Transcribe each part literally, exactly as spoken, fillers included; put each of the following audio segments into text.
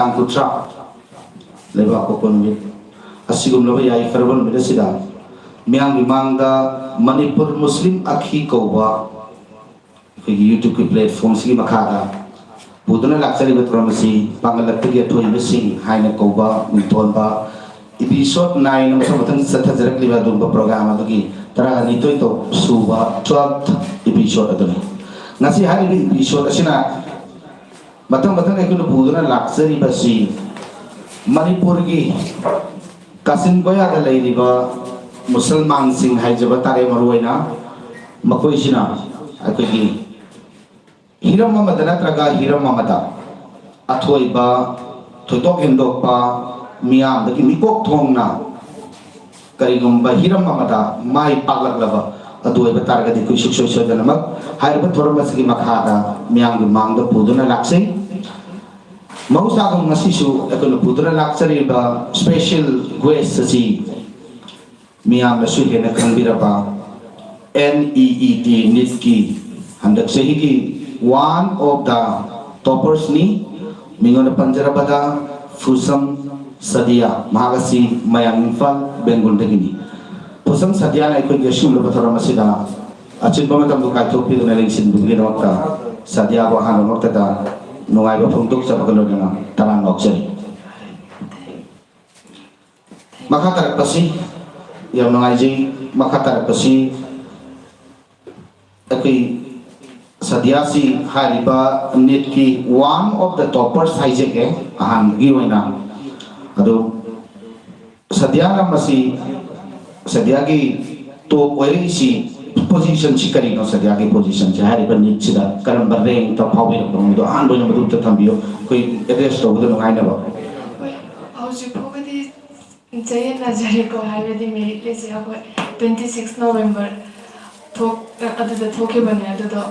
ꯇꯥꯡ ꯀꯨꯟꯊ꯭ꯔꯥ, ꯂꯩꯕꯥꯛꯄꯣꯛꯄ ꯅꯨꯃꯤꯠ꯫ ꯑꯁꯤꯒꯨꯝꯂꯕ ꯌꯥꯏꯐꯔꯕ ꯅꯨꯃꯤꯠ ꯑꯁꯤꯗ ꯃꯤꯌꯥꯝꯒꯤ ꯃꯥꯡꯗ ꯃꯅꯤꯄꯨꯔ ꯃꯨꯁꯂꯤꯝ ꯑꯈꯤ ꯀꯧꯕ ꯑꯩꯈꯣꯏꯒꯤ YouTube-ꯀꯤ platform-ꯁꯤꯒꯤ ꯃꯈꯥꯗ ꯄꯨꯗꯨꯅ ꯂꯥꯛꯆꯔꯤꯕ ꯊꯧꯔꯝ ꯑꯁꯤ ꯄꯥꯡꯒꯜꯂꯛꯄꯒꯤ ꯑꯊꯣꯏꯕꯁꯤꯡ ꯍꯥꯏꯅ ꯀꯧꯕ ꯃꯤꯡꯊꯣꯟꯕ episode nine ꯃꯊꯪ ꯃꯊꯪ ꯆꯠꯊꯖꯔꯛꯂꯤꯕ ꯑꯗꯨꯒꯨꯝꯕ program ꯑꯗꯨꯒꯤ ꯇꯔꯥꯅꯤꯊꯣꯏ ꯇꯧ-, ꯁꯨꯕ, twelfth episode ꯑꯗꯨꯅꯤ꯫ ꯉꯁꯤ ꯍꯥꯏꯔꯤꯕ episode ꯑꯁꯤꯅ ꯃꯊꯪ ꯃꯊꯪ ꯑꯩꯈꯣꯏꯅ ꯄꯨꯗꯨꯅ ꯂꯥꯛꯆꯔꯤꯕꯁꯤ ꯃꯅꯤꯄꯨꯔꯒꯤ ꯀꯥꯆꯤꯟ ꯀꯣꯌꯥꯗ ꯂꯩꯔꯤꯕ ꯃꯨꯁꯜꯃꯥꯟꯁꯤꯡ ꯍꯥꯏꯖꯕ ꯇꯥꯔꯦ, ꯃꯔꯨꯑꯣꯏꯅ ꯃꯈꯣꯏꯁꯤꯅ ꯑꯩꯈꯣꯏꯒꯤ ꯍꯤꯔꯝ ꯑꯃꯗ ꯅꯠꯇ꯭ꯔꯒ ꯍꯤꯔꯝ ꯑꯃꯗ ꯑꯊꯣꯏꯕ, ꯊꯣꯏꯗꯣꯛ ꯍꯦꯟꯗꯣꯛꯄ, ꯃꯤꯌꯥꯝꯗꯒꯤ ꯃꯤꯀꯣꯛ ꯊꯣꯡꯅ ꯀꯔꯤꯒꯨꯝꯕ ꯍꯤꯔꯝ ꯑꯃꯗ ꯃꯥꯏ ꯄꯥꯛꯂꯛꯂꯕ ꯑꯗꯨ ꯑꯣꯏꯕ ꯇꯥꯔꯒꯗꯤ ꯑꯩꯈꯣꯏ ꯁꯨꯡꯁꯣꯏ ꯁꯣꯏꯗꯅꯃꯛ ꯍꯥꯏꯔꯤꯕ ꯊꯧꯔꯝ ꯑꯁꯤꯒꯤ ꯃꯈꯥꯗ ꯃꯤꯌꯥꯝꯒꯤ ꯃꯥꯡꯗ ꯄꯨꯗꯨꯅ ꯂꯥꯛꯆꯩ꯫ ꯃꯍꯧꯁꯥꯒꯨꯝ ꯉꯁꯤꯁꯨ ꯑꯩꯈꯣꯏꯅ ꯄꯨꯗꯨꯅ ꯂꯥꯛꯆꯔꯤꯕ special guest ꯑꯁꯤ ꯃꯤꯌꯥꯝꯅꯁꯨ ꯍꯦꯟꯅ ꯈꯪꯕꯤꯔꯕ N E E T NEET-ꯀꯤ ꯍꯟꯗꯛ ꯆꯍꯤꯒꯤ one of the toppers-ꯅꯤ꯫ ꯃꯤꯡ ꯑꯣꯏꯅ ꯄꯟꯖꯔꯕꯗ ꯐꯨꯁꯝ ꯁꯗꯤꯌꯥ, ꯃꯍꯥꯛ ꯑꯁꯤ ꯃꯌꯥꯡ ꯏꯝꯐꯥꯜ ꯕꯦꯡꯒꯨꯜꯗꯒꯤꯅꯤ꯫ ꯐꯨꯁꯝ ꯁꯗꯤꯌꯥꯅ ꯑꯩꯈꯣꯏꯒꯤ ꯑꯁꯤꯒꯨꯝꯂꯕ ꯊꯧꯔꯝ ꯑꯁꯤꯗ ꯑꯆꯤꯟꯕ ꯃꯇꯝꯕꯨ ꯀꯥꯏꯊꯣꯛꯄꯤꯗꯨꯅ ꯂꯦꯡꯁꯤꯟꯕꯤꯕꯒꯤꯗꯃꯛꯇ ꯁꯗꯤꯌꯥꯕꯨ ꯑꯍꯥꯟꯕꯃꯛꯇꯗ ꯅꯨꯡꯉꯥꯏꯕ ꯐꯣꯡꯗꯣꯛꯆꯕꯒ ꯂꯣꯏꯅꯅ ꯇꯔꯥꯝꯅ ꯑꯣꯛꯆꯔꯤ꯫ ꯃꯈꯥ ꯇꯥꯔꯛꯄꯁꯤ ꯌꯥꯝ ꯅꯨꯡꯉꯥꯏꯖꯩ꯫ ꯃꯈꯥ ꯇꯥꯔꯛꯄꯁꯤ ꯑꯩꯈꯣꯏ ꯁꯗꯤꯌꯥꯁꯤ ꯍꯥꯏꯔꯤꯕ NEET-ꯀꯤ one of the toppers ꯍꯥꯏꯖꯒꯦ ꯑꯍꯥꯟꯕꯒꯤ ꯑꯣꯏꯅ꯫ ꯑꯗꯨ ꯁꯗꯤꯌꯥꯅ ꯃꯁꯤ, ꯁꯗꯤꯌꯥꯒꯤ top ꯑꯣꯏꯔꯛꯏꯁꯤ position-ꯁꯤ ꯀꯔꯤꯅꯣ? ꯁꯗꯤꯌꯥꯒꯤ position-ꯁꯤ ꯍꯥꯏꯔꯤꯕ NEET-ꯁꯤꯗ ꯀꯔꯝꯕ rank-ꯇ ꯐꯥꯎꯕꯤꯔꯛꯄꯅꯣ? ꯃꯗꯨ ꯑꯍꯥꯟꯕ ꯑꯣꯏꯅ ꯃꯗꯨ ꯑꯝꯇ ꯊꯝꯕꯤꯌꯨ, ꯑꯩꯈꯣꯏ address ꯇꯧꯕꯗ ꯅꯨꯡꯉꯥꯏꯅꯕ꯫ ꯍꯣꯏ, ꯍꯧꯖꯤꯛ ꯐꯥꯎꯕꯗꯤ ꯆꯌꯦꯠꯅꯖꯔꯦꯀꯣ, ꯍꯥꯏꯕꯗꯤ merit list-ꯁꯦ ꯑꯩꯈꯣꯏ twenty six November ꯊꯣꯛ-, ꯑꯗꯨꯗ ꯊꯣꯛꯈꯤꯕꯅꯦ꯫ ꯑꯗꯨꯗꯣ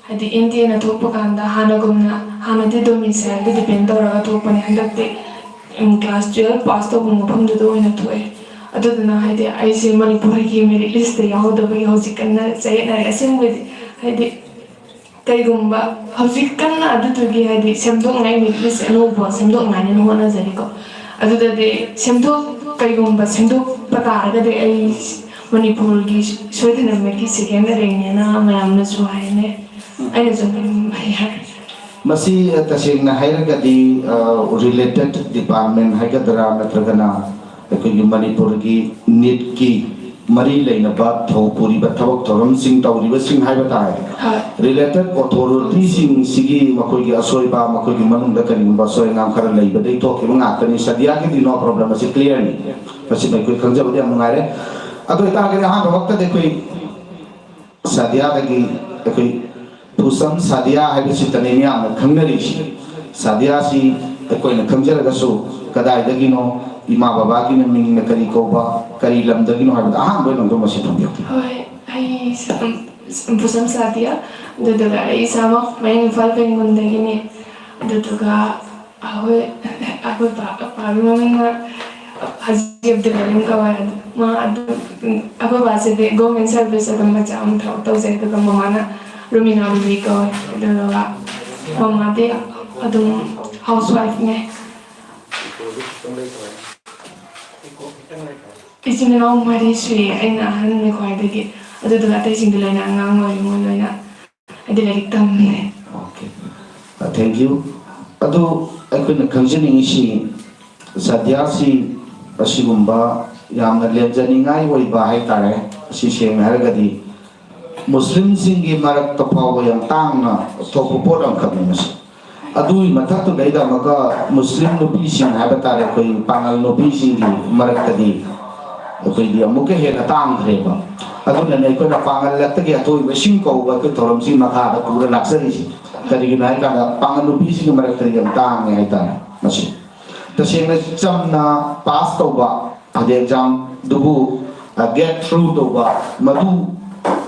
ꯍꯥꯏꯗꯤ N T A-ꯅ ꯊꯣꯛꯄ ꯀꯥꯟꯗ ꯍꯥꯟꯅꯒꯨꯝꯅ, ꯍꯥꯟꯅꯗꯤ domicile-ꯗ depend ꯇꯧꯔꯒ ꯊꯣꯛꯄꯅꯦ, ꯍꯟꯗꯛꯇꯤ, ꯎꯝ, class twelve pass ꯇꯧꯕ ꯃꯐꯝꯗꯨꯗ ꯑꯣꯏꯅ ꯊꯣꯛꯑꯦ꯫ ꯑꯗꯨꯗꯨꯅ ꯍꯥꯏꯗꯤ ꯑꯩꯁꯦ ꯃꯅꯤꯄꯨꯔꯒꯤ merit list-ꯇ ꯌꯥꯎꯍꯧꯗꯕꯒꯤ ꯍꯧꯖꯤꯛ ꯀꯟꯅ ꯆꯌꯦꯠꯅꯔꯦ꯫ ꯑꯁꯦꯡꯕꯗꯤ ꯍꯥꯏꯗꯤ ꯀꯩꯒꯨꯝꯕ ꯍꯧꯖꯤꯛ ꯀꯟꯅ ꯑꯗꯨꯗꯨꯒꯤ ꯍꯥꯏꯗꯤ ꯁꯦꯝꯗꯣꯛꯅꯉꯥꯏ ꯃꯤꯠꯂꯤꯁ ꯑꯅꯧꯕ ꯁꯦꯝꯗꯣꯛꯅꯉꯥꯏꯅ ꯍꯣꯠꯅꯖꯔꯤꯀꯣ꯫ ꯑꯗꯨꯗꯗꯤ ꯁꯦꯝꯗꯣꯛ ꯀꯩꯒꯨꯝꯕ ꯁꯦꯝꯗꯣꯛꯄ ꯇꯥꯔꯒꯗꯤ ꯑꯩ ꯃꯅꯤꯄꯨꯔꯒꯤ ꯁꯣꯏꯗꯅꯃꯛꯀꯤ ꯁꯦꯀꯦꯟ ꯑꯔꯦꯡꯅꯦꯅ ꯃꯌꯥꯝꯅꯁꯨ ꯍꯥꯏꯅꯩ꯫ ꯑꯩꯅꯁꯨ ꯑꯗꯨꯝ ꯍꯥꯏ꯫ ꯃꯁꯤ ꯇꯁꯦꯡꯅ ꯍꯥꯏꯔꯒꯗꯤ ꯔꯤꯂꯦꯇꯦꯠ ꯗꯤꯄꯥꯔꯠꯃꯦꯟ ꯍꯥꯏꯒꯗ꯭ꯔꯥ, ꯅꯠꯇ꯭ꯔꯒꯅ ꯑꯩꯈꯣꯏꯒꯤ ꯃꯅꯤꯄꯨꯔꯒꯤ ꯅꯤꯠꯀꯤ ꯃꯔꯤ ꯂꯩꯅꯕ ꯊꯧ ꯄꯨꯔꯤꯕ ꯊꯕꯛ ꯊꯧꯔꯝꯁꯤꯡ ꯇꯧꯔꯤꯕꯁꯤꯡ ꯍꯥꯏꯕ ꯇꯥꯔꯦ꯫ ꯍꯣꯏ꯫ ꯔꯤꯂꯦꯇꯦꯠ ꯑꯣꯊꯣꯔꯤꯇꯤꯁꯤꯡꯁꯤꯒꯤ ꯃꯈꯣꯏꯒꯤ ꯑꯁꯣꯏꯕ, ꯃꯈꯣꯏꯒꯤ ꯃꯅꯨꯡꯗ ꯀꯔꯤꯒꯨꯝꯕ ꯑꯁꯣꯏ ꯑꯉꯥꯝ ꯈꯔ ꯂꯩꯕꯗꯒꯤ ꯊꯣꯛꯈꯤꯕ ꯉꯥꯛꯇꯅꯤ꯫ ꯁꯗꯤꯌꯥꯒꯤꯗꯤ ꯅꯣ ꯄ꯭ꯔꯣꯕ꯭ꯂꯦꯝ, ꯑꯁꯤ ꯀ꯭ꯂꯤꯌꯥꯔꯅꯤ꯫ ꯃꯁꯤꯃ ꯑꯩꯈꯣꯏ ꯈꯪꯖꯕꯗꯤ ꯌꯥꯝ ꯅꯨꯡꯉꯥꯏꯔꯦ꯫ ꯑꯗꯨ ꯑꯣꯏꯇꯥꯔꯒꯗꯤ ꯑꯍꯥꯟꯕꯃꯛꯇꯗꯤ ꯑꯩꯈꯣꯏ ꯁꯗꯤꯌꯥꯗꯒꯤ ꯑꯩꯈꯣꯏ ꯐꯨꯁꯝ ꯁꯗꯤꯌꯥ ꯍꯥꯏꯕꯁꯤꯇꯅꯤ ꯃꯤꯌꯥꯝꯅ ꯈꯪꯅꯔꯤꯁꯤ꯫ ꯁꯗꯤꯌꯥꯁꯤ ꯑꯩꯈꯣꯏꯅ ꯈꯪꯖꯔꯒꯁꯨ ꯀꯗꯥꯏꯗꯒꯤꯅꯣ, ꯏꯃꯥ ꯕꯕꯥꯒꯤ ꯃꯃꯤꯡꯅ ꯀꯔꯤ ꯀꯧꯕ, ꯀꯔꯤ ꯂꯝꯗꯒꯤꯅꯣ ꯍꯥꯏꯕꯗꯣ ꯑꯍꯥꯟꯕ ꯑꯣꯏꯅ ꯑꯗꯣꯝ ꯃꯁꯤ ꯊꯝꯕꯤꯌꯨ꯫ ꯍꯣꯏ, ꯑꯩ ꯁ- ꯎꯝ, ꯁ- ꯄꯨꯁꯝ ꯁꯥꯗꯤꯌꯥ꯫ ꯑꯗꯨꯗꯨꯒ ꯑꯩ ꯏꯁꯥꯃꯛ ꯃꯌꯥꯡ ꯏꯝꯐꯥꯜ ꯄꯦꯡꯒꯨꯝꯗꯒꯤꯅꯤ꯫ ꯑꯗꯨꯗꯨꯒ ꯑꯩꯈꯣꯏ ꯑꯩꯈꯣꯏ ꯄꯥ- ꯄꯥꯒꯤ ꯃꯃꯤꯡꯅ ꯍꯥꯖꯤ ꯑꯕꯗꯨꯜ ꯀꯔꯤꯝ ꯀꯧꯋꯦ꯫ ꯑꯗꯨ ꯃꯥ ꯑꯗꯨ ꯎꯝ, ꯑꯩꯈꯣꯏ ꯕꯥꯁꯤꯗꯤ ꯒꯣꯔꯃꯦꯟ ꯁꯥꯔꯚꯤꯁ ꯑꯗꯨꯝ ꯃꯆꯥ ꯑꯃ ꯊꯕꯛ ꯇꯧꯖꯩ꯫ ꯑꯗꯨꯒ ꯃꯃꯥꯅ ꯔꯨꯃꯤꯅꯥ ꯕꯤꯕꯤ ꯀꯧꯋꯦ꯫ ꯑꯗꯨꯗꯨꯒ ꯃꯃꯥꯗꯤ ꯑꯗꯨꯝ ꯍꯥꯎꯁ ꯋꯥꯏꯐꯅꯦ꯫ ꯏꯆꯤꯟ ꯏꯅꯥꯎ ꯃꯔꯤ ꯁꯨꯏ꯫ ꯑꯩꯅ ꯑꯍꯟꯅꯤ ꯈ꯭ꯋꯥꯏꯗꯒꯤ꯫ ꯑꯗꯨꯗꯨꯒ ꯑꯇꯩꯁꯤꯡꯗꯤ ꯂꯣꯏꯅ ꯑꯉꯥꯡ ꯑꯣꯏꯔꯤ꯫ ꯃꯣꯏ ꯂꯣꯏꯅ ꯍꯥꯏꯗꯤ ꯂꯥꯏꯔꯤꯛ ꯇꯝꯃꯤ꯫ Okay, thank you꯫ ꯑꯗꯨ ꯑꯩꯈꯣꯏꯅ ꯈꯪꯖꯅꯤꯡꯉꯤꯁꯤ, ꯁꯗꯤꯌꯥꯁꯤ ꯑꯁꯤꯒꯨꯝꯕ ꯌꯥꯝꯅ ꯂꯦꯝꯖꯅꯤꯡꯉꯥꯏ ꯑꯣꯏꯕ ꯍꯥꯏꯇꯥꯔꯦ꯫ ꯑꯁꯤ ꯁꯦꯡꯅ ꯍꯥꯏꯔꯒꯗꯤ ꯃꯨꯁꯂꯤꯝꯁꯤꯡꯒꯤ ꯃꯔꯛꯇ ꯐꯥꯎꯕ ꯌꯥꯝ ꯇꯥꯡꯅ ꯊꯣꯛꯄ ꯄꯣꯠ ꯑꯃꯈꯛꯅꯤ ꯃꯁꯤ꯫ ꯑꯗꯨꯒꯤ ꯃꯊꯛꯇꯨꯗꯩꯗ ꯑꯃꯨꯛꯀ ꯃꯨꯁꯂꯤꯝ ꯅꯨꯄꯤꯁꯤꯡ ꯍꯥꯏꯕ ꯇꯥꯔꯦ, ꯑꯩꯈꯣꯏ ꯄꯥꯉꯜ ꯅꯨꯄꯤꯁꯤꯡꯒꯤ ꯃꯔꯛꯇꯗꯤ ꯑꯩꯈꯣꯏꯗꯤ ꯑꯃꯨꯛꯀ ꯍꯦꯟꯅ ꯇꯥꯡꯈ꯭ꯔꯦꯕ꯫ ꯑꯗꯨꯅꯅꯦ ꯑꯩꯈꯣꯏꯅ ꯄꯥꯉꯜ ꯂꯛꯇꯒꯤ ꯑꯊꯣꯏꯕꯁꯤꯡ ꯀꯧꯕ ꯑꯩꯈꯣꯏ ꯊꯧꯔꯝꯁꯤ ꯃꯈꯥꯗ ꯄꯨꯔ ꯂꯥꯛꯆꯔꯤꯁꯤ꯫ ꯀꯔꯤꯒꯤꯅꯣ ꯍꯥꯏꯀꯥꯟꯗ ꯄꯥꯉꯜ ꯅꯨꯄꯤꯁꯤꯡꯒꯤ ꯃꯔꯛꯇꯗꯤ ꯌꯥꯝ ꯇꯥꯡꯉꯦ ꯍꯥꯏꯇꯥꯔꯦ꯫ ꯃꯁꯤ ꯇꯁꯦꯡꯅ ꯆꯝꯅ ꯄꯥꯁ ꯇꯧꯕ ꯍꯥꯏꯗꯤ ꯑꯦꯛꯖꯥꯝꯗꯨꯕꯨ ꯒꯦꯠ ꯊ꯭ꯔꯨ ꯇꯧꯕ, ꯃꯗꯨ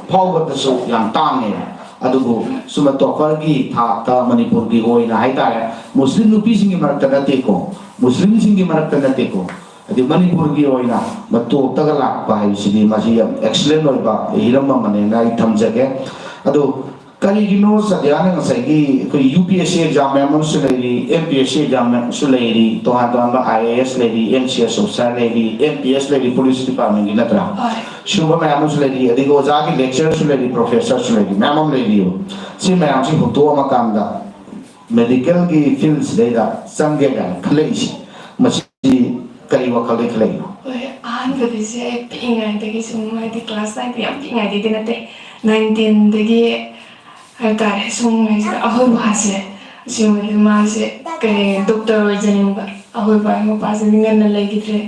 ꯐꯥꯎꯕꯗꯁꯨ ꯌꯥꯝ ꯇꯥꯡꯉꯦ꯫ ꯑꯗꯨꯕꯨ ꯁꯨꯝꯕ ꯇꯣꯞꯄꯔꯒꯤ ꯊꯥꯛꯇ ꯃꯅꯤꯄꯨꯔꯒꯤ ꯑꯣꯏꯅ ꯍꯥꯏꯇꯥꯔꯦ, ꯃꯨꯁꯂꯤꯝ ꯅꯨꯄꯤꯁꯤꯡꯒꯤ ꯃꯔꯛꯇ ꯅꯠꯇꯦꯀꯣ, ꯃꯨꯁꯂꯤꯝꯁꯤꯡꯒꯤ ꯃꯔꯛꯇ ꯅꯠꯇꯦꯀꯣ, ꯍꯥꯏꯗꯤ ꯃꯅꯤꯄꯨꯔꯒꯤ ꯑꯣꯏꯅ ꯃꯇꯣꯞꯇꯒ ꯂꯥꯛꯄ ꯍꯥꯏꯕꯁꯤꯗꯤ ꯃꯁꯤ ꯌꯥꯝ ꯑꯦꯛꯁꯂꯦꯟ ꯑꯣꯏꯕ ꯍꯤꯔꯝ ꯑꯃꯅꯦꯅ ꯑꯩ ꯊꯝꯖꯒꯦ꯫ ꯑꯗꯨ ꯀꯔꯤꯒꯤꯅꯣ ꯆꯗꯤꯌꯥꯅ ꯉꯁꯥꯏꯒꯤ ꯑꯩꯈꯣꯏ U P S C exam ꯃꯌꯥꯝ ꯑꯃꯁꯨ ꯂꯩꯔꯤ, M P S C exam ꯃꯌꯥꯝ ꯑꯃꯁꯨ ꯂꯩꯔꯤ, ꯇꯣꯉꯥꯟ ꯇꯣꯉꯥꯟꯕ ꯑꯥꯏ ꯑꯦ ꯑꯦꯁ ꯂꯩꯔꯤ, ꯑꯦꯝ ꯁꯤ ꯑꯦꯁ ꯑꯣꯐꯤꯁꯥꯔ ꯂꯩꯔꯤ, ꯑꯦꯝ ꯄꯤ ꯑꯦꯁ ꯂꯩꯔꯤ, ꯄꯨꯂꯤꯁ ꯗꯤꯄꯥꯔꯠꯃꯦꯟꯒꯤ, ꯅꯠꯇ꯭ꯔꯥ? ꯍꯣꯏ꯫ ꯁꯤꯒꯨꯝꯕ ꯃꯌꯥꯝ ꯑꯃꯁꯨ ꯂꯩꯔꯤ꯫ ꯑꯗꯒꯤ ꯑꯣꯖꯥꯒꯤ lecturerꯁꯨ ꯂꯩꯔꯤ, professorꯁꯨ ꯂꯩꯔꯤ, ꯃꯌꯥꯝ ꯑꯃ ꯂꯩꯔꯤꯕ꯫ ꯁꯤ ꯃꯌꯥꯝꯁꯤ ꯍꯨꯟꯗꯣꯛꯑꯝꯃꯀꯥꯟꯗ medical ꯒꯤ field ꯁꯤꯗꯩꯗ ꯆꯪꯒꯦ ꯀꯥꯏꯅ ꯈꯜꯂꯛꯏꯁꯤ, ꯃꯁꯤ ꯀꯔꯤ ꯋꯥꯈꯜꯗꯒꯤ ꯈꯜꯂꯛꯏꯅꯣ? ꯍꯣꯏ, ꯑꯍꯥꯟꯕꯗꯤꯁꯦ ꯑꯩ ꯄꯤꯛꯏꯉꯩꯗꯒꯤ ꯁꯨꯝ, ꯍꯥꯏꯗꯤ class nine ꯗ, ꯌꯥꯝ ꯄꯤꯛꯏꯉꯩꯗꯒꯤꯗꯤ ꯅꯠꯇꯦ, nine ten ꯗꯒꯤ ꯍꯥꯏꯇꯥꯔꯦ, ꯁꯨꯝ ꯍꯥꯏꯁꯤꯔ, ꯑꯩꯈꯣꯏ ꯕꯥꯁꯦ ꯑꯁꯦꯡꯕꯗꯤ ꯃꯥꯁꯦ ꯀꯩ doctor ꯑꯣꯏꯖꯅꯤꯡꯕ, ꯑꯩꯈꯣꯏ ꯕꯥꯒꯤ ꯃꯄꯥꯁꯤꯗꯤ ꯉꯟꯅ ꯂꯩꯈꯤꯗ꯭ꯔꯦ,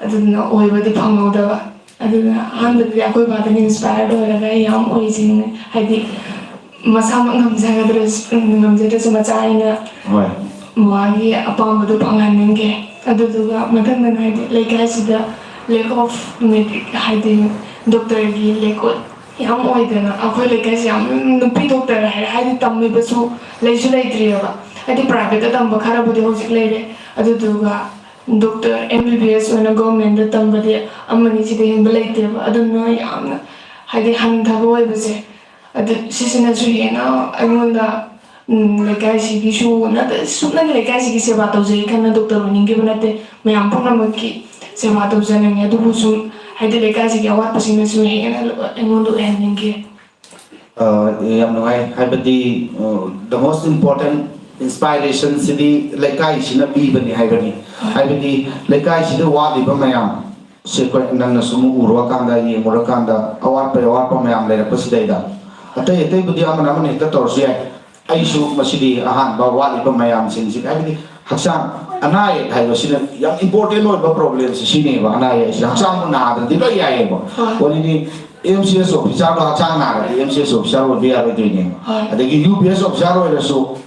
ꯑꯗꯨꯗꯨꯅ ꯑꯣꯏꯕꯗꯤ ꯐꯪꯍꯧꯗꯕ꯫ ꯑꯗꯨꯅ ꯑꯍꯥꯟꯕꯗꯗꯤ ꯑꯩꯈꯣꯏ ꯕꯥꯗꯒꯤ inspired ꯑꯣꯏꯔꯒ ꯑꯩ ꯌꯥꯝ ꯑꯣꯏꯖꯅꯤꯡꯉꯦ, ꯍꯥꯏꯗꯤ ꯃꯁꯥꯃꯛ ꯉꯝꯖꯒꯗ꯭ꯔꯁꯨ, ꯉꯝꯖꯗ꯭ꯔꯁꯨ ꯃꯆꯥ ꯑꯩꯅ ꯍꯣꯏ꯫ ꯃꯥꯒꯤ ꯑꯄꯥꯝꯕꯗꯣ ꯐꯪꯍꯟꯅꯤꯡꯒꯦ꯫ ꯑꯗꯨꯗꯨꯒ ꯃꯊꯪꯗꯅ ꯍꯥꯏꯗꯤ ꯂꯩꯀꯥꯏꯁꯤꯗ lack of medic-, ꯍꯥꯏꯗꯤ doctor ꯒꯤ lack ꯑꯣꯏ-, ꯌꯥꯝ ꯑꯣꯏꯗꯅ, ꯑꯩꯈꯣꯏ ꯂꯩꯀꯥꯏꯁꯤ ꯌꯥꯝ ꯅꯨꯄꯤ doctor ꯍꯥꯏꯔꯦ, ꯍꯥꯏꯗꯤ ꯇꯝꯃꯤꯕꯁꯨ ꯂꯩꯁꯨ ꯂꯩꯇ꯭ꯔꯤꯑꯕ꯫ ꯍꯥꯏꯗꯤ private ꯇ ꯇꯝꯕ ꯈꯔꯕꯨꯗꯤ ꯍꯧꯖꯤꯛ ꯂꯩꯔꯦ, ꯑꯗꯨꯗꯨꯒ doctor M B B S ꯑꯣꯏꯅ government ꯇ ꯇꯝꯕꯗꯤ ꯑꯃꯅꯤ ꯁꯤꯗ ꯍꯦꯟꯕ ꯂꯩꯇꯦꯕ꯫ ꯑꯗꯨꯅ ꯌꯥꯝꯅ ꯍꯥꯏꯗꯤ ꯍꯟꯊꯕ ꯑꯣꯏꯕꯁꯦ, ꯑꯗꯨ ꯁꯤꯁꯤꯅꯁꯨ ꯍꯦꯟꯅ ꯑꯩꯉꯣꯟꯗ, ꯎꯝ, ꯂꯩꯀꯥꯏꯁꯤꯒꯤꯁꯨ ꯅꯠꯇ, ꯁꯨꯞꯅꯒꯤ ꯂꯩꯀꯥꯏꯁꯤꯒꯤ ꯁꯦꯕꯥ ꯇꯧꯖꯩ ꯈꯟꯅ doctor ꯑꯣꯏꯅꯤꯡꯈꯤꯕ ꯅꯠꯇꯦ, ꯃꯌꯥꯝ ꯄꯨꯝꯅꯃꯛꯀꯤ ꯁꯦꯕꯥ ꯇꯧꯖꯅꯤꯡꯉꯤ꯫ ꯑꯗꯨꯕꯨ ꯁꯨꯝ ꯍꯥꯏꯗꯤ ꯂꯩꯀꯥꯏꯁꯤꯒꯤ ꯑꯋꯥꯠꯄꯁꯤꯡꯅꯁꯨ ꯍꯦꯟꯅ ꯑꯩꯉꯣꯟꯗ ꯑꯣꯏꯍꯟꯅꯤꯡꯈꯤ꯫ ꯑ, ꯌꯥꯝ ꯅꯨꯡꯉꯥꯏ꯫ ꯍꯥꯏꯕꯗꯤ, ꯑ, the most important inspiration ꯁꯤꯗꯤ ꯂꯩꯀꯥꯏꯁꯤꯅ ꯄꯤꯕꯅꯤ ꯍꯥꯏꯕꯅꯤ꯫ ꯍꯥꯏꯕꯗꯤ ꯂꯩꯀꯥꯏꯁꯤꯗ ꯋꯥꯠꯂꯤꯕ ꯃꯌꯥꯝ ꯁꯤ ꯑꯩꯈꯣꯏ ꯅꯪꯅ ꯁꯨꯝ ꯎꯔꯨꯔꯀꯥꯟꯗ, ꯌꯦꯡꯉꯨꯔꯀꯥꯟꯗ, ꯑꯋꯥꯠꯄ, ꯑꯋꯥꯠꯄ ꯃꯌꯥꯝ ꯂꯩꯔꯛꯄꯁꯤꯗꯩꯗ, ꯑꯇꯩ ꯑꯇꯩꯕꯨꯗꯤ ꯑꯃꯅ ꯑꯃꯅ ꯍꯦꯛꯇ ꯇꯧꯔꯁꯨ ꯌꯥꯏ, ꯑꯩꯁꯨ ꯃꯁꯤꯗꯤ ꯑꯍꯥꯟꯕ ꯋꯥꯠꯂꯤꯕ ꯃꯌꯥꯝꯁꯤꯡꯁꯤ, ꯍꯥꯏꯕꯗꯤ ꯍꯛꯆꯥꯡ, ꯑꯅꯥ ꯑꯌꯦꯛ ꯍꯥꯏꯕꯁꯤꯅ ꯌꯥꯝ important ꯑꯣꯏꯕ problem ꯁꯤ ꯁꯤꯅꯦꯕ꯫ ꯑꯅꯥ ꯑꯌꯦꯛ ꯍꯥꯏꯁꯤꯅ ꯍꯛꯆꯥꯡꯕꯨ ꯅꯥꯗ꯭ꯔꯗꯤ ꯂꯣꯏ ꯌꯥꯏꯌꯦꯕ꯫ ꯍꯣꯏ꯫ ꯋꯥꯔꯤꯅꯤ, M C S officer ꯗꯣ ꯍꯛꯆꯥꯡ ꯅꯥꯔꯗꯤ M C S officer ꯑꯣꯏꯕ ꯌꯥꯔꯣꯏꯗꯣꯏꯅꯦꯕ꯫ ꯍꯣꯏ꯫ ꯑꯗꯒꯤ U P S officer ꯑꯣꯏꯔꯁꯨ,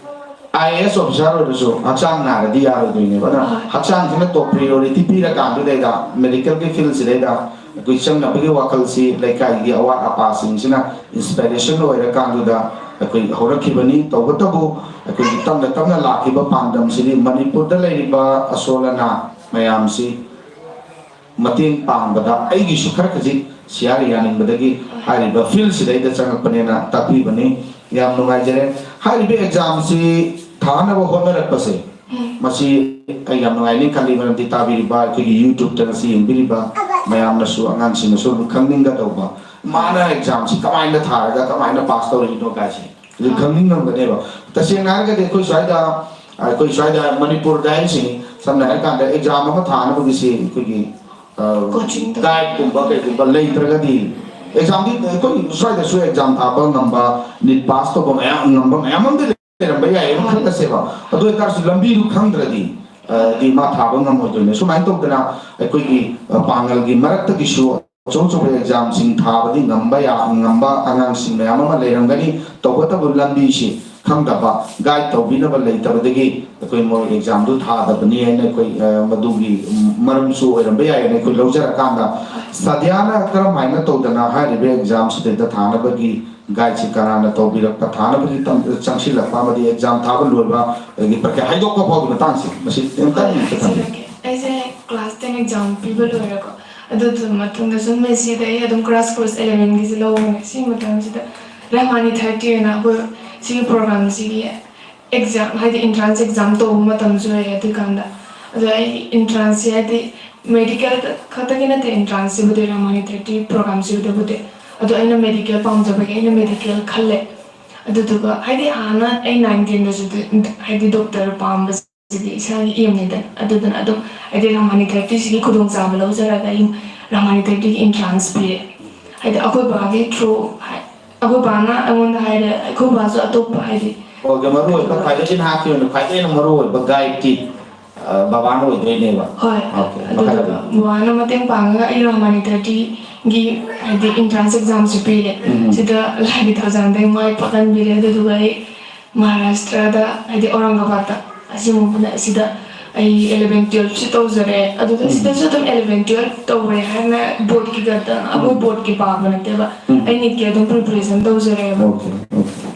I A S officer ꯑꯣꯏꯔꯁꯨ ꯍꯛꯆꯥꯡ ꯅꯥꯔꯗꯤ ꯌꯥꯔꯣꯏꯗꯣꯏꯅꯦꯕ꯫ ꯑꯗꯨꯅ ꯍꯣꯏ꯫ ꯍꯛꯆꯥꯡꯁꯤꯅ top priority ꯄꯤꯔꯀꯥꯟꯗꯨꯗꯩꯗ medical ꯒꯤ field ꯁꯤꯗꯩꯗ ꯑꯩꯈꯣꯏ ꯆꯪꯅꯕꯒꯤ ꯋꯥꯈꯜꯁꯤ ꯂꯩꯀꯥꯏꯒꯤ ꯑꯋꯥꯠ ꯑꯄꯥꯁꯤꯡꯁꯤꯅ inspiration ꯑꯣꯏꯔꯀꯥꯟꯗꯨꯗ ꯑꯩꯈꯣꯏ ꯍꯧꯔꯛꯈꯤꯕꯅꯤ꯫ ꯇꯧꯕꯇꯕꯨ ꯑꯩꯈꯣꯏꯒꯤ ꯇꯞꯅ ꯇꯞꯅ ꯂꯥꯛꯈꯤꯕ ꯄꯥꯟꯗꯝꯁꯤꯗꯤ ꯃꯅꯤꯄꯨꯔꯗ ꯂꯩꯔꯤꯕ ꯑꯁꯣꯜ ꯑꯅꯥ ꯃꯌꯥꯝꯁꯤ ꯃꯇꯦꯡ ꯄꯥꯡꯕꯗ ꯑꯩꯒꯤꯁꯨ ꯈꯔ ꯈꯖꯤꯛ ꯁꯤꯌꯥꯔ ꯌꯥꯅꯤꯡꯕꯗꯒꯤ ꯍꯥꯏꯔꯤꯕ ꯐꯤꯜꯁꯤꯗꯩꯗ ꯆꯪꯉꯛꯄꯅꯦꯅ ꯇꯥꯛꯄꯤꯕꯅꯤ꯫ ꯌꯥꯝ ꯅꯨꯡꯉꯥꯏꯖꯔꯦ꯫ ꯍꯥꯏꯔꯤꯕ ꯑꯦꯛꯖꯥꯝꯁꯤ ꯊꯥꯅꯕ ꯍꯣꯠꯅꯔꯛꯄꯁꯦ, ꯎꯝ꯫ ꯃꯁꯤ ꯑꯩ ꯌꯥꯝ ꯅꯨꯡꯉꯥꯏꯅꯤ ꯈꯜꯂꯤ, ꯃꯔꯝꯗꯤ ꯇꯥꯕꯤꯔꯤꯕ ꯑꯩꯈꯣꯏꯒꯤ YouTube-ꯇ ꯉꯁꯤ ꯌꯦꯡꯕꯤꯔꯤꯕ ꯃꯌꯥꯝꯅꯁꯨ, ꯑꯉꯥꯡꯁꯤꯡꯅꯁꯨ ꯑꯗꯨꯝ ꯈꯪꯅꯤꯡꯒꯗꯧꯕ, ꯃꯥꯅ ꯑꯦꯛꯖꯥꯝꯁꯤ ꯀꯃꯥꯏꯅ ꯊꯥꯔꯒ ꯀꯃꯥꯏꯅ ꯄꯥꯁ ꯇꯧꯔꯛꯏꯅꯣ ꯀꯥꯏꯁꯦ ꯑꯗꯨ ꯈꯪꯅꯤꯡꯉꯝꯒꯅꯦꯕ꯫ ꯇꯁꯦꯡꯅ ꯍꯥꯏꯔꯒꯗꯤ ꯑꯩꯈꯣꯏ ꯁ꯭ꯋꯥꯏꯗ, ꯑꯩꯈꯣꯏ ꯁ꯭ꯋꯥꯏꯗ ꯃꯅꯤꯄꯨꯔꯗ ꯍꯥꯏꯔꯤꯁꯤꯅꯤ, ꯁꯝꯅ ꯍꯥꯏꯔꯀꯥꯟꯗ ꯑꯦꯛꯖꯥꯝ ꯑꯃ ꯊꯥꯅꯕꯒꯤꯁꯤ ꯑꯩꯈꯣꯏꯒꯤ, ꯑ, Coaching ꯇꯧ- ꯒꯥꯏꯗꯀꯨꯝꯕ ꯀꯩꯒꯨꯝꯕ ꯂꯩꯇ꯭ꯔꯒꯗꯤ, ꯑꯦꯛꯖꯥꯝꯗꯤ ꯑꯩꯈꯣꯏ ꯁ꯭ꯋꯥꯏꯗꯁꯨ ꯑꯦꯛꯖꯥꯝ ꯊꯥꯕ ꯉꯝꯕ, ꯅꯤꯠ ꯄꯥꯁ ꯇꯧꯕ ꯃꯌꯥꯝ, ꯉꯝꯕ ꯃꯌꯥꯝ ꯑꯃꯗꯤ ꯂꯩꯔꯝꯕ ꯌꯥꯏꯌꯦꯅ ꯈꯜꯂꯁꯦꯕ꯫ ꯑꯗꯨ ꯑꯣꯏꯇꯥꯔꯁꯨ ꯂꯝꯕꯤꯗꯨ ꯈꯪꯗ꯭ꯔꯗꯤ, ꯑ, ꯗꯤ ꯃꯥ ꯊꯥꯕ ꯉꯝꯃꯣꯏꯗꯣꯏꯅꯦ꯫ ꯁꯨꯃꯥꯏꯅ ꯇꯧꯗꯅ ꯑꯩꯈꯣꯏꯒꯤ, ꯑ, ꯄꯥꯡꯒꯜꯒꯤ ꯃꯔꯛꯇꯒꯤꯁꯨ ꯑꯆꯧ ꯑꯆꯧꯕ ꯑꯦꯛꯖꯥꯝꯁꯤꯡ ꯊꯥꯕꯗꯤ ꯉꯝꯕ ꯌꯥ-, ꯉꯝꯕ ꯑꯉꯥꯡꯁꯤꯡ ꯃꯌꯥꯝ ꯑꯃ ꯂꯩꯔꯝꯒꯅꯤ꯫ ꯇꯧꯕꯇꯕꯨ ꯂꯝꯕꯤꯁꯤ ꯈꯪꯗꯕ, ꯒꯥꯏꯗ ꯇꯧꯕꯤꯅꯕ ꯂꯩꯇꯕꯗꯒꯤ ꯑꯩꯈꯣꯏ ꯃꯣꯏ ꯑꯦꯛꯖꯥꯝꯗꯨ ꯊꯥꯗꯕꯅꯤ ꯍꯥꯏꯅ ꯑꯩꯈꯣꯏ, ꯑ, ꯃꯗꯨꯒꯤ ꯃꯔꯝꯁꯨ ꯑꯣꯏꯔꯝꯕ ꯌꯥꯏ ꯍꯥꯏꯅ ꯑꯩꯈꯣꯏ ꯂꯧꯖꯔꯀꯥꯟꯗ, ꯁꯥꯗꯤꯌꯥꯅ ꯀꯔꯝ ꯍꯥꯏꯅ ꯇꯧꯗꯅ ꯍꯥꯏꯔꯤꯕ ꯑꯦꯛꯖꯥꯝꯁꯤꯗꯩꯗ ꯊꯥꯅꯕꯒꯤ ꯒꯥꯏꯗꯁꯤ ꯀꯅꯥꯅ ꯇꯧꯕꯤꯔꯛꯄ, ꯊꯥꯅꯕꯒꯤ ꯇꯝ-, ꯆꯪꯁꯤꯜꯂꯛꯄ ꯑꯃꯗꯤ ꯑꯦꯛꯖꯥꯝ ꯊꯥꯕ ꯂꯣꯏꯕ, ꯑꯗꯒꯤ ꯄꯔꯤꯈ꯭ꯌꯥ ꯍꯥꯏꯗꯣꯛꯄ ꯐꯥꯎꯒꯤ ꯃꯇꯥꯡꯁꯦ ꯃꯁꯤ ꯑꯝꯇꯪ ꯍꯣꯏ, ꯈꯤꯇꯪ ꯍꯥꯏꯖꯔꯛꯀꯦ꯫ ꯑꯩꯁꯦ class ten exam ꯄꯤꯕ ꯂꯣꯏꯔꯦꯀꯣ, ꯑꯗꯨꯒꯤ ꯃꯇꯨꯡꯗ ꯁꯨꯝ ꯃꯦꯁꯤꯗ ꯑꯩ ꯑꯗꯨꯝ class course eleven-ꯒꯤꯁꯦ ꯂꯧꯕꯅꯦ꯫ ꯁꯤꯒꯤ ꯃꯇꯝꯁꯤꯗ ꯔꯍꯃꯥꯅꯤ thirty ꯍꯥꯏꯅ ꯑꯩꯈꯣꯏ ꯁꯤꯒꯤ program-ꯁꯤꯒꯤ exam, ꯍꯥꯏꯗꯤ entrance exam ꯇꯧꯕ ꯃꯇꯝꯁꯨ ꯑꯣꯏꯔꯦ ꯑꯗꯨꯀꯥꯟꯗ꯫ ꯑꯗꯣ ꯑꯩ entrance-ꯁꯦ ꯍꯥꯏꯗꯤ medical ꯈꯛꯇꯒꯤ ꯅꯠꯇꯦ entrance-ꯁꯤꯕꯨꯗꯤ, ꯔꯍꯃꯥꯅꯤ thirty program-ꯁꯤꯕꯨꯗꯕꯨꯗꯤ꯫ ꯑꯗꯣ ꯑꯩꯅ medical ꯄꯥꯝꯖꯕꯒꯤ ꯑꯩꯅ medical ꯈꯜꯂꯦ꯫ ꯑꯗꯨꯗꯨꯒ ꯍꯥꯏꯗꯤ ꯍꯥꯟꯅ ꯑꯩ nine ten-ꯗꯁꯨ ꯍꯥꯏꯗꯤ doctor ꯄꯥꯝꯕꯁꯤꯗꯤ ꯏꯁꯥꯒꯤ aim-ꯅꯤꯗ, ꯑꯗꯨꯗꯨꯅ ꯑꯗꯨꯝ ꯍꯥꯏꯗꯤ ꯔꯍꯃꯥꯅꯤ thirty-ꯁꯤꯒꯤ ꯈꯨꯗꯣꯡꯆꯥꯕ ꯂꯧꯖꯔꯒ ꯑꯩ ꯔꯍꯃꯥꯅꯤ thirty-ꯒꯤ entrance ꯄꯤꯔꯦ꯫ ꯍꯥꯏꯗꯤ ꯑꯩꯈꯣꯏ ꯕꯥꯒꯤ through, ꯑꯩꯈꯣꯏ ꯕꯥꯅ ꯑꯩꯉꯣꯟꯗ ꯍꯥꯏꯔꯦ, ꯑꯩꯈꯣꯏ ꯕꯥꯁꯨ ꯑꯇꯣꯞꯄ ꯍꯥꯏꯗꯤ ꯑꯣꯀꯦ, ꯃꯔꯨ ꯑꯣꯏꯕ ꯈ꯭ꯋꯥꯏꯗꯒꯤ ꯅꯍꯥꯛꯀꯤ ꯑꯣꯏꯅ ꯈ꯭ꯋꯥꯏꯗꯒꯤ ꯍꯦꯟꯅ ꯃꯔꯨ ꯑꯣꯏꯕ guide-ꯇꯤ, ꯑ, ꯕꯕꯥꯅ ꯑꯣꯏꯗꯣꯏꯅꯦꯕ꯫ ꯍꯣꯏ, ꯑꯣꯀꯦ, ꯃꯈꯥ ꯑꯗꯨꯗꯨꯒ ꯇꯥꯕꯤꯌꯨ꯫ ꯕꯕꯥꯅ ꯃꯇꯦꯡ ꯄꯥꯡꯉꯒ ꯑꯩ ꯔꯍꯃꯥꯅꯤ thirty-ꯒꯤ ꯍꯥꯏꯗꯤ entrance exam-ꯁꯦ ꯄꯤꯔꯦ꯫ ꯎꯝ꯫ ꯁꯤꯗ ꯂꯥꯏꯒꯤ ꯊꯧꯖꯥꯜꯗꯒꯤ ꯃꯥꯏ ꯄꯥꯛꯍꯟꯕꯤꯔꯦ꯫ ꯑꯗꯨꯗꯨꯒ ꯑꯩ ꯃꯍꯥꯔꯥꯁꯇ꯭ꯔꯗ ꯍꯥꯏꯗꯤ ꯑꯧꯔꯪꯒꯕꯥꯗꯇ ꯑꯁꯤꯒꯨꯝꯕꯗ ꯑꯁꯤꯗ ꯑꯩ eleven twelve-ꯁꯤ ꯇꯧꯖꯔꯦ꯫ ꯑꯗꯨꯗ ꯎꯝ꯫ ꯁꯤꯗꯁꯨ ꯑꯗꯨꯝ eleven twelve ꯇꯧꯔꯦ ꯍꯥꯏꯅ board-ꯀꯤ ꯈꯛꯇ, ꯑꯩꯈꯣꯏ ꯎꯝ꯫ Board-ꯀꯤ ꯄꯥꯕ ꯅꯠꯇꯦꯕ꯫ ꯎꯝ꯫ ꯑꯩ ꯅꯤꯠꯀꯤ ꯑꯗꯨꯝ preparation ꯇꯧꯖꯔꯦꯕ꯫ Okay, okay.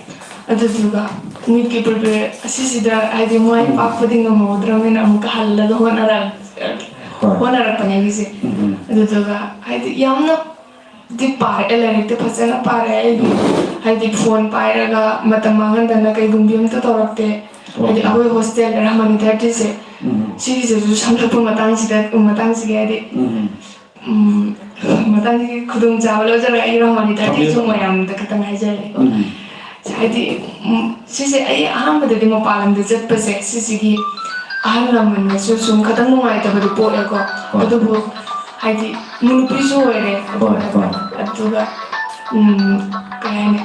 ꯑꯗꯨꯗꯨꯒ ꯅꯤꯠꯀꯤ prepare ꯑꯁꯤꯁꯤꯗ ꯍꯥꯏꯗꯤ ꯃꯥꯏ ꯎꯝ꯫ ꯄꯥꯛꯄꯗꯤ ꯉꯝꯍꯧꯗ꯭ꯔꯕꯅꯤꯅ ꯑꯃꯨꯛꯀ ꯍꯜꯂꯒ ꯍꯣꯠꯅꯔꯛ-, ꯍꯣꯏ꯫ ꯍꯣꯠꯅꯔꯛꯄꯅꯦ ꯑꯩꯒꯤꯁꯦ꯫ ꯎꯝ, ꯎꯝ꯫ ꯑꯗꯨꯗꯨꯒ ꯍꯥꯏꯗꯤ ꯌꯥꯝꯅ ꯗꯤ ꯄꯥꯔꯛꯑꯦ, ꯂꯥꯏꯔꯤꯛꯇꯤ ꯐꯖꯅ ꯄꯥꯔꯦ꯫ ꯑꯩꯗꯤ ꯍꯥꯏꯗꯤ ꯐꯣꯟ ꯄꯥꯏꯔꯒ ꯃꯇꯝ ꯃꯥꯡꯍꯟꯗꯅ ꯀꯩꯒꯨꯝꯕꯤ ꯑꯝꯇ ꯇꯧꯔꯛꯇꯦ꯫ ꯍꯥꯏꯗꯤ ꯑꯣꯀꯦ꯫ ꯑꯩꯈꯣꯏ ꯍꯣꯁꯇꯦꯜ ꯔꯍꯃꯥꯅꯤ ꯊꯥꯔꯇꯤꯁꯦ, ꯎꯝ꯫ ꯁꯤꯒꯤꯁꯤꯁꯨ ꯁꯝꯂꯞꯄ ꯃꯇꯥꯡꯁꯤꯗ, ꯃꯇꯥꯡꯁꯤꯒꯤ ꯍꯥꯏꯗꯤ, ꯎꯝ꯫ ꯎꯝ, ꯃꯇꯥꯡꯁꯤꯒꯤ ꯈꯨꯗꯣꯡꯆꯥꯕ ꯂꯧꯖꯔꯒ ꯑꯩ ꯔꯍꯃꯥꯅꯤ ꯊꯥꯔꯇꯤꯁꯨ ꯊꯝꯕꯤꯌꯨ꯫ ꯃꯌꯥꯝꯗ ꯈꯤꯇꯪ ꯍꯥꯏꯖꯔꯒꯦꯀꯣ꯫ ꯎꯝ꯫ ꯍꯥꯏꯗꯤ, ꯎꯝ, ꯁꯤꯁꯦ ꯑꯩ ꯑꯍꯥꯟꯕꯗꯗꯤ ꯃꯄꯥꯟ ꯂꯝꯗ ꯆꯠꯄꯁꯦ, ꯁꯤꯁꯤꯒꯤ ꯑꯍꯜ ꯂꯃꯟꯅꯁꯨ ꯁꯨꯝ ꯈꯤꯇꯪ ꯅꯨꯡꯉꯥꯏꯇꯕꯗꯤ ꯄꯣꯛꯑꯦꯀꯣ꯫ ꯍꯣꯏ꯫ ꯑꯗꯨꯕꯨ ꯍꯥꯏꯗꯤ ꯅꯨꯄꯤꯁꯨ ꯑꯣꯏꯔꯦ, ꯍꯣꯏ, ꯍꯣꯏ꯫ ꯑꯗꯨꯒ, ꯎꯝ, ꯀꯩ ꯍꯥꯏꯅꯤ,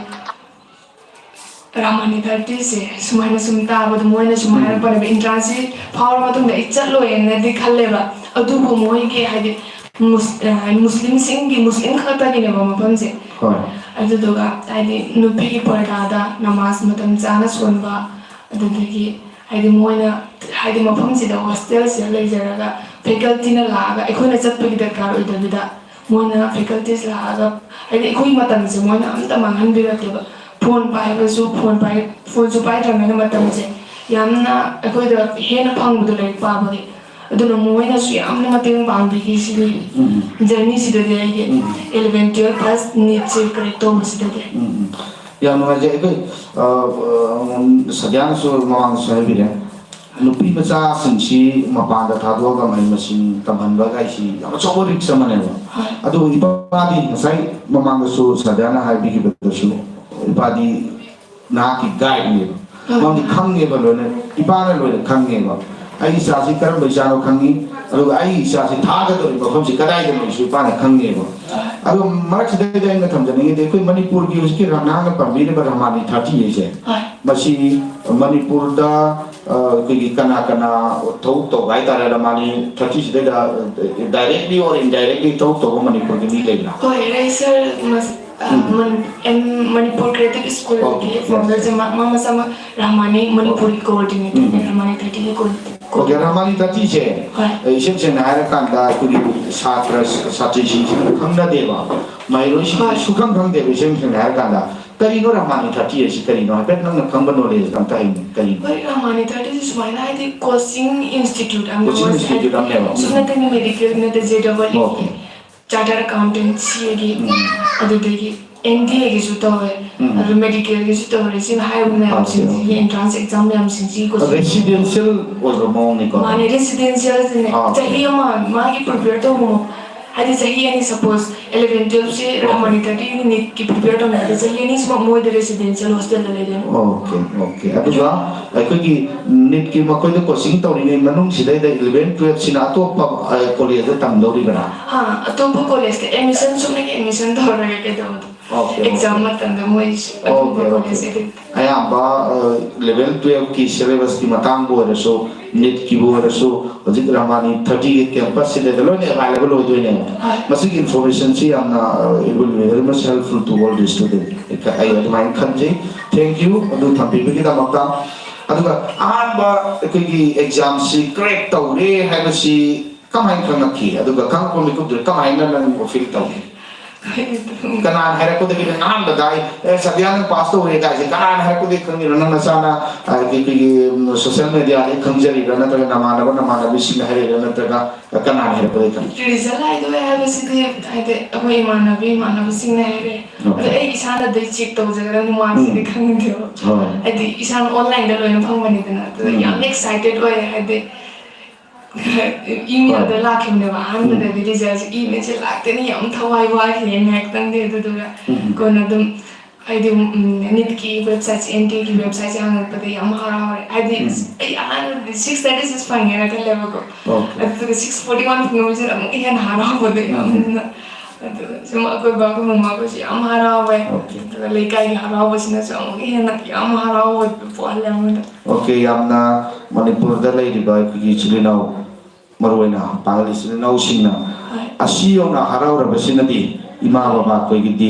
ꯔꯍꯃꯥꯅꯤ ꯊꯥꯔꯇꯤꯁꯦ ꯁꯨꯃꯥꯏꯅ ꯁꯨꯝ ꯇꯥꯕꯗꯣ, ꯃꯣꯏꯅ ꯁꯨꯝ ꯎꯝ꯫ ꯍꯥꯏꯔꯛꯄꯅꯦꯕ, entrance ꯁꯤ ꯐꯥꯎꯔ ꯃꯇꯨꯡꯗ ꯑꯩ ꯆꯠꯂꯣꯏꯅꯗꯤ ꯈꯜꯂꯦꯕ꯫ ꯑꯗꯨꯕꯨ ꯃꯣꯏꯒꯤ ꯍꯥꯏꯗꯤ ꯃꯨꯁ-, ꯑ, ꯃꯨꯁꯂꯤꯝꯁꯤꯡꯒꯤ, ꯃꯨꯁꯂꯤꯝ ꯈꯛꯇꯒꯤꯅꯦꯕ ꯃꯐꯝꯁꯦ꯫ ꯍꯣꯏ꯫ ꯑꯗꯨꯗꯨꯒ ꯍꯥꯏꯗꯤ ꯅꯨꯄꯤꯒꯤ ꯄꯔꯗꯥꯗ ꯅꯃꯥꯖ ꯃꯇꯝ ꯆꯥꯅ ꯁꯣꯟꯕ, ꯑꯗꯨꯗꯒꯤ ꯍꯥꯏꯗꯤ ꯃꯣꯏꯅ ꯍꯥꯏꯗꯤ ꯃꯐꯝꯁꯤꯗ ꯍꯣꯁꯇꯦꯜꯁꯤꯗ ꯂꯩꯖꯔꯒ faculty ꯅ ꯂꯥꯛꯑꯒ ꯑꯩꯈꯣꯏꯅ ꯆꯠꯄꯒꯤ ꯗꯔꯀꯥꯔ ꯑꯣꯏꯗꯕꯤꯗ ꯃꯣꯏꯅ faculties ꯂꯥꯛꯑꯒ ꯍꯥꯏꯗꯤ ꯑꯩꯈꯣꯏꯒꯤ ꯃꯇꯝꯁꯦ ꯃꯣꯏꯅ ꯑꯝꯇ ꯃꯥꯡꯍꯟꯕꯤꯔꯛꯇꯦꯕ꯫ ꯐꯣꯟ ꯄꯥꯏꯕꯁꯨ, ꯐꯣꯟ ꯄꯥꯏ-, ꯐꯣꯟꯁꯨ ꯄꯥꯏꯗ꯭ꯔꯕꯅꯤꯅ ꯃꯇꯝꯁꯦ ꯌꯥꯝꯅ ꯑꯩꯈꯣꯏꯗ ꯍꯦꯟꯅ ꯐꯪꯕꯗꯣ ꯂꯥꯏꯔꯤꯛ ꯄꯥꯕꯒꯤ꯫ ꯑꯗꯨꯅ ꯃꯣꯏꯅꯁꯨ ꯌꯥꯝꯅ ꯃꯇꯦꯡ ꯄꯥꯡꯕꯤꯈꯤ ꯁꯤꯒꯤ ꯎꯝ꯫ Journey ꯁꯤꯗꯗꯤ, ꯑꯩꯒꯤ ꯎꯝ꯫ Eleven, twelve plus NEET ꯁꯦ crack ꯇꯧꯕꯁꯤꯗꯗꯤ꯫ ꯎꯝ, ꯎꯝ꯫ ꯌꯥꯝ ꯅꯨꯡꯉꯥꯏꯖꯩ꯫ ꯑꯩꯈꯣꯏ, ꯑ, ꯑ, ꯁꯗ꯭ꯌꯥꯅꯁꯨ ꯃꯃꯥꯡꯗꯁꯨ ꯍꯥꯏꯕꯤꯔꯦ, ꯅꯨꯄꯤ ꯃꯆꯥꯁꯤꯡꯁꯤ ꯃꯄꯥꯟꯗ ꯊꯥꯗꯣꯛꯑꯒ ꯃꯍꯩ ꯃꯁꯤꯡ ꯇꯝꯍꯟꯕ ꯍꯥꯏꯁꯤ ꯌꯥꯝ ꯑꯆꯧꯕ risk ꯑꯃꯅꯦꯕ꯫ ꯍꯣꯏ꯫ ꯑꯗꯨ ꯏꯄꯥꯗꯤ ꯉꯁꯥꯏ ꯃꯃꯥꯡꯗꯁꯨ ꯁꯗ꯭ꯌꯥꯅ ꯍꯥꯏꯕꯤꯈꯤꯕꯗꯁꯨ, ꯏꯄꯥꯗꯤ ꯅꯍꯥꯛꯀꯤ guide ꯅꯦꯕ꯫ ꯍꯣꯏ꯫ ꯃꯥꯗꯤ ꯈꯪꯉꯦꯕ ꯂꯣꯏꯅ, ꯏꯄꯥꯅ ꯂꯣꯏꯅ ꯈꯪꯉꯦꯕ꯫ ꯑꯩ ꯏꯆꯥꯁꯤ ꯀꯔꯝꯕ ꯏꯆꯥꯅꯣ ꯈꯪꯉꯤ, ꯑꯗꯨꯒ ꯑꯩ ꯏꯆꯥꯁꯤ ꯊꯥꯒꯗꯧꯔꯤꯕ ꯃꯐꯝꯁꯤ ꯀꯗꯥꯏꯗꯅꯣꯁꯨ ꯏꯄꯥꯅ ꯈꯪꯉꯦꯕ꯫ ꯍꯣꯏ꯫ ꯑꯗꯣ ꯃꯔꯛꯁꯤꯗꯩꯗ ꯑꯩꯅ ꯊꯝꯖꯅꯤꯡꯉꯤꯗꯤ, ꯑꯩꯈꯣꯏ ꯃꯅꯤꯄꯨꯔꯒꯤ ꯍꯧꯖꯤꯛꯀꯤ ꯔ-, ꯅꯍꯥꯛꯅ ꯄꯟꯕꯤꯔꯤꯕ ꯔꯍꯃꯥꯅꯤ ꯊꯥꯔꯇꯤ ꯍꯥꯏꯁꯦ, ꯍꯣꯏ꯫ ꯃꯁꯤ ꯃꯅꯤꯄꯨꯔꯗ, ꯑ, ꯑꯩꯈꯣꯏꯒꯤ ꯀꯅꯥ ꯀꯅꯥ ꯊꯕꯛ ꯇꯧꯕ ꯍꯥꯏꯇꯥꯔꯦ, ꯔꯍꯃꯥꯅꯤ ꯊꯥꯔꯇꯤ ꯁꯤꯗꯩꯗ, ꯑ, directly or indirectly ꯊꯕꯛ ꯇꯧꯕ ꯃꯅꯤꯄꯨꯔꯒꯤ ꯃꯤ ꯂꯩꯕ꯭ꯔꯥ? ꯍꯣꯏ, ꯂꯩ, sir꯫ ꯃꯁ-, ꯑ, ꯎꯝ꯫ ꯃꯅꯤ-, ꯑꯦꯝ, ꯃꯅꯤꯄꯨꯔ Creative School ꯒꯤ ꯑꯣꯀꯦ, ꯌꯦꯁ꯫ Founder ꯁꯦ ꯃꯥ, ꯃꯥ ꯃꯁꯥꯃꯛ ꯔꯍꯃꯥꯅꯤ ꯃꯅꯤꯄꯨꯔꯒꯤ coordinator ꯅꯦ, ꯎꯝ꯫ ꯔꯍꯃꯥꯅꯤ ꯊꯥꯔꯇꯤ ꯒꯤ coordinator꯫ ꯑꯣꯀꯦ, ꯔꯍꯃꯥꯅꯤ ꯊꯥꯔꯇꯤ ꯁꯦ, ꯍꯣꯏ꯫ ꯑ, ꯏꯁꯦꯡ ꯁꯦꯡꯅ ꯍꯥꯏꯔꯀꯥꯟꯗ ꯑꯩꯈꯣꯏꯒꯤ ꯁꯥꯇ꯭ꯔ, ꯁꯥꯇ꯭ꯔꯤꯁꯤꯡꯁꯤꯅ ꯈꯪꯅꯗꯦꯕ, ꯃꯍꯩꯔꯣꯏꯁꯤꯡꯅ ꯍꯣꯏ꯫ ꯁꯨꯈꯪ ꯈꯪꯗꯦꯕ, ꯏꯁꯦꯡ ꯁꯦꯡꯅ ꯍꯥꯏꯔꯀꯥꯟꯗ꯫ ꯀꯔꯤꯅꯣ ꯔꯍꯃꯥꯅꯤ ꯊꯥꯔꯇꯤ ꯍꯥꯏꯁꯤ ꯀꯔꯤꯅꯣ? ꯍꯥꯏꯐꯦꯠ ꯅꯪꯅ ꯈꯪꯕ knowledge ꯑꯝꯇ ꯍꯥꯏꯌꯨꯅꯦ, ꯀꯔꯤꯅꯣ? ꯍꯣꯏ, ꯔꯍꯃꯥꯅꯤ ꯊꯥꯔꯇꯤ ꯁꯤ ꯁꯨꯃꯥꯏꯅ ꯍꯥꯏꯗꯤ coaching institute ꯑꯃ coaching ꯑꯣꯏꯔꯁꯨ institute ꯍꯥꯏꯗꯤ ꯑꯃꯅꯦꯕ꯫ ꯁꯨꯞꯅꯇꯒꯤ medical ꯅꯠꯇꯦ, JEE ꯑꯣꯀꯦ꯫ ꯆꯥꯔꯇꯔ ꯑꯦꯀꯥꯎꯟꯇꯦꯟꯁꯤꯒꯤ, ꯑꯗꯨꯗꯒꯤ ꯑꯦꯟ ꯗꯤ ꯑꯦꯒꯤꯁꯨ ꯇꯧꯋꯦ, ꯑꯗꯨ ꯃꯦꯗꯤꯀꯦꯜꯒꯤꯁꯨ ꯇꯧꯔꯦ꯫ ꯁꯤ ꯍꯥꯏꯔꯤꯕ ꯃꯌꯥꯝꯁꯤꯡꯁꯤꯒꯤ, ꯑꯦꯟꯇ꯭ꯔꯥꯟꯁ ꯑꯦꯛꯖꯥꯝ ꯃꯌꯥꯝꯁꯤꯡꯁꯤꯒꯤ ꯀꯣꯆꯤꯡ꯫ ꯔꯦꯁꯤꯗꯦꯟꯁꯤꯌꯦꯜ ꯑꯣꯏꯕ ꯃꯑꯣꯡꯅꯤꯀꯣ? ꯃꯥꯅꯦ, ꯔꯦꯁꯤꯗꯦꯟꯁꯤꯌꯦꯜꯁꯤꯅꯦ꯫ ꯑꯥ, okay. ꯆꯍꯤ ꯑꯃ ꯃꯥꯒꯤ ꯄ꯭ꯔꯤꯄꯦꯌꯔ ꯇꯧꯕ, ꯍꯥꯏꯗꯤ ꯆꯍꯤ ꯑꯅꯤ, ꯁꯄꯣꯁ ꯑꯦꯂꯚꯦꯟ ꯇꯨꯌꯦꯜꯞꯁꯦ ꯔꯍꯃꯅꯤꯇꯗꯤ ꯅꯤꯠꯀꯤ ꯄ꯭ꯔꯤꯄꯦꯌꯔ ꯇꯧꯅꯕꯗ ꯆꯍꯤ ꯑꯅꯤꯁꯤꯃꯛ ꯃꯣꯏꯗ ꯔꯦꯁꯤꯗꯦꯟꯁꯤꯌꯦꯜ ꯍꯣꯁꯇꯦꯜꯗ ꯂꯩꯗꯣꯏꯅꯦ꯫ Okay, okay. ꯑꯗꯨꯒ ꯑꯩꯈꯣꯏꯒꯤ ꯅꯤꯠꯀꯤ ꯃꯈꯣꯏꯗ ꯀꯣꯆꯤꯡ ꯇꯧꯔꯤꯉꯩ ꯃꯅꯨꯡꯁꯤꯗꯩꯗ ꯏꯂꯚꯦꯟ ꯇꯨꯌꯦꯜꯞꯁꯤꯅ ꯑꯇꯣꯞꯄ ꯀꯣꯂꯦꯖꯇ ꯇꯝꯗꯧꯔꯤꯕ꯭ꯔꯥ? ꯍꯥ, ꯑꯇꯣꯞꯄ ꯀꯣꯂꯦꯖꯇ ꯑꯦꯗꯃꯤꯁꯟ ꯁꯨꯞꯅꯒꯤ ꯑꯦꯗꯃꯤꯁꯟ ꯇꯧꯔꯒ ꯀꯩꯗꯧꯕꯗꯣ? Okay, exam okay. ꯃꯇꯝꯗ ꯃꯣꯏ ꯑꯣꯀꯦ, ꯑꯇꯣꯞꯄ ꯑꯣꯀꯦ꯫ ꯀꯣꯂꯦꯖ ꯑꯦꯗꯤꯠ ꯑꯌꯥꯝꯕ ꯂꯦꯚꯦꯜ ꯇꯨꯌꯦꯜꯞꯀꯤ ꯁꯤꯂꯦꯕꯁꯀꯤ ꯃꯇꯥꯡꯕꯨ ꯑꯣꯏꯔꯁꯨ, ꯅꯤꯠꯀꯤꯕꯨ ꯑꯣꯏꯔꯁꯨ, ꯍꯧꯖꯤꯛ ꯔꯍꯃꯥꯅꯤ ꯊꯥꯔꯇꯤꯒꯤ ꯀꯦꯝꯄꯁꯁꯤꯗ ꯂꯣꯏꯅ ꯑꯦꯚꯥꯏꯂꯦꯕꯜ ꯑꯣꯏꯗꯣꯏꯅꯦꯕ꯫ ꯍꯣꯏ꯫ ꯃꯁꯤꯒꯤ ꯏꯟꯐꯣꯔꯃꯦꯁꯟꯁꯤ ꯌꯥꯝꯅ, it will be very much helpful to all the student꯫ ꯑꯩ ꯑꯗꯨꯃꯥꯏꯅ ꯈꯟꯖꯩ꯫ Thank you ꯑꯗꯨ ꯊꯝꯕꯤꯕꯒꯤꯗꯃꯛꯇ꯫ ꯑꯗꯨꯒ ꯑꯍꯥꯟꯕ ꯑꯩꯈꯣꯏꯒꯤ ꯑꯦꯛꯖꯥꯝꯁꯤ ꯀ꯭ꯔꯦꯛ ꯇꯧꯔꯦ ꯍꯥꯏꯕꯁꯤ ꯀꯃꯥꯏꯅ ꯈꯪꯉꯛꯈꯤ? ꯑꯗꯨꯒ ꯈꯪꯉꯛꯄ ꯃꯤꯀꯨꯞꯇꯨꯗ ꯀꯃꯥꯏꯅ ꯅꯪ ꯐꯤꯜ ꯇꯧꯈꯤ? ꯀꯅꯥꯅ ꯍꯥꯏꯔꯛꯄꯗꯒꯤ ꯅꯪ ꯑꯍꯥꯟꯕꯗ ꯑꯩ, "ꯑꯦ, ꯁꯇꯤꯌꯥ, ꯅꯪ ꯄꯥꯁ ꯇꯧꯔꯦ" ꯀꯥꯏꯁꯦ ꯀꯅꯥꯅ ꯍꯥꯏꯔꯛꯄꯗꯒꯤ ꯈꯪꯉꯤꯅꯣ? ꯅꯪ ꯅꯁꯥꯅ, ꯑ, ꯑꯩꯈꯣꯏꯒꯤ, ꯎꯝ, ꯁꯣꯁꯤꯌꯦꯜ ꯃꯦꯗꯤꯌꯥꯗꯒꯤ ꯈꯪꯖꯔꯤꯕ꯭ꯔꯥ, ꯅꯠꯇ꯭ꯔꯒ ꯅꯃꯥꯟꯅꯕ ꯅꯃꯥꯟꯅꯕꯤꯁꯤꯡꯅ ꯍꯥꯏꯔꯛꯏꯔꯥ, ꯅꯠꯇ꯭ꯔꯒ ꯀꯅꯥꯅ ꯍꯥꯏꯔꯛꯄꯗꯒꯤ ꯈꯪꯉꯤ? ꯔꯤꯖꯜ ꯍꯥꯏꯗꯣꯛꯑꯦ ꯍꯥꯏꯕꯁꯤꯗꯤ ꯍꯥꯏꯗꯤ ꯑꯩꯈꯣꯏ ꯏꯃꯥꯟꯅꯕꯤ ꯏꯃꯥꯟꯅꯕꯁꯤꯡꯅ ꯍꯥꯏꯔꯛꯑꯦ꯫ ꯑꯣꯀꯦ꯫ ꯑꯗꯣ ꯑꯩ ꯏꯁꯥꯅꯗꯤ ꯆꯦꯛ ꯇꯧꯖꯒꯗꯕꯅꯤ, ꯃꯥꯔꯛꯁꯤꯗꯤ ꯎꯝ꯫ ꯈꯪꯗꯦꯕ꯫ ꯍꯣꯏ꯫ ꯍꯥꯏꯗꯤ ꯏꯁꯥꯅ ꯑꯣꯟꯂꯥꯏꯟꯗ ꯂꯣꯏꯅ ꯐꯪꯕꯅꯤꯗꯅ, ꯑꯗꯨꯗ ꯎꯝ꯫ ꯌꯥꯝ ꯑꯦꯛꯁꯥꯏꯇꯦꯠ ꯑꯣꯏꯌꯦ꯫ ꯍꯥꯏꯗꯤ ꯏꯃꯦꯜꯗ ꯍꯣꯏ꯫ ꯂꯥꯛꯈꯤꯕꯅꯦꯕ ꯑꯍꯥꯟꯕꯗꯗꯤ, ꯔꯤꯖꯜꯁꯦ ꯏꯃꯦꯜꯁꯦ ꯂꯥꯛꯇꯦꯅ ꯌꯥꯝ ꯊꯋꯥꯏ ꯋꯥꯈꯤꯌꯦ ꯉꯥꯏꯍꯥꯛꯇꯪꯗꯤ꯫ ꯑꯗꯨꯗꯨꯒ ꯎꯝ꯫ ꯀꯣꯟꯅ ꯑꯗꯨꯝ ꯍꯥꯏꯗꯤ, ꯎꯝ, ꯅꯤꯠꯀꯤ ꯋꯦꯕꯁꯥꯏꯠꯁꯦ, ꯑꯦꯟ ꯇꯤ ꯑꯦꯒꯤ ꯋꯦꯕꯁꯥꯏꯠꯁꯦ ꯍꯥꯡꯉꯛꯄꯗ ꯌꯥꯝ ꯍꯔꯥꯎꯔꯦ꯫ ꯍꯥꯏꯗꯤ ꯎꯝ꯫ ꯑꯩ ꯑꯍꯥꯟꯕꯗꯤ ꯁꯤꯛꯁ ꯊꯥꯔꯇꯤ ꯁꯤꯛꯁ ꯐꯪꯉꯦꯅ ꯈꯜꯂꯦꯕꯀꯣ꯫ ꯑꯣꯀꯦ꯫ ꯑꯗꯨꯗꯨꯒ ꯁꯤꯛꯁ ꯐꯣꯔꯇꯤ ꯋꯥꯟ ꯐꯪꯉꯛꯄꯁꯤꯅ ꯑꯃꯨꯛꯀ ꯍꯦꯟꯅ ꯍꯔꯥꯎꯕꯗꯣ ꯎꯝ꯫ ꯌꯥꯝꯅ꯫ ꯑꯗꯨꯒ ꯁꯨꯝ ꯑꯩꯈꯣꯏ ꯕꯕꯥ ꯑꯩꯈꯣꯏ ꯃꯃꯥꯈꯣꯏꯁꯨ ꯌꯥꯝ ꯍꯔꯥꯎꯋꯦ꯫ ꯑꯣꯀꯦ꯫ ꯑꯗꯨꯒ ꯂꯩꯀꯥꯏꯒꯤ ꯍꯔꯥꯎꯕꯁꯤꯅꯁꯨ ꯑꯃꯨꯛꯀ ꯍꯦꯟꯅ ꯌꯥꯝ ꯍꯔꯥꯎꯕ ꯄꯣꯛꯍꯜꯂꯦ ꯑꯩꯉꯣꯟꯗ꯫ ꯑꯣꯀꯦ, ꯌꯥꯝꯅ ꯃꯅꯤꯄꯨꯔꯗ ꯂꯩꯔꯤꯕ ꯑꯩꯈꯣꯏꯒꯤ ꯏꯆꯤꯜ ꯏꯅꯥꯎ, ꯃꯔꯨꯑꯣꯏꯅ ꯄꯥꯡꯒꯜ ꯏꯆꯤꯜ ꯏꯅꯥꯎꯁꯤꯡꯅ ꯍꯣꯏ꯫ ꯑꯁꯤ ꯌꯧꯅ ꯍꯔꯥꯎꯔꯕꯁꯤꯅꯗꯤ ꯏꯃꯥ ꯕꯕꯥ ꯑꯩꯈꯣꯏꯒꯤꯗꯤ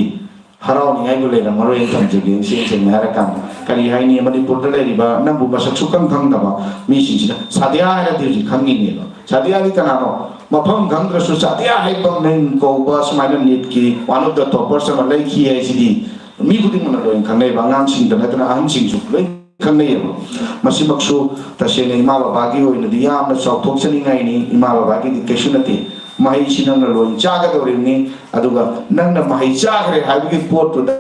ꯍꯔꯥꯎꯅꯤꯡꯉꯥꯏꯕꯨ ꯂꯩꯔꯝꯃꯔꯣꯏꯅ ꯊꯝꯖꯒꯦ꯫ ꯏꯁꯦꯡ ꯁꯦꯡꯅ ꯍꯥꯏꯔꯀꯥꯟꯗ, ꯀꯔꯤ ꯍꯥꯏꯅꯤ, ꯃꯅꯤꯄꯨꯔꯗ ꯂꯩꯔꯤꯕ ꯅꯪꯕꯨ ꯃꯁꯛ ꯁꯨꯈꯪ ꯈꯪꯗꯕ ꯃꯤꯁꯤꯡꯁꯤꯅ ꯁꯥꯗꯤꯌꯥ ꯍꯥꯏꯔꯗꯤ ꯍꯧꯖꯤꯛ ꯈꯪꯉꯤꯅꯦꯕ꯫ ꯁꯥꯗꯤꯌꯥꯗꯤ ꯀꯅꯥꯅꯣ? ꯃꯐꯝ ꯈꯪꯗ꯭ꯔꯁꯨ ꯁꯥꯗꯤꯌꯥ ꯍꯥꯏꯕ ꯃꯤꯡ ꯀꯧꯕ ꯁꯨꯃꯥꯏꯅ ꯅꯤꯠꯀꯤ one of the toppers ꯑꯃ ꯂꯩꯈꯤ ꯍꯥꯏꯁꯤꯗꯤ ꯃꯤ ꯈꯨꯗꯤꯡꯃꯛꯅ ꯂꯣꯏꯅ ꯈꯪꯅꯩꯕ, ꯑꯉꯥꯡꯁꯤꯡꯗ ꯅꯠꯇꯅ ꯑꯍꯟꯁꯤꯡꯁꯨ ꯂꯣꯏ ꯈꯪꯅꯩꯌꯦꯕ꯫ ꯃꯁꯤꯃꯛꯁꯨ ꯇꯁꯦꯡꯅ ꯏꯃꯥ ꯕꯕꯥꯒꯤ ꯑꯣꯏꯅꯗꯤ ꯌꯥꯝꯅ ꯆꯥꯎꯊꯣꯛꯆꯅꯤꯡꯉꯥꯏꯅꯤ꯫ ꯏꯃꯥ ꯕꯕꯥꯒꯤꯗꯤ ꯀꯩꯁꯨ ꯅꯠꯇꯦ꯫ ꯃꯍꯩꯁꯤ ꯅꯪꯅ ꯂꯣꯏ ꯆꯥꯒꯗꯧꯔꯤꯕꯅꯤ꯫ ꯑꯗꯨꯒ ꯅꯪꯅ ꯃꯍꯩ ꯆꯥꯈ꯭ꯔꯦ ꯍꯥꯏꯕꯒꯤ ꯄꯣꯠꯇꯨꯗ,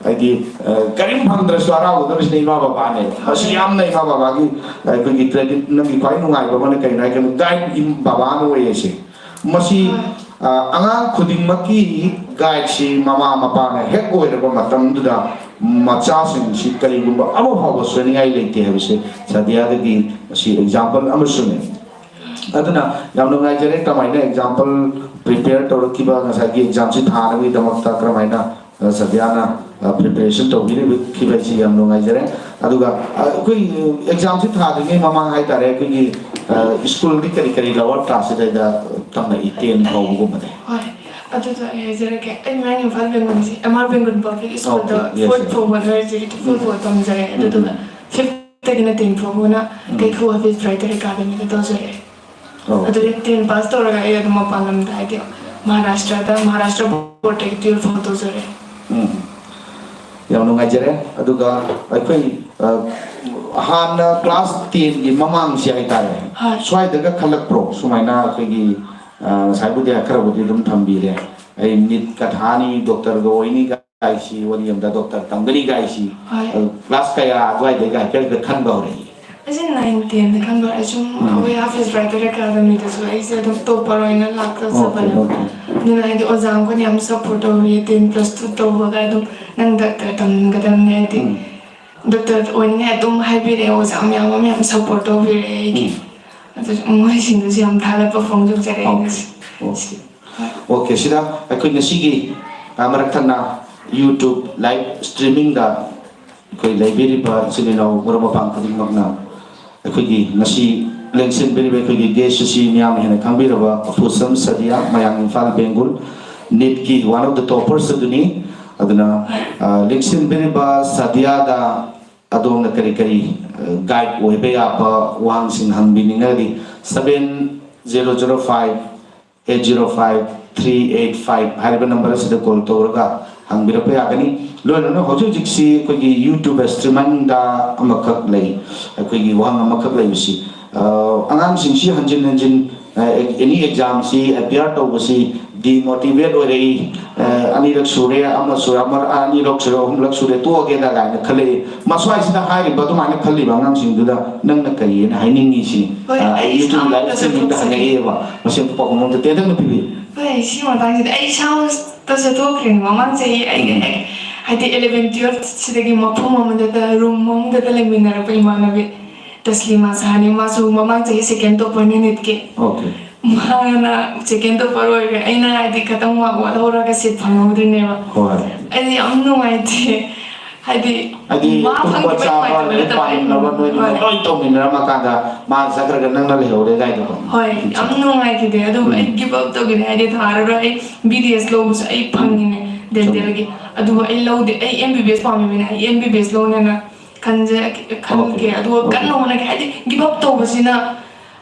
ꯍꯥꯏꯗꯤ, ꯑ, ꯀꯔꯤꯝ ꯐꯪꯗ꯭ꯔꯁꯨ ꯍꯔꯥꯎꯒꯗꯧꯔꯤꯁꯤꯅ ꯏꯃꯥ ꯕꯕꯥꯅꯦ꯫ ꯃꯁꯤ ꯌꯥꯝꯅ ꯏꯃꯥ ꯕꯕꯥꯒꯤ, ꯑ, ꯑꯩꯈꯣꯏꯒꯤ credit, ꯅꯪꯒꯤ ꯈ꯭ꯋꯥꯏ ꯅꯨꯡꯉꯥꯏꯕ ꯑꯃꯅ ꯀꯩꯅꯣ ꯍꯥꯏ ꯀꯥꯟꯗ, guide ꯕꯕꯥꯅ ꯑꯣꯏꯌꯦꯁꯦ꯫ ꯃꯁꯤ, ꯑ, ꯑꯉꯥꯡ ꯈꯨꯗꯤꯡꯃꯛꯀꯤ guideꯁꯤ ꯃꯃꯥ ꯃꯄꯥꯅ ꯍꯦꯛ ꯑꯣꯏꯔꯕ ꯃꯇꯝꯗꯨꯗ ꯃꯆꯥꯁꯤꯡꯁꯤ ꯀꯔꯤꯒꯨꯝꯕ ꯑꯃ ꯐꯥꯎꯕ ꯁꯣꯏꯅꯤꯡꯉꯥꯏ ꯂꯩꯇꯦ ꯍꯥꯏꯕꯁꯦ ꯁꯗꯤꯌꯥꯗꯒꯤ ꯃꯁꯤ example ꯑꯃꯁꯨꯅꯤ꯫ ꯑꯗꯨꯅ ꯌꯥꯝ ꯅꯨꯡꯉꯥꯏꯖꯔꯦ, ꯀꯃꯥꯏꯅ example prepare ꯇꯧꯔꯛꯈꯤꯕ, ꯉꯁꯥꯏꯒꯤ examꯁꯤ ꯊꯥꯅꯕꯒꯤꯗꯃꯛꯇ ꯀꯔꯝꯍꯥꯏꯅ, ꯑ, ꯁꯗꯤꯌꯥꯅ, ꯑ, preparation ꯇꯧꯕꯤꯔꯛꯈꯤꯕ ꯍꯥꯏꯁꯤ ꯌꯥꯝ ꯅꯨꯡꯉꯥꯏꯖꯔꯦ꯫ ꯑꯗꯨꯒ, ꯑ, ꯑꯩꯈꯣꯏ examꯁꯤ ꯊꯥꯗ꯭ꯔꯤꯉꯩ ꯃꯃꯥꯡ ꯍꯥꯏꯇꯥꯔꯦ, ꯑꯩꯈꯣꯏꯒꯤ, ꯑ, schoolꯒꯤ ꯀꯔꯤ ꯀꯔꯤ lower class ꯁꯤꯗꯩꯗ ꯇꯝꯃꯛꯏ, ten ꯐꯥꯎꯕꯒꯨꯝꯕꯅꯦ? ꯍꯣꯏ, ꯑꯗꯨꯗꯣ ꯑꯩ ꯍꯥꯏꯖꯔꯛꯀꯦ꯫ ꯑꯩ ꯃꯌꯥꯡ ꯏꯝꯐꯥꯜ ꯕꯦꯡꯒꯨꯜꯁꯤ, M R ꯕꯦꯡꯒꯨꯜ Public Schoolꯗ okay, yes, fourth yes. ꯐꯥꯎꯕ ꯅꯔꯁꯔꯤ fourth ꯐꯥꯎꯕ ꯇꯝꯖꯔꯦ꯫ ꯎꯝ, ꯑꯗꯨꯗꯨꯒ ꯎꯝ꯫ Fifth ꯇꯒꯤꯅ ten ꯐꯥꯎꯕꯅ ꯎꯝ꯫ ꯀꯩꯊꯧ Hafiz Writer Academyꯗ ꯇꯧꯖꯔꯛꯑꯦ꯫ ꯑꯣ꯫ ꯑꯗꯨꯗꯤ ten pass ꯇꯧꯔꯒ ꯑꯩ ꯑꯗꯨꯝ ꯃꯄꯥꯟ ꯂꯝꯗ, ꯍꯥꯏꯗꯤ ꯃꯍꯥꯔꯥꯁꯇ꯭ꯔꯗ, ꯃꯍꯥꯔꯥꯁꯇ꯭ꯔ ꯕꯣꯔꯗꯇꯒꯤ twelve ꯐꯥꯎ ꯇꯧꯖꯔꯛꯑꯦ꯫ ꯎꯝ꯫ ꯌꯥꯝ ꯅꯨꯡꯉꯥꯏꯖꯔꯦ꯫ ꯑꯗꯨꯒ ꯑꯩꯈꯣꯏ, ꯑ, ꯍꯥꯟꯅ class tenꯒꯤ ꯃꯃꯥꯡꯁꯤ ꯍꯥꯏꯇꯥꯔꯦ, ꯍꯣꯏ꯫ ꯁ꯭ꯋꯥꯏꯗꯒ ꯈꯜꯂꯛꯄ꯭ꯔꯣ? ꯁꯨꯃꯥꯏꯅ ꯑꯩꯈꯣꯏꯒꯤ, ꯑ, ꯉꯁꯥꯏꯕꯨꯗꯤ ꯈꯔꯕꯨꯗꯤ ꯑꯗꯨꯝ ꯊꯝꯕꯤꯔꯦ, ꯑꯩ NEETꯀ ꯊꯥꯅꯤ, doctorꯒ ꯑꯣꯏꯅꯤ ꯀꯥꯏꯁꯤ, ꯋꯥꯔꯤ ꯑꯃꯗ doctor ꯇꯝꯒꯅꯤ ꯀꯥꯏꯁꯤ, ꯍꯣꯏ꯫ ꯑꯗꯨ class ꯀꯌꯥ ꯑꯗꯨꯋꯥꯏꯗꯒꯤ ꯍꯥꯏꯐꯦꯠ ꯈꯟꯕ ꯍꯧꯔꯛꯏ? ꯑꯩꯁꯦ nine tenꯗ ꯈꯟꯕ ꯍꯧꯔꯛꯑꯦ꯫ ꯁꯨꯝ ꯎꯝ꯫ ꯑꯩꯈꯣꯏ Hafiz Writer Academyꯗꯁꯨ ꯑꯩꯁꯦ ꯑꯗꯨꯝ topper ꯑꯣꯏꯅ ꯂꯥꯛꯆꯕꯅꯦ꯫ Okay, okay. ꯑꯗꯨꯅ ꯍꯥꯏꯗꯤ ꯑꯣꯖꯥ ꯑꯃꯈꯣꯏꯅ ꯌꯥꯝ support ꯇꯧꯕꯤ, ten plus two ꯇꯧꯕꯒ ꯑꯗꯨꯝ ꯅꯪ doctor ꯇꯝꯒꯗꯕꯅꯦ, ꯍꯥꯏꯗꯤ ꯎꯝ꯫ Doctor ꯑꯣꯏꯅꯤꯡꯉꯥꯏ ꯑꯗꯨꯝ ꯍꯥꯏꯕꯤꯔꯛꯑꯦ ꯑꯣꯖꯥ ꯃꯌꯥꯝ ꯑꯃ, ꯌꯥꯝ support ꯇꯧꯕꯤꯔꯛꯑꯦ ꯑꯩꯒꯤ꯫ ꯎꯝ꯫ ꯑꯗꯨ ꯃꯣꯏꯁꯤꯡꯗꯨꯁꯨ ꯌꯥꯝ ꯊꯥꯒꯠꯄ ꯐꯣꯡꯗꯣꯛꯆꯔꯤ ꯑꯩ Okay, ꯉꯁꯤ꯫ Okay. ꯁꯤ-, ꯍꯣꯏ꯫ Okay, ꯁꯤꯗ ꯑꯩꯈꯣꯏ ꯉꯁꯤꯒꯤ, ꯑ, ꯃꯔꯛ ꯊꯠꯅ YouTube live streamingꯗ ꯑꯩꯈꯣꯏ ꯂꯩꯕꯤꯔꯤꯕ ꯏꯆꯤꯜ ꯏꯅꯥꯎ ꯃꯔꯨꯞ ꯃꯄꯥꯡ ꯈꯨꯗꯤꯡꯃꯛꯅ ꯑꯩꯈꯣꯏꯒꯤ ꯉꯁꯤ ꯂꯦꯡꯁꯤꯟꯕꯤꯔꯤꯕ ꯑꯩꯈꯣꯏꯒꯤ guest ꯑꯁꯤ ꯃꯤꯌꯥꯝꯅ ꯍꯦꯟꯅ ꯈꯪꯕꯤꯔꯕ ꯑꯐꯨꯁꯝ ꯁꯗꯤꯌꯥ, ꯃꯌꯥꯡ Imphal ꯕꯦꯡꯒꯨꯜ, NEETꯀꯤ one of the toppers ꯑꯗꯨꯅꯤ꯫ ꯑꯗꯨꯅ, ꯑ, ꯂꯦꯡꯁꯤꯟꯕꯤꯔꯤꯕ ꯁꯗꯤꯌꯥꯗ ꯑꯗꯣꯝꯅ ꯀꯔꯤ ꯀꯔꯤ, ꯑ, guide ꯑꯣꯏꯕ ꯌꯥꯕ ꯋꯥꯍꯪꯁꯤꯡ ꯍꯪꯕꯤꯅꯤꯡꯉꯒꯗꯤ seven zero zero five eight zero five three eight five ꯍꯥꯏꯔꯤꯕ number ꯑꯁꯤꯗ call ꯇꯧꯔꯒ ꯍꯪꯕꯤꯔꯛꯄ ꯌꯥꯒꯅꯤ꯫ ꯂꯣꯏꯅꯅ ꯍꯧꯖꯤꯛ ꯍꯧꯖꯤꯛꯁꯤ ꯑꯩꯈꯣꯏꯒꯤ YouTube streamingꯗ ꯑꯃꯈꯛ ꯂꯩ, ꯑꯩꯈꯣꯏꯒꯤ ꯋꯥꯍꯪ ꯑꯃꯈꯛ ꯂꯩꯕꯁꯤ, ꯑꯉꯥꯡꯁꯤꯡꯁꯤ ꯍꯟꯖꯤꯟ ꯍꯟꯖꯤꯟ ꯑꯦꯅꯤ ꯑꯦꯛꯖꯥꯝꯁꯤ ꯑꯦꯄꯤꯌꯥꯔ ꯇꯧꯕꯁꯤ ꯗꯤꯃꯣꯇꯤꯚꯦꯠ ꯑꯣꯏꯔꯛꯏ꯫ ꯑꯅꯤꯔꯛ ꯁꯨꯔꯦ, ꯑꯃ ꯁꯨꯔꯦ, ꯑꯃ ꯑꯅꯤꯔꯛ ꯁꯨꯔꯦ, ꯑꯍꯨꯝꯂꯛ ꯁꯨꯔꯦ, ꯇꯣꯛꯑꯒꯦꯗ ꯀꯥꯏꯅ ꯈꯜꯂꯛꯏ꯫ ꯃꯁ꯭ꯋꯥꯏꯁꯤꯗ ꯍꯥꯏꯔꯤꯕ ꯑꯗꯨꯃꯥꯏꯅ ꯈꯜꯂꯤꯕ ꯑꯉꯥꯡꯁꯤꯡꯗꯨꯗ ꯅꯪꯅ ꯀꯔꯤꯅ ꯍꯥꯏꯅꯤꯡꯉꯤ? ꯁꯤ ꯍꯣꯏ, ꯑꯩ ꯌꯨꯇ꯭ꯌꯨꯕ ꯂꯥꯏꯐ ꯁꯥꯎꯟꯗꯁꯨ ꯏꯁꯇ꯭ꯔꯤꯃꯤꯡꯗ ꯊꯣꯛꯆꯒꯦ꯫ ꯍꯪꯉꯛꯑꯦꯕ, ꯃꯁꯤ ꯄꯥꯎꯈꯨꯝ ꯑꯝꯇ ꯇꯦꯟꯇꯛꯅ ꯄꯤꯕꯤꯌꯨ꯫ ꯍꯣꯏ, ꯁꯤ ꯃꯇꯥꯡꯁꯤꯗ ꯑꯩ ꯏꯁꯥꯃꯛꯇ ꯆꯠꯊꯣꯛꯈ꯭ꯔꯦ꯫ ꯃꯃꯥꯡ ꯆꯍꯤ ꯑꯩꯒ ꯎꯝ꯫ ꯍꯦꯛ, ꯍꯥꯏꯗꯤ, ꯏꯂꯚꯦꯟ ꯇꯨꯌꯦꯜꯐ ꯁꯤꯗꯒꯤ ꯃꯐꯝ ꯑꯃꯗꯇ, ꯔꯨꯝ ꯑꯃꯗꯇ ꯂꯩꯃꯤꯟꯅꯔꯛꯄ ꯏꯃꯥꯟꯅꯕꯤ ꯇꯁꯂꯤꯃꯥ ꯁꯍꯥꯅꯤ, ꯃꯥꯁꯨ ꯃꯃꯥꯡ ꯆꯍꯤ ꯁꯦꯀꯦꯟ ꯇꯣꯞꯄꯔ ꯌꯨꯅꯤꯠꯀꯤ꯫ ꯑꯣꯀꯦ꯫ ꯃꯥꯅ ꯁꯦꯀꯦꯟ ꯇꯣꯞꯄꯔ ꯑꯣꯏꯈ꯭ꯔꯦ, ꯑꯩꯅ, ꯍꯥꯏꯗꯤ, ꯈꯇꯪ ꯃꯥꯔꯛ ꯋꯥꯠꯍꯧꯔꯒ ꯁꯤꯠ ꯐꯪꯍꯧꯗ꯭ꯔꯤꯅꯦꯕ꯫ ꯍꯣꯏ꯫ ꯑꯩꯗꯤ ꯌꯥꯝ ꯅꯨꯡꯉꯥꯏꯇꯦ꯫ ꯍꯥꯏꯗꯤ, ꯍꯥꯏꯗꯤ ꯃꯥ ꯇꯨꯝꯕ ꯐꯪꯈꯤꯕꯩ ꯆꯥꯕ, ꯅꯨꯡꯉꯥꯏꯇꯕ ꯂꯥꯏꯔꯤꯛ ꯅꯠꯇꯕ ꯑꯩ, ꯄꯥꯃꯤꯟꯅꯕ, ꯅꯣꯏ ꯍꯣꯏ꯫ ꯂꯣꯏ ꯇꯧꯃꯤꯟꯅꯔꯝꯃꯀꯥꯟꯗ ꯃꯥ ꯆꯠꯈ꯭ꯔꯒ ꯅꯪꯅ ꯂꯩꯍꯧꯔꯦ ꯀꯥꯏꯗꯣ꯫ ꯍꯣꯏ, ꯌꯥꯝ ꯅꯨꯡꯉꯥꯏꯈꯤꯗꯦ꯫ ꯑꯗꯨꯕꯨ ꯑꯩ ꯒꯤꯞ ꯑꯞ ꯇꯧꯈꯤꯗꯦ, ꯍꯥꯏꯗꯤ, ꯊꯥꯔꯔꯣꯏ꯫ ꯑꯩ ꯕꯤ ꯗꯤ ꯑꯦꯁ ꯂꯧꯕꯁꯨ ꯑꯩ ꯐꯪꯉꯤꯅꯦ, ꯗꯦꯟꯇꯦꯜꯒꯤ꯫ ꯑꯗꯨꯕꯨ ꯑꯩ ꯂꯧꯗꯦ꯫ ꯑꯩ ꯑꯦꯝ ꯕꯤ ꯕꯤ ꯑꯦꯁ ꯄꯥꯝꯃꯤꯕꯅꯤꯅ ꯑꯩ ꯑꯦꯝ ꯕꯤ ꯕꯤ ꯑꯦꯁ ꯂꯧꯅꯦꯅ ꯈꯟꯖ-, ꯈꯟꯒꯦ꯫ ꯑꯣꯀꯦ꯫ ꯑꯗꯨꯒ ꯑꯣꯀꯦ꯫ ꯀꯟꯅ ꯍꯣꯠꯅꯒꯦ꯫ ꯍꯥꯏꯗꯤ, ꯒꯤꯞ ꯑꯞ ꯇꯧꯕꯁꯤꯅ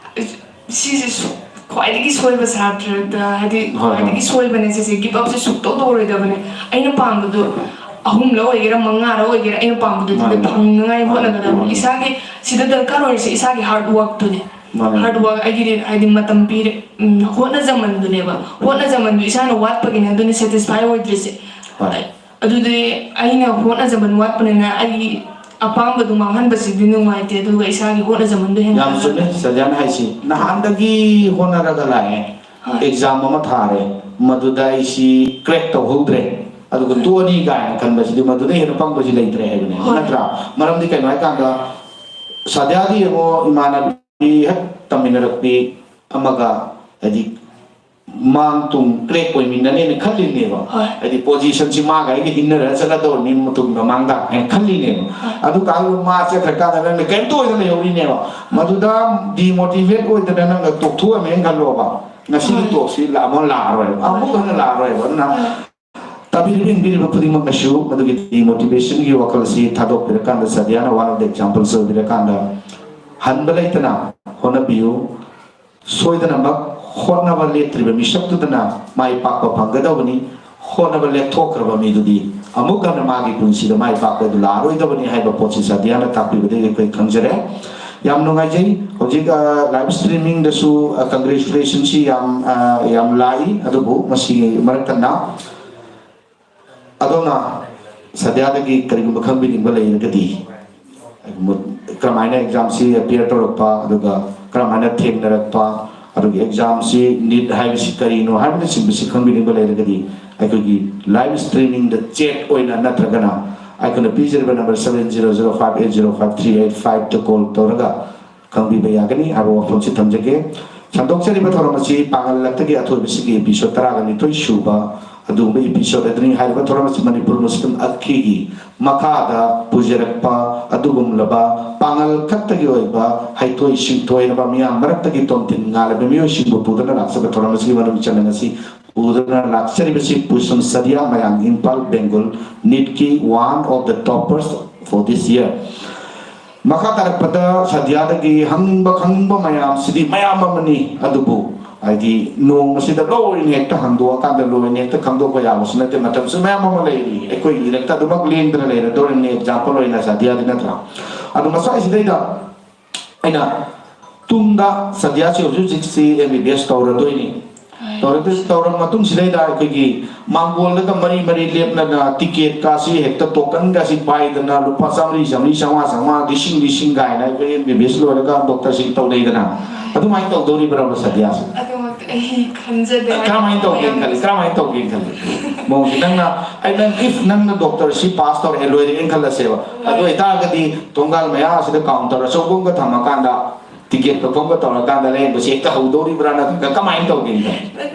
ꯁꯤꯁꯦ ꯁꯨ-, ꯈ꯭ꯋꯥꯏꯗꯒꯤ ꯁꯣꯏꯕ ꯁꯥꯇ꯭ꯔꯗ, ꯍꯥꯏꯗꯤ, ꯍꯣꯏ, ꯍꯣꯏ꯫ ꯈ꯭ꯋꯥꯏꯗꯒꯤ ꯁꯣꯏꯕꯅꯦ ꯁꯤꯁꯦ꯫ ꯒꯤꯞ ꯑꯞꯁꯦ ꯁꯨꯛꯇꯧ ꯇꯧꯔꯣꯏꯗꯕꯅꯦ꯫ ꯑꯩꯅ ꯄꯥꯝꯕꯗꯣ ꯑꯍꯨꯝꯂ ꯑꯣꯏꯒꯦꯔꯥ, ꯃꯉꯥꯔ ꯑꯣꯏꯒꯦꯔꯥ, ꯑꯩꯅ ꯄꯥꯝꯕꯗꯣ ꯑꯗꯨꯗ ꯃꯥꯅꯦ꯫ ꯐꯪꯅꯉꯥꯏ ꯃꯥꯅꯦ꯫ ꯍꯣꯠꯅꯒꯗꯕꯅꯦ꯫ ꯏꯁꯥꯒꯤ, ꯁꯤꯗ ꯗꯔꯀꯥꯔ ꯑꯣꯏꯔꯤꯁꯦ ꯏꯁꯥꯒꯤ ꯍꯥꯔꯗ ꯋꯥꯔꯛꯇꯨꯅꯦ꯫ ꯃꯥꯅꯦ꯫ ꯍꯥꯔꯗ ꯋꯥꯔꯛ, ꯑꯩꯒꯤꯗꯤ, ꯍꯥꯏꯗꯤ, ꯃꯇꯝ ꯄꯤꯔꯦ, ꯎꯝ, ꯍꯣꯠꯅꯖꯃꯟꯗꯨꯅꯦꯕ꯫ ꯍꯣꯠꯅꯖꯃꯟꯗꯨ ꯏꯁꯥꯅ ꯋꯥꯠꯄꯒꯤꯅꯦ ꯑꯗꯨꯅ ꯁꯦꯇꯤꯁꯐꯥꯏ ꯑꯣꯏꯗ꯭ꯔꯤꯁꯦ꯫ ꯍꯣꯏ꯫ ꯑꯗꯨꯗꯤ ꯑꯩꯅ ꯍꯣꯠꯅꯖꯃꯟ ꯋꯥꯠꯄꯅꯤꯅ ꯑꯩꯒꯤ ꯑꯄꯥꯝꯕꯗꯨ ꯃꯥꯡꯍꯟꯕꯁꯤꯗꯤ ꯅꯨꯡꯉꯥꯏꯇꯦ, ꯑꯗꯨꯒ ꯏꯁꯥꯒꯤ ꯍꯣꯠꯅꯖꯃꯟꯗꯣ ꯌꯥꯝ ꯍꯦꯟꯒꯠꯍꯟꯕ꯫ ꯆꯨꯝꯃꯦ, ꯁꯖꯥꯅ ꯍꯥꯏꯁꯤ꯫ ꯅꯍꯥꯟꯗꯒꯤ ꯍꯣꯠꯅꯔꯒ ꯂꯥꯛꯑꯦ, ꯍꯣꯏ꯫ ꯑꯦꯛꯖꯥꯝ ꯑꯃ ꯊꯥꯔꯦ, ꯃꯗꯨꯗ ꯑꯩꯁꯤ ꯀ꯭ꯔꯦꯛ ꯇꯧꯍꯧꯗ꯭ꯔꯦ, ꯑꯗꯨꯒ ꯍꯣꯏ꯫ ꯇꯣꯛꯑꯅꯤ ꯀꯥꯏꯅ ꯈꯟꯕꯁꯤꯗꯤ ꯃꯗꯨꯗ ꯍꯦꯟꯅ ꯄꯪꯕꯁꯤ ꯂꯩꯇ꯭ꯔꯦ ꯍꯥꯏꯕꯅꯦ, ꯍꯣꯏ꯫ ꯅꯠꯇ꯭ꯔꯥ? ꯃꯔꯝꯗꯤ ꯀꯩꯅꯣ ꯍꯥꯏꯀꯥꯟꯗ, ꯁꯥꯗ꯭ꯌꯥꯗꯤ ꯌꯦꯡꯉꯣ, ꯏꯃꯥꯟꯅꯕꯤ ꯍꯦꯛ ꯇꯝꯃꯤꯟꯅꯔꯛꯄꯤ ꯑꯃꯒ, ꯍꯥꯏꯗꯤ, ꯃꯥꯡ ꯇꯨꯡ ꯀ꯭ꯔꯦꯛ ꯑꯣꯏꯃꯤꯟꯅꯅꯦꯅ ꯈꯜꯂꯤꯅꯦꯕ꯫ ꯍꯣꯏ꯫ ꯍꯥꯏꯗꯤ, ꯄꯣꯖꯤꯁꯟꯁꯤ ꯃꯥꯒ ꯑꯩꯒ ꯏꯟꯅꯔ ꯆꯠꯀꯗꯧꯔꯕꯅꯤ ꯃꯇꯨꯡ ꯃꯃꯥꯡꯗ ꯍꯥꯏꯅ ꯈꯜꯂꯤꯅꯦꯕ꯫ ꯍꯣꯏ꯫ ꯑꯗꯨ ꯀꯥꯟꯗ ꯃꯥ ꯆꯠꯈ꯭ꯔꯀꯥꯟꯗ ꯅꯪꯅ ꯀꯔꯤꯝꯇ ꯑꯣꯏꯗꯅ ꯂꯩꯍꯧꯔꯤꯅꯦꯕ꯫ ꯃꯗꯨꯗ ꯗꯤꯃꯣꯇꯤꯚꯦꯠ ꯑꯣꯏꯗꯅ ꯅꯪꯅ ꯇꯣꯛꯊꯣꯛꯑꯝꯃꯦꯅ ꯈꯜꯂꯣꯕ, ꯉꯁꯤꯒꯤ ꯍꯣꯏ꯫ ꯇꯣꯛꯁꯤ ꯑꯃꯨꯛ ꯂꯥꯛꯑꯔꯣꯏꯕ, ꯑꯃꯨꯛ ꯍꯟꯅ ꯂꯥꯛꯑꯔꯣꯏꯕ꯫ ꯑꯗꯨꯅ ꯍꯣꯏ꯫ ꯇꯥꯕꯤꯔꯤꯕ ꯌꯦꯡꯕꯤꯔꯤꯕ ꯈꯨꯗꯤꯡꯃꯛꯅꯁꯨ ꯃꯗꯨꯒꯤ ꯗꯤꯃꯣꯇꯤꯚꯦꯁꯟꯒꯤ ꯋꯥꯈꯜꯁꯤ ꯊꯥꯗꯣꯛꯄꯤꯔꯀꯥꯟꯗ, ꯁꯥꯗꯤꯌꯥꯅ one of the examples ꯑꯣꯏꯕꯤꯔꯀꯥꯟꯗ, ꯍꯟꯕ ꯂꯩꯇꯅ ꯍꯣꯠꯅꯕꯤꯌꯨ꯫ ꯁꯣꯏꯗꯅꯃꯛ ꯍꯣꯠꯅꯕ ꯂꯦꯞꯇ꯭ꯔꯤꯕ ꯃꯤꯁꯛꯇꯨꯗꯅ ꯃꯥꯏ ꯄꯥꯛꯄ ꯐꯪꯒꯗꯕꯅꯤ꯫ ꯍꯣꯠꯅꯕ ꯂꯦꯞꯊꯣꯛꯈ꯭ꯔꯕ ꯃꯤꯗꯨꯗꯤ ꯑꯃꯨꯛ ꯍꯟꯅ ꯃꯥꯒꯤ ꯄꯨꯟꯁꯤꯗ ꯃꯥꯏ ꯄꯥꯛꯄ ꯑꯗꯨ ꯂꯥꯛꯑꯔꯣꯏꯗꯕꯅꯤ ꯍꯥꯏꯕ ꯄꯣꯠꯁꯤ ꯁꯥꯗꯤꯌꯥꯅ ꯇꯥꯛꯄꯤꯕꯗꯒꯤ ꯑꯩꯈꯣꯏ ꯈꯪꯖꯔꯦ꯫ ꯌꯥꯝ ꯅꯨꯡꯉꯥꯏꯖꯩ꯫ ꯍꯧꯖꯤꯛ, ꯑ, ꯂꯥꯏꯚ ꯁ꯭ꯇ꯭ꯔꯤꯃꯤꯡꯗꯁꯨ, ꯑ, ꯀꯪꯒ꯭ꯔꯦꯆꯨꯂꯦꯁꯟꯁꯤ ꯌꯥꯝ, ꯑ, ꯌꯥꯝ ꯂꯥꯛꯏ꯫ ꯑꯗꯨꯕꯨ ꯃꯁꯤꯒꯤ ꯃꯔꯛꯇ ꯅ-, ꯑꯗꯣꯝꯅ ꯁꯗ꯭ꯌꯥꯗꯒꯤ ꯀꯔꯤꯒꯨꯝꯕ ꯈꯪꯕꯤꯅꯤꯡꯕ ꯂꯩꯔꯒꯗꯤ, ꯀꯔꯝꯍꯥꯏꯅ ꯑꯦꯛꯖꯥꯝꯁꯤ ꯑꯦꯄꯤꯌꯔ ꯇꯧꯔꯛꯄ, ꯑꯗꯨꯒ ꯀꯔꯝꯍꯥꯏꯅ ꯊꯦꯡꯅꯔꯛꯄ, ꯑꯗꯨꯒꯤ ꯑꯦꯛꯖꯥꯝꯁꯤ, ꯅꯤꯠ ꯍꯥꯏꯕꯁꯤ ꯀꯔꯤꯅꯣ ꯍꯥꯏꯕꯅꯆꯤꯡꯕꯁꯤ ꯈꯪꯕꯤꯅꯤꯡꯕ ꯂꯩꯔꯒꯗꯤ, ꯑꯩꯈꯣꯏꯒꯤ ꯂꯥꯏꯚ ꯁ꯭ꯇ꯭ꯔꯤꯃꯤꯡꯗ ꯆꯦꯠ ꯑꯣꯏꯅ ꯅꯠꯇ꯭ꯔꯒꯅ ꯑꯩꯈꯣꯏꯅ ꯄꯤꯖꯔꯤꯕ number seven zero zero five eight zero five three eight five ꯇ ꯀꯣꯜ ꯇꯧꯔꯒ ꯈꯪꯕꯤꯕ ꯌꯥꯒꯅꯤ ꯍꯥꯏꯕ ꯋꯥꯐꯝꯁꯤ ꯊꯝꯖꯒꯦ꯫ ꯁꯟꯗꯣꯛꯆꯔꯤꯕ ꯊꯧꯔꯝ ꯑꯁꯤ ꯄꯥꯡꯒꯜ ꯂꯛꯇꯒꯤ ꯑꯊꯣꯏꯕꯁꯤꯒꯤ ꯏꯄꯤꯁꯣꯠ ꯇꯔꯥꯒ ꯅꯤꯊꯣꯏ ꯁꯨꯕ ꯑꯗꯨꯒꯨꯝꯕ ꯏꯄꯤꯁꯣꯠ ꯑꯗꯨꯅꯤ꯫ ꯍꯥꯏꯔꯤꯕ ꯊꯧꯔꯝ ꯑꯁꯤ ꯃꯅꯤꯄꯨꯔ ꯃꯨꯁꯂꯤꯝ ꯑꯈꯤꯒꯤ ꯃꯈꯥꯗ ꯄꯨꯖꯔꯛꯄ ꯑꯗꯨꯒꯨꯝꯂꯕ ꯄꯥꯡꯒꯜ ꯈꯛꯇꯒꯤ ꯑꯣꯏꯕ ꯍꯩꯊꯣꯏ ꯁꯤꯡꯊꯣꯏꯔꯕ ꯃꯤꯌꯥꯝ ꯃꯔꯛꯇꯒꯤ ꯇꯣꯝꯊꯤꯟ ꯉꯥꯜꯂꯕ ꯃꯤꯑꯣꯏꯁꯤꯡꯕꯨ ꯄꯨꯗꯨꯅ ꯂꯥꯛꯆꯕ ꯊꯧꯔꯝ ꯑꯁꯤꯒꯤ ꯃꯅꯨꯡ ꯆꯟꯅ ꯉꯁꯤ ꯄꯨꯗꯨꯅ ꯂꯥꯛꯆꯔꯤꯕꯁꯤ ꯄꯨꯁꯝ ꯁꯗꯤꯌꯥ ꯃꯌꯥꯝ, Imphal Bengal, ꯅꯤꯠꯀꯤ one of the toppers for this year꯫ ꯃꯈꯥ ꯇꯥꯔꯛꯄꯗ ꯁꯗꯤꯌꯥꯗꯒꯤ ꯍꯪꯅꯤꯡꯕ ꯈꯪꯅꯤꯡꯕ ꯃꯌꯥꯝꯁꯤꯗꯤ ꯃꯌꯥꯝ ꯑꯃꯅꯤ, ꯑꯗꯨꯕꯨ ꯍꯥꯏꯗꯤ ꯅꯣꯡꯃꯁꯤꯗ ꯂꯣꯏꯅ ꯍꯦꯛꯇ ꯍꯪꯗꯣꯛꯑꯀꯥꯟꯗ ꯂꯣꯏꯅ ꯍꯦꯛꯇ ꯈꯪꯗꯣꯛꯄ ꯌꯥꯕꯁꯨ ꯅꯠꯇꯦ, ꯃꯇꯝꯁꯨ ꯃꯌꯥꯝ ꯑꯃ ꯂꯩꯔꯤ꯫ ꯑꯩꯈꯣꯏꯒꯤ ꯏꯔꯛꯇ ꯑꯗꯨꯃꯛ ꯂꯦꯡꯗꯅ ꯂꯩꯔꯗꯣꯔꯤꯕꯅꯤ, ꯑꯦꯛꯖꯥꯝꯄꯜ ꯑꯣꯏꯅ ꯁꯗꯤꯌꯥꯗꯤ, ꯅꯠꯇ꯭ꯔꯥ? ꯑꯗꯨ ꯃꯁꯥꯏꯁꯤꯗꯩꯗ ꯑꯩꯅ ꯇꯨꯡꯗ ꯁꯗꯤꯌꯥꯁꯤ ꯍꯧꯖꯤꯛ ꯍꯧꯖꯤꯛꯁꯤ ꯑꯦꯝ ꯕꯤ ꯕꯤ ꯑꯦꯁ ꯇꯧꯔꯗꯣꯏꯅꯤ꯫ ꯇꯧꯔꯗꯣꯏ-, ꯇꯧꯔꯕ ꯃꯇꯨꯡꯁꯤꯗꯩꯗ ꯑꯩꯈꯣꯏꯒꯤ ꯃꯥꯡꯒꯣꯜꯗꯒ ꯃꯔꯤ ꯃꯔꯤ ꯂꯦꯞꯅꯗꯅ ꯇꯤꯀꯦꯠꯀꯥꯁꯤ ꯍꯦꯛꯇ ꯇꯣꯀꯟꯒꯥꯁꯤ ꯄꯥꯏꯗꯅ ꯂꯨꯄꯥ ꯆꯥꯝꯃꯔꯤ, ꯆꯥꯝꯃꯔꯤ, ꯆꯥꯝꯃꯉꯥ, ꯆꯥꯝꯃꯉꯥ, ꯂꯤꯁꯤꯡ, ꯂꯤꯁꯤꯡ ꯀꯥꯏꯅ ꯑꯩꯈꯣꯏ ꯑꯦꯝ ꯕꯤ ꯕꯤ ꯑꯦꯁ ꯂꯣꯏꯔꯒ ꯗꯣꯛꯇꯔꯁꯤꯡ ꯇꯧꯅꯩꯗꯅ, ꯑꯗꯨꯃꯥꯏꯅ ꯇꯧꯗꯣꯔꯤꯕ꯭ꯔꯕ ꯁꯗꯤꯌꯥꯁꯦ? ꯑꯗꯨꯃꯛꯇꯤ ꯑꯩ ꯈꯟꯖꯗꯦ꯫ ꯀꯔꯝꯍꯥꯏꯅ ꯇꯧꯒꯦꯅ ꯈꯜꯂꯤ? ꯀꯔꯝꯍꯥꯏꯅ ꯇꯧꯒꯦꯅ ꯈꯜꯂꯤ? ꯃꯑꯣꯡꯁꯦ ꯅꯪꯅ, ꯑꯩ ꯅꯪ, if ꯅꯪꯅ ꯗꯣꯛꯇꯔꯁꯤ ꯄꯥꯁ ꯇꯧꯔꯛꯑꯦ, ꯂꯣꯏꯔꯦꯅ ꯈꯜꯂꯁꯦꯕ꯫ ꯑꯗꯨ ꯑꯣꯏꯇꯥꯔꯒꯗꯤ ꯊꯣꯡꯒꯥꯜ ꯃꯌꯥ ꯑꯁꯤꯗ ꯀꯥꯎꯟꯇꯔ ꯑꯆꯧꯕ ꯑꯃꯒ ꯊꯝꯃꯀꯥꯟꯗ ꯇꯤꯀꯦꯠ ꯀꯛꯐꯝꯒ ꯇꯧꯔꯀꯥꯟꯗ ꯂꯥꯌꯦꯡꯕꯁꯤ ꯍꯦꯛꯇ ꯍꯧꯗꯧꯔꯤꯕ꯭ꯔꯥ, ꯅꯠꯇ꯭ꯔꯒ ꯀꯃꯥꯏꯅ ꯇꯧꯒꯦꯅ ꯈꯜꯂꯤ?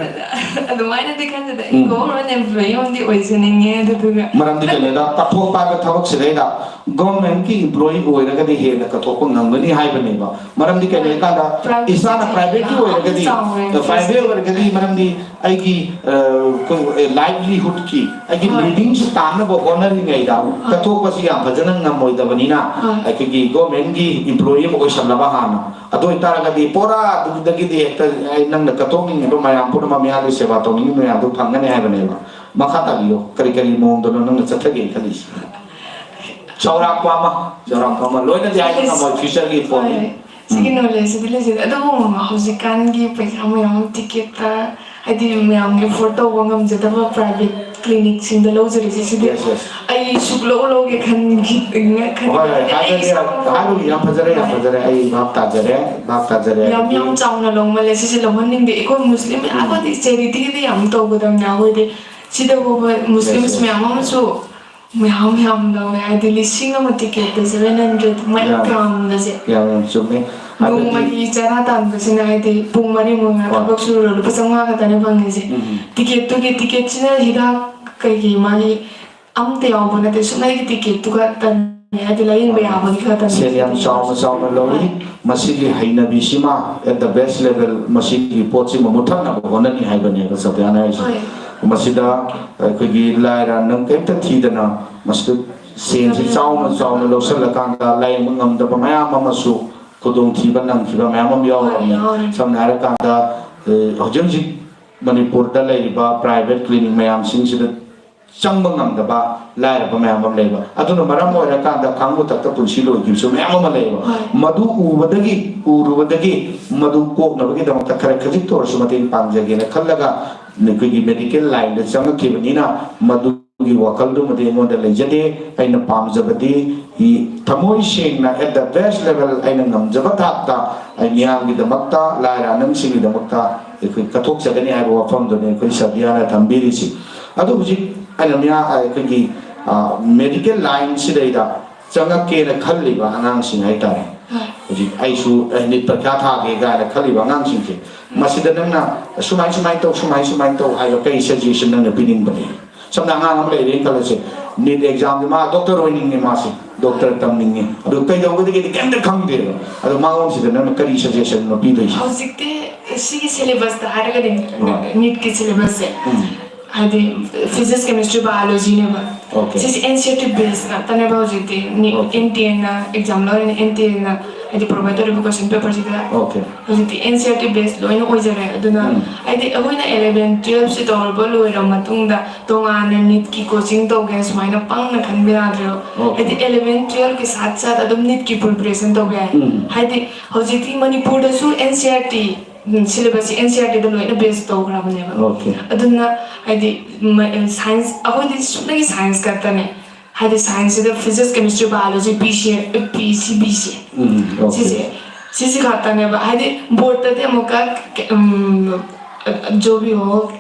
ꯑꯗꯨꯃꯥꯏꯅꯗꯤ ꯈꯟꯖꯗꯦ꯫ ꯑꯩ ꯎꯝ꯫ ꯒꯣꯚꯔꯃꯦꯟ ꯑꯦꯝꯄ꯭ꯂꯣꯌꯤ ꯑꯃꯗꯤ ꯑꯣꯏꯖꯅꯤꯡꯉꯦ, ꯑꯗꯨꯗꯨꯒ ꯃꯔꯝꯗꯤ ꯀꯩꯅꯣꯗ ꯀꯠꯊꯣꯛꯄ ꯍꯥꯏꯕ ꯊꯕꯛꯁꯤꯗꯩꯗ ꯒꯣꯚꯔꯃꯦꯟꯠꯀꯤ ꯏꯝꯄ꯭ꯂꯣꯌꯤ ꯑꯣꯏꯔꯒꯗꯤ ꯍꯦꯟꯅ ꯀꯠꯊꯣꯛꯄ ꯉꯝꯒꯅꯤ ꯍꯥꯏꯕꯅꯦꯕ꯫ ꯃꯔꯝꯗꯤ ꯀꯩꯅꯣ ꯍꯥꯏꯀꯥꯟꯗ ꯄ꯭ꯔꯥꯏꯚꯦꯠ ꯏꯁꯥꯅ ꯄ꯭ꯔꯥꯏꯚꯦꯠꯀꯤ ꯌꯥꯝ ꯑꯣꯏꯔꯒꯗꯤ, ꯆꯥꯎꯔꯦ꯫ ꯄ꯭ꯔꯥꯏꯚꯦꯠ ꯑꯣꯏꯔꯒꯗꯤ ꯃꯔꯝꯗꯤ ꯑꯩꯒꯤ, ꯑ, ꯑꯩꯈꯣꯏ, ꯑ, ꯂꯥꯏꯚꯂꯤꯍꯨꯗꯀꯤ, ꯑꯩꯒꯤ ꯍꯣꯏ꯫ ꯂꯤꯚꯤꯡꯁꯤ ꯇꯥꯟꯅꯕ ꯍꯣꯠꯅꯔꯤꯉꯩꯗ ꯑꯥ꯫ ꯀꯠꯊꯣꯛꯄꯁꯤ ꯌꯥꯝ ꯐꯖꯅ ꯉꯝꯃꯣꯏꯗꯕꯅꯤꯅ, ꯍꯣꯏ꯫ ꯑꯩꯈꯣꯏꯒꯤ ꯒꯣꯚꯔꯃꯦꯟꯠꯀꯤ ꯏꯝꯄ꯭ꯂꯣꯌꯤ ꯑꯃ ꯑꯣꯏꯁꯜꯂꯕ ꯍꯥꯟꯅ꯫ ꯑꯗꯨ ꯑꯣꯏꯇꯥꯔꯒꯗꯤ ꯄꯨꯔꯥ ꯑꯗꯨꯗꯒꯤꯗꯤ ꯍꯦꯛꯇ ꯑꯩ ꯅꯪꯅ ꯀꯠꯊꯣꯛꯅꯤꯡꯉꯤꯕ ꯃꯌꯥꯝ ꯄꯨꯝꯅꯃꯛ, ꯃꯤꯌꯥꯝꯒꯤ ꯁꯦꯕꯥ ꯇꯧꯅꯤꯡꯉꯤꯕ ꯃꯌꯥꯝꯗꯨ ꯐꯪꯒꯅꯤ ꯍꯥꯏꯕꯅꯦꯕ꯫ ꯃꯈꯥ ꯇꯥꯕꯤꯌꯨ, ꯀꯔꯤ ꯀꯔꯤ ꯃꯑꯣꯡꯗꯅꯣ ꯅꯪꯅ ꯆꯠꯊꯒꯦꯅ ꯈꯜꯂꯤꯁꯦ? ꯆꯥꯎꯔꯥꯛꯄ ꯑꯃ, ꯆꯥꯎꯔꯥꯛꯄ ꯑꯃ, ꯂꯣꯏꯅꯗꯤ ꯍꯥꯏꯕ ꯉꯝꯃꯣꯏ, future ꯒꯤ ꯄꯣꯠꯅꯤ꯫ ꯍꯣꯏ꯫ ꯁꯤꯒꯤ knowledge ꯁꯤꯗꯤ ꯂꯩꯖꯗꯦ꯫ ꯑꯗꯨꯕꯨ ꯃꯃꯥ, ꯍꯧꯖꯤꯛꯀꯥꯟꯒꯤ ꯄꯩꯁꯥ ꯃꯌꯥꯝ ticket ꯇ, ꯍꯥꯏꯗꯤ ꯃꯌꯥꯝꯒꯤ afford ꯇꯧꯕ ꯉꯝꯖꯗꯕ private clinic ꯁꯤꯡꯗ ꯂꯧꯖꯔꯤꯁꯦ, ꯁꯤꯗꯤ Yes, yes. ꯑꯩ ꯁꯨꯛꯂꯧ ꯂꯧꯒꯦ ꯈꯟꯈꯤ-, ꯈꯟ-, ꯍꯣꯏ, ꯍꯣꯏ, ꯍꯥꯏꯗꯤ ꯑꯩ ꯊꯥꯖꯗꯦ, ꯏꯁꯥꯃꯛ ꯍꯥꯏꯕꯒꯤ ꯌꯥꯝ ꯐꯖꯔꯦ, ꯌꯥꯝ ꯍꯣꯏ꯫ ꯐꯖꯔꯦ꯫ ꯑꯩ ꯚꯥꯞ ꯇꯥꯖꯔꯦ, ꯚꯥꯞ ꯇꯥꯖꯔꯦ꯫ ꯌꯥꯝ, ꯑꯗꯨꯗꯤ ꯌꯥꯝ ꯆꯥꯎꯅ ꯂꯧꯃꯜꯂꯦ, ꯁꯤꯁꯦ ꯂꯧꯍꯟꯅꯤꯡꯗꯦ꯫ ꯑꯩꯈꯣꯏ ꯃꯨꯁꯂꯤꯝ ꯎꯝ꯫ ꯑꯩꯈꯣꯏꯗꯤ charity ꯗꯤ ꯌꯥꯝ ꯇꯧꯒꯗꯕꯅꯦ꯫ ꯑꯩꯈꯣꯏꯗꯤ ꯁꯤꯗ ꯐꯥꯎꯕ Muslims Yes, yes. ꯃꯌꯥꯝ ꯑꯃꯁꯨ ꯃꯌꯥꯝ ꯃꯌꯥꯝ ꯂꯧꯋꯦ, ꯍꯥꯏꯗꯤ ꯂꯤꯁꯤꯡ ꯑꯃ ticket ꯇ seven hundred ꯃꯌꯥꯝ ꯌꯥꯝ, ꯌꯥꯝꯅꯁꯦ꯫ ꯌꯥꯝ, ꯌꯥꯝ ꯆꯨꯝꯃꯦ꯫ ꯍꯥꯏꯕꯗꯤ ꯅꯣꯡꯃꯒꯤ ꯆꯔꯥ ꯇꯥꯟꯕꯁꯤꯅ, ꯍꯥꯏꯗꯤ ꯄꯨꯡ ꯃꯔꯤꯃꯛ ꯍꯣꯏ꯫ ꯊꯕꯛ ꯁꯨꯔꯒ ꯂꯨꯄꯥ ꯆꯥꯝꯃꯉꯥ ꯈꯛꯇꯅꯦ ꯐꯪꯉꯤꯁꯦ꯫ ꯎꯝ꯫ Ticket ꯇꯨꯒꯤ, ticket ꯁꯤꯅ ꯍꯤꯗꯥꯛ ꯀꯩꯒꯤ ꯃꯥꯒꯤ ꯑꯝꯇ ꯌꯥꯎꯕ ꯅꯠꯇꯦ, ꯁꯨꯞꯅꯒꯤ ticket ꯇꯨ ꯈꯛꯇꯅꯦ, ꯍꯥꯏꯗꯤ ꯂꯥꯏꯌꯦꯡꯕ ꯍꯣꯏ꯫ ꯌꯥꯕꯒꯤ ꯈꯛꯇꯅꯦ꯫ ꯁꯦꯜ ꯌꯥꯝ ꯆꯥꯎꯅ ꯆꯥꯎꯅ ꯂꯧꯏ꯫ ꯍꯣꯏ꯫ ꯃꯁꯤꯒꯤ ꯍꯩꯅꯕꯤꯁꯤꯃ at the best level ꯃꯁꯤꯒꯤ ꯄꯣꯠꯁꯤꯃ ꯃꯨꯠꯊꯠꯅꯕ ꯍꯣꯠꯅꯅꯤ ꯍꯥꯏꯕꯅꯦꯕ ꯁꯇ꯭ꯌꯥꯅ ꯍꯥꯏꯁꯦ꯫ ꯍꯣꯏ꯫ ꯃꯁꯤꯗ ꯑꯩꯈꯣꯏꯒꯤ ꯂꯥꯏꯔ ꯅꯪ ꯀꯔꯤꯝꯇ ꯊꯤꯗꯅ ꯃꯁꯤꯗ ꯁꯦꯟꯁꯤ ꯆꯥꯎꯅ ꯆꯥꯎꯅ ꯂꯧꯁꯤꯜꯂꯀꯥꯟꯗ ꯂꯥꯏꯌꯦꯡꯕ ꯉꯝꯗꯕ ꯃꯌꯥꯝ ꯑꯃꯁꯨ ꯈꯨꯗꯣꯡꯊꯤꯕ ꯅꯪꯈꯤꯕ ꯃꯌꯥꯝ ꯑꯃ ꯌꯥꯎꯔꯕꯅꯤ꯫ ꯍꯣꯏ, ꯌꯥꯎꯔꯦ꯫ ꯁꯝꯅ ꯍꯥꯏꯔꯀꯥꯟꯗ, ꯑꯦ, ꯍꯧꯖꯤꯛ ꯍꯧꯖꯤꯛ ꯃꯅꯤꯄꯨꯔꯗ ꯂꯩꯔꯤꯕ private clinic ꯃꯌꯥꯝꯁꯤꯡꯁꯤꯗ ꯆꯪꯕ ꯉꯝꯗꯕ ꯂꯥꯏꯔꯕ ꯃꯌꯥꯝ ꯑꯃ ꯂꯩꯕ꯫ ꯑꯗꯨꯅ ꯃꯔꯝ ꯑꯣꯏꯔꯀꯥꯟꯗ ꯈꯥꯡꯕ ꯊꯛꯇ ꯄꯨꯟꯁꯤ ꯂꯣꯏꯈꯤꯕꯁꯨ ꯃꯌꯥꯝ ꯑꯃ ꯂꯩꯕ꯫ ꯍꯣꯏ꯫ ꯃꯗꯨ ꯎꯕꯗꯒꯤ, ꯎꯔꯨꯕꯗꯒꯤ ꯃꯗꯨ ꯀꯣꯛꯅꯕꯒꯤꯗꯃꯛꯇ ꯈꯔ ꯈꯖꯤꯛꯇ ꯑꯣꯏꯔꯁꯨ ꯃꯇꯦꯡ ꯄꯥꯡꯖꯒꯦꯅ ꯈꯜꯂꯒ ꯑꯩꯈꯣꯏꯒꯤ medical line ꯗ ꯆꯪꯉꯛꯈꯤꯕꯅꯤꯅ ꯃꯗꯨ ꯒꯤ ꯋꯥꯈꯜꯗꯨꯃꯗꯤ ꯑꯩꯉꯣꯟꯗ ꯂꯩꯖꯗꯦ꯫ ꯑꯩꯅ ꯄꯥꯝꯖꯕꯗꯤ ꯊꯃꯣꯏ ꯁꯦꯡꯅ at the best level ꯑꯩꯅ ꯉꯝꯖꯕ ꯊꯥꯛꯇ ꯑꯩ ꯃꯤꯌꯥꯝꯒꯤꯗꯃꯛꯇ, ꯂꯥꯏꯔ ꯑꯅꯪꯁꯤꯡꯒꯤꯗꯃꯛꯇ ꯑꯩꯈꯣꯏ ꯀꯠꯊꯣꯛꯆꯒꯅꯤ ꯍꯥꯏꯕ ꯋꯥꯐꯝꯗꯨꯅꯤ ꯑꯩꯈꯣꯏ ꯁꯕꯤꯌꯥꯅ ꯊꯝꯕꯤꯔꯤꯁꯤ꯫ ꯑꯗꯨ ꯍꯧꯖꯤꯛ ꯑꯩꯅ ꯃꯤꯌꯥ-, ꯑꯩꯈꯣꯏꯒꯤ, ꯑ, medical line ꯁꯤꯗꯩꯗ ꯆꯪꯉꯛꯀꯦꯅ ꯈꯜꯂꯤꯕ ꯑꯉꯥꯡꯁꯤꯡ ꯍꯥꯏꯇꯥꯔꯦ꯫ ꯍꯣꯏ꯫ ꯍꯧꯖꯤꯛ ꯑꯩꯁꯨ, ꯑ, NEET ꯄꯔꯤꯈ꯭ꯌꯥ ꯊꯥꯒꯦ ꯀꯥꯏꯅ ꯈꯜꯂꯤꯕ ꯑꯉꯥꯡꯁꯤꯡꯁꯦ, ꯃꯁꯤꯗ ꯅꯪꯅ ꯁꯨꯃꯥꯏ ꯁꯨꯃꯥꯏꯅ ꯇꯧ, ꯁꯨꯃꯥꯏ ꯁꯨꯃꯥꯏꯅ ꯇꯧ ꯍꯥꯏꯕ ꯀꯔꯤ suggestion ꯅꯪꯅ ꯄꯤꯅꯤꯡꯕꯅꯤ? ꯁꯝꯅ ꯑꯉꯥꯡ ꯑꯃ ꯂꯩꯔꯦꯅ ꯈꯜꯂꯁꯦ, NEET exam ꯁꯦ ꯃꯥ doctor ꯑꯣꯏꯅꯤꯡꯉꯦ, ꯃꯥꯁꯦ doctor ꯇꯝꯅꯤꯡꯉꯦ, ꯑꯗꯨ ꯀꯩꯗꯧꯒꯗꯒꯦꯗꯤ ꯀꯩꯝꯇ ꯈꯪꯗꯦꯕ꯫ ꯑꯗꯣ ꯃꯉꯣꯟꯁꯤꯗ ꯅꯪꯅ ꯀꯔꯤ suggestion ꯅꯣ ꯄꯤꯗꯣꯏꯁꯦ? ꯍꯧꯖꯤꯛꯇꯤ ꯁꯤꯒꯤ syllabus ꯇ ꯍꯥꯏꯔꯒꯗꯤ, ꯍꯣꯏ꯫ NEET ꯀꯤ syllabus ꯁꯦ, ꯎꯝ꯫ ꯍꯥꯏꯗꯤ physics, chemistry, biologyꯅꯦꯕ꯫ Okay. ꯁꯤꯁꯦ N C E R T base ꯉꯥꯛꯇꯅꯦꯕ ꯍꯧꯖꯤꯛꯇꯤ꯫ Okay. N T Aꯅ exam ꯂꯧꯔꯤꯅꯦ, N T Aꯅ ꯍꯥꯏꯗꯤ provide ꯇꯧꯔꯤꯕ question paperꯁꯤꯗ꯫ Okay. ꯍꯧꯖꯤꯛꯇꯤ N C E R T base ꯂꯣꯏꯅ ꯑꯣꯏꯖꯔꯦ꯫ ꯑꯗꯨꯅ ꯎꯝ. ꯍꯥꯏꯗꯤ ꯑꯩꯈꯣꯏꯅ eleven twelve ꯁꯤ ꯇꯧꯔꯕ ꯂꯣꯏꯔꯕ ꯃꯇꯨꯡꯗ ꯇꯣꯉꯥꯟꯅ NEETꯀꯤ coaching ꯇꯧꯒꯦ ꯁꯨꯃꯥꯏꯅ ꯄꯪꯅ ꯈꯟꯕ ꯌꯥꯗ꯭ꯔꯦꯕ꯫ Okay. ꯍꯥꯏꯗꯤ eleven twelveꯀꯤ ꯁꯥꯠ ꯁꯥꯠ ꯑꯗꯨꯝ NEETꯀꯤ preparation ꯇꯧꯕ ꯌꯥꯏ꯫ ꯎꯝ. ꯍꯥꯏꯗꯤ ꯍꯧꯖꯤꯛꯇꯤ ꯃꯅꯤꯄꯨꯔꯗꯁꯨ N C E R T syllabusꯁꯤ N C E R Tꯗ ꯂꯣꯏꯅ base ꯇꯧꯈ꯭ꯔꯕꯅꯦꯕ꯫ Okay. ꯑꯗꯨꯅ ꯍꯥꯏꯗꯤ ꯁꯥꯏꯟꯁ, ꯑꯩꯈꯣꯏꯗꯤ ꯁꯨꯞꯅꯒꯤ ꯁꯥꯏꯟꯁ ꯈꯛꯇꯅꯦ꯫ ꯍꯥꯏꯗꯤ ꯁꯥꯏꯟꯁꯁꯤꯗ physics, chemistry, biology, P C, P C B C ꯎꯝ, okay. ꯁꯤꯁꯦ, ꯁꯤꯁꯤ ꯈꯛꯇꯅꯦꯕ꯫ ꯍꯥꯏꯗꯤ boardꯇꯗꯤ ꯑꯃꯨꯛꯀ ꯎꯝ, ꯖꯣꯕꯤ ꯍꯣ,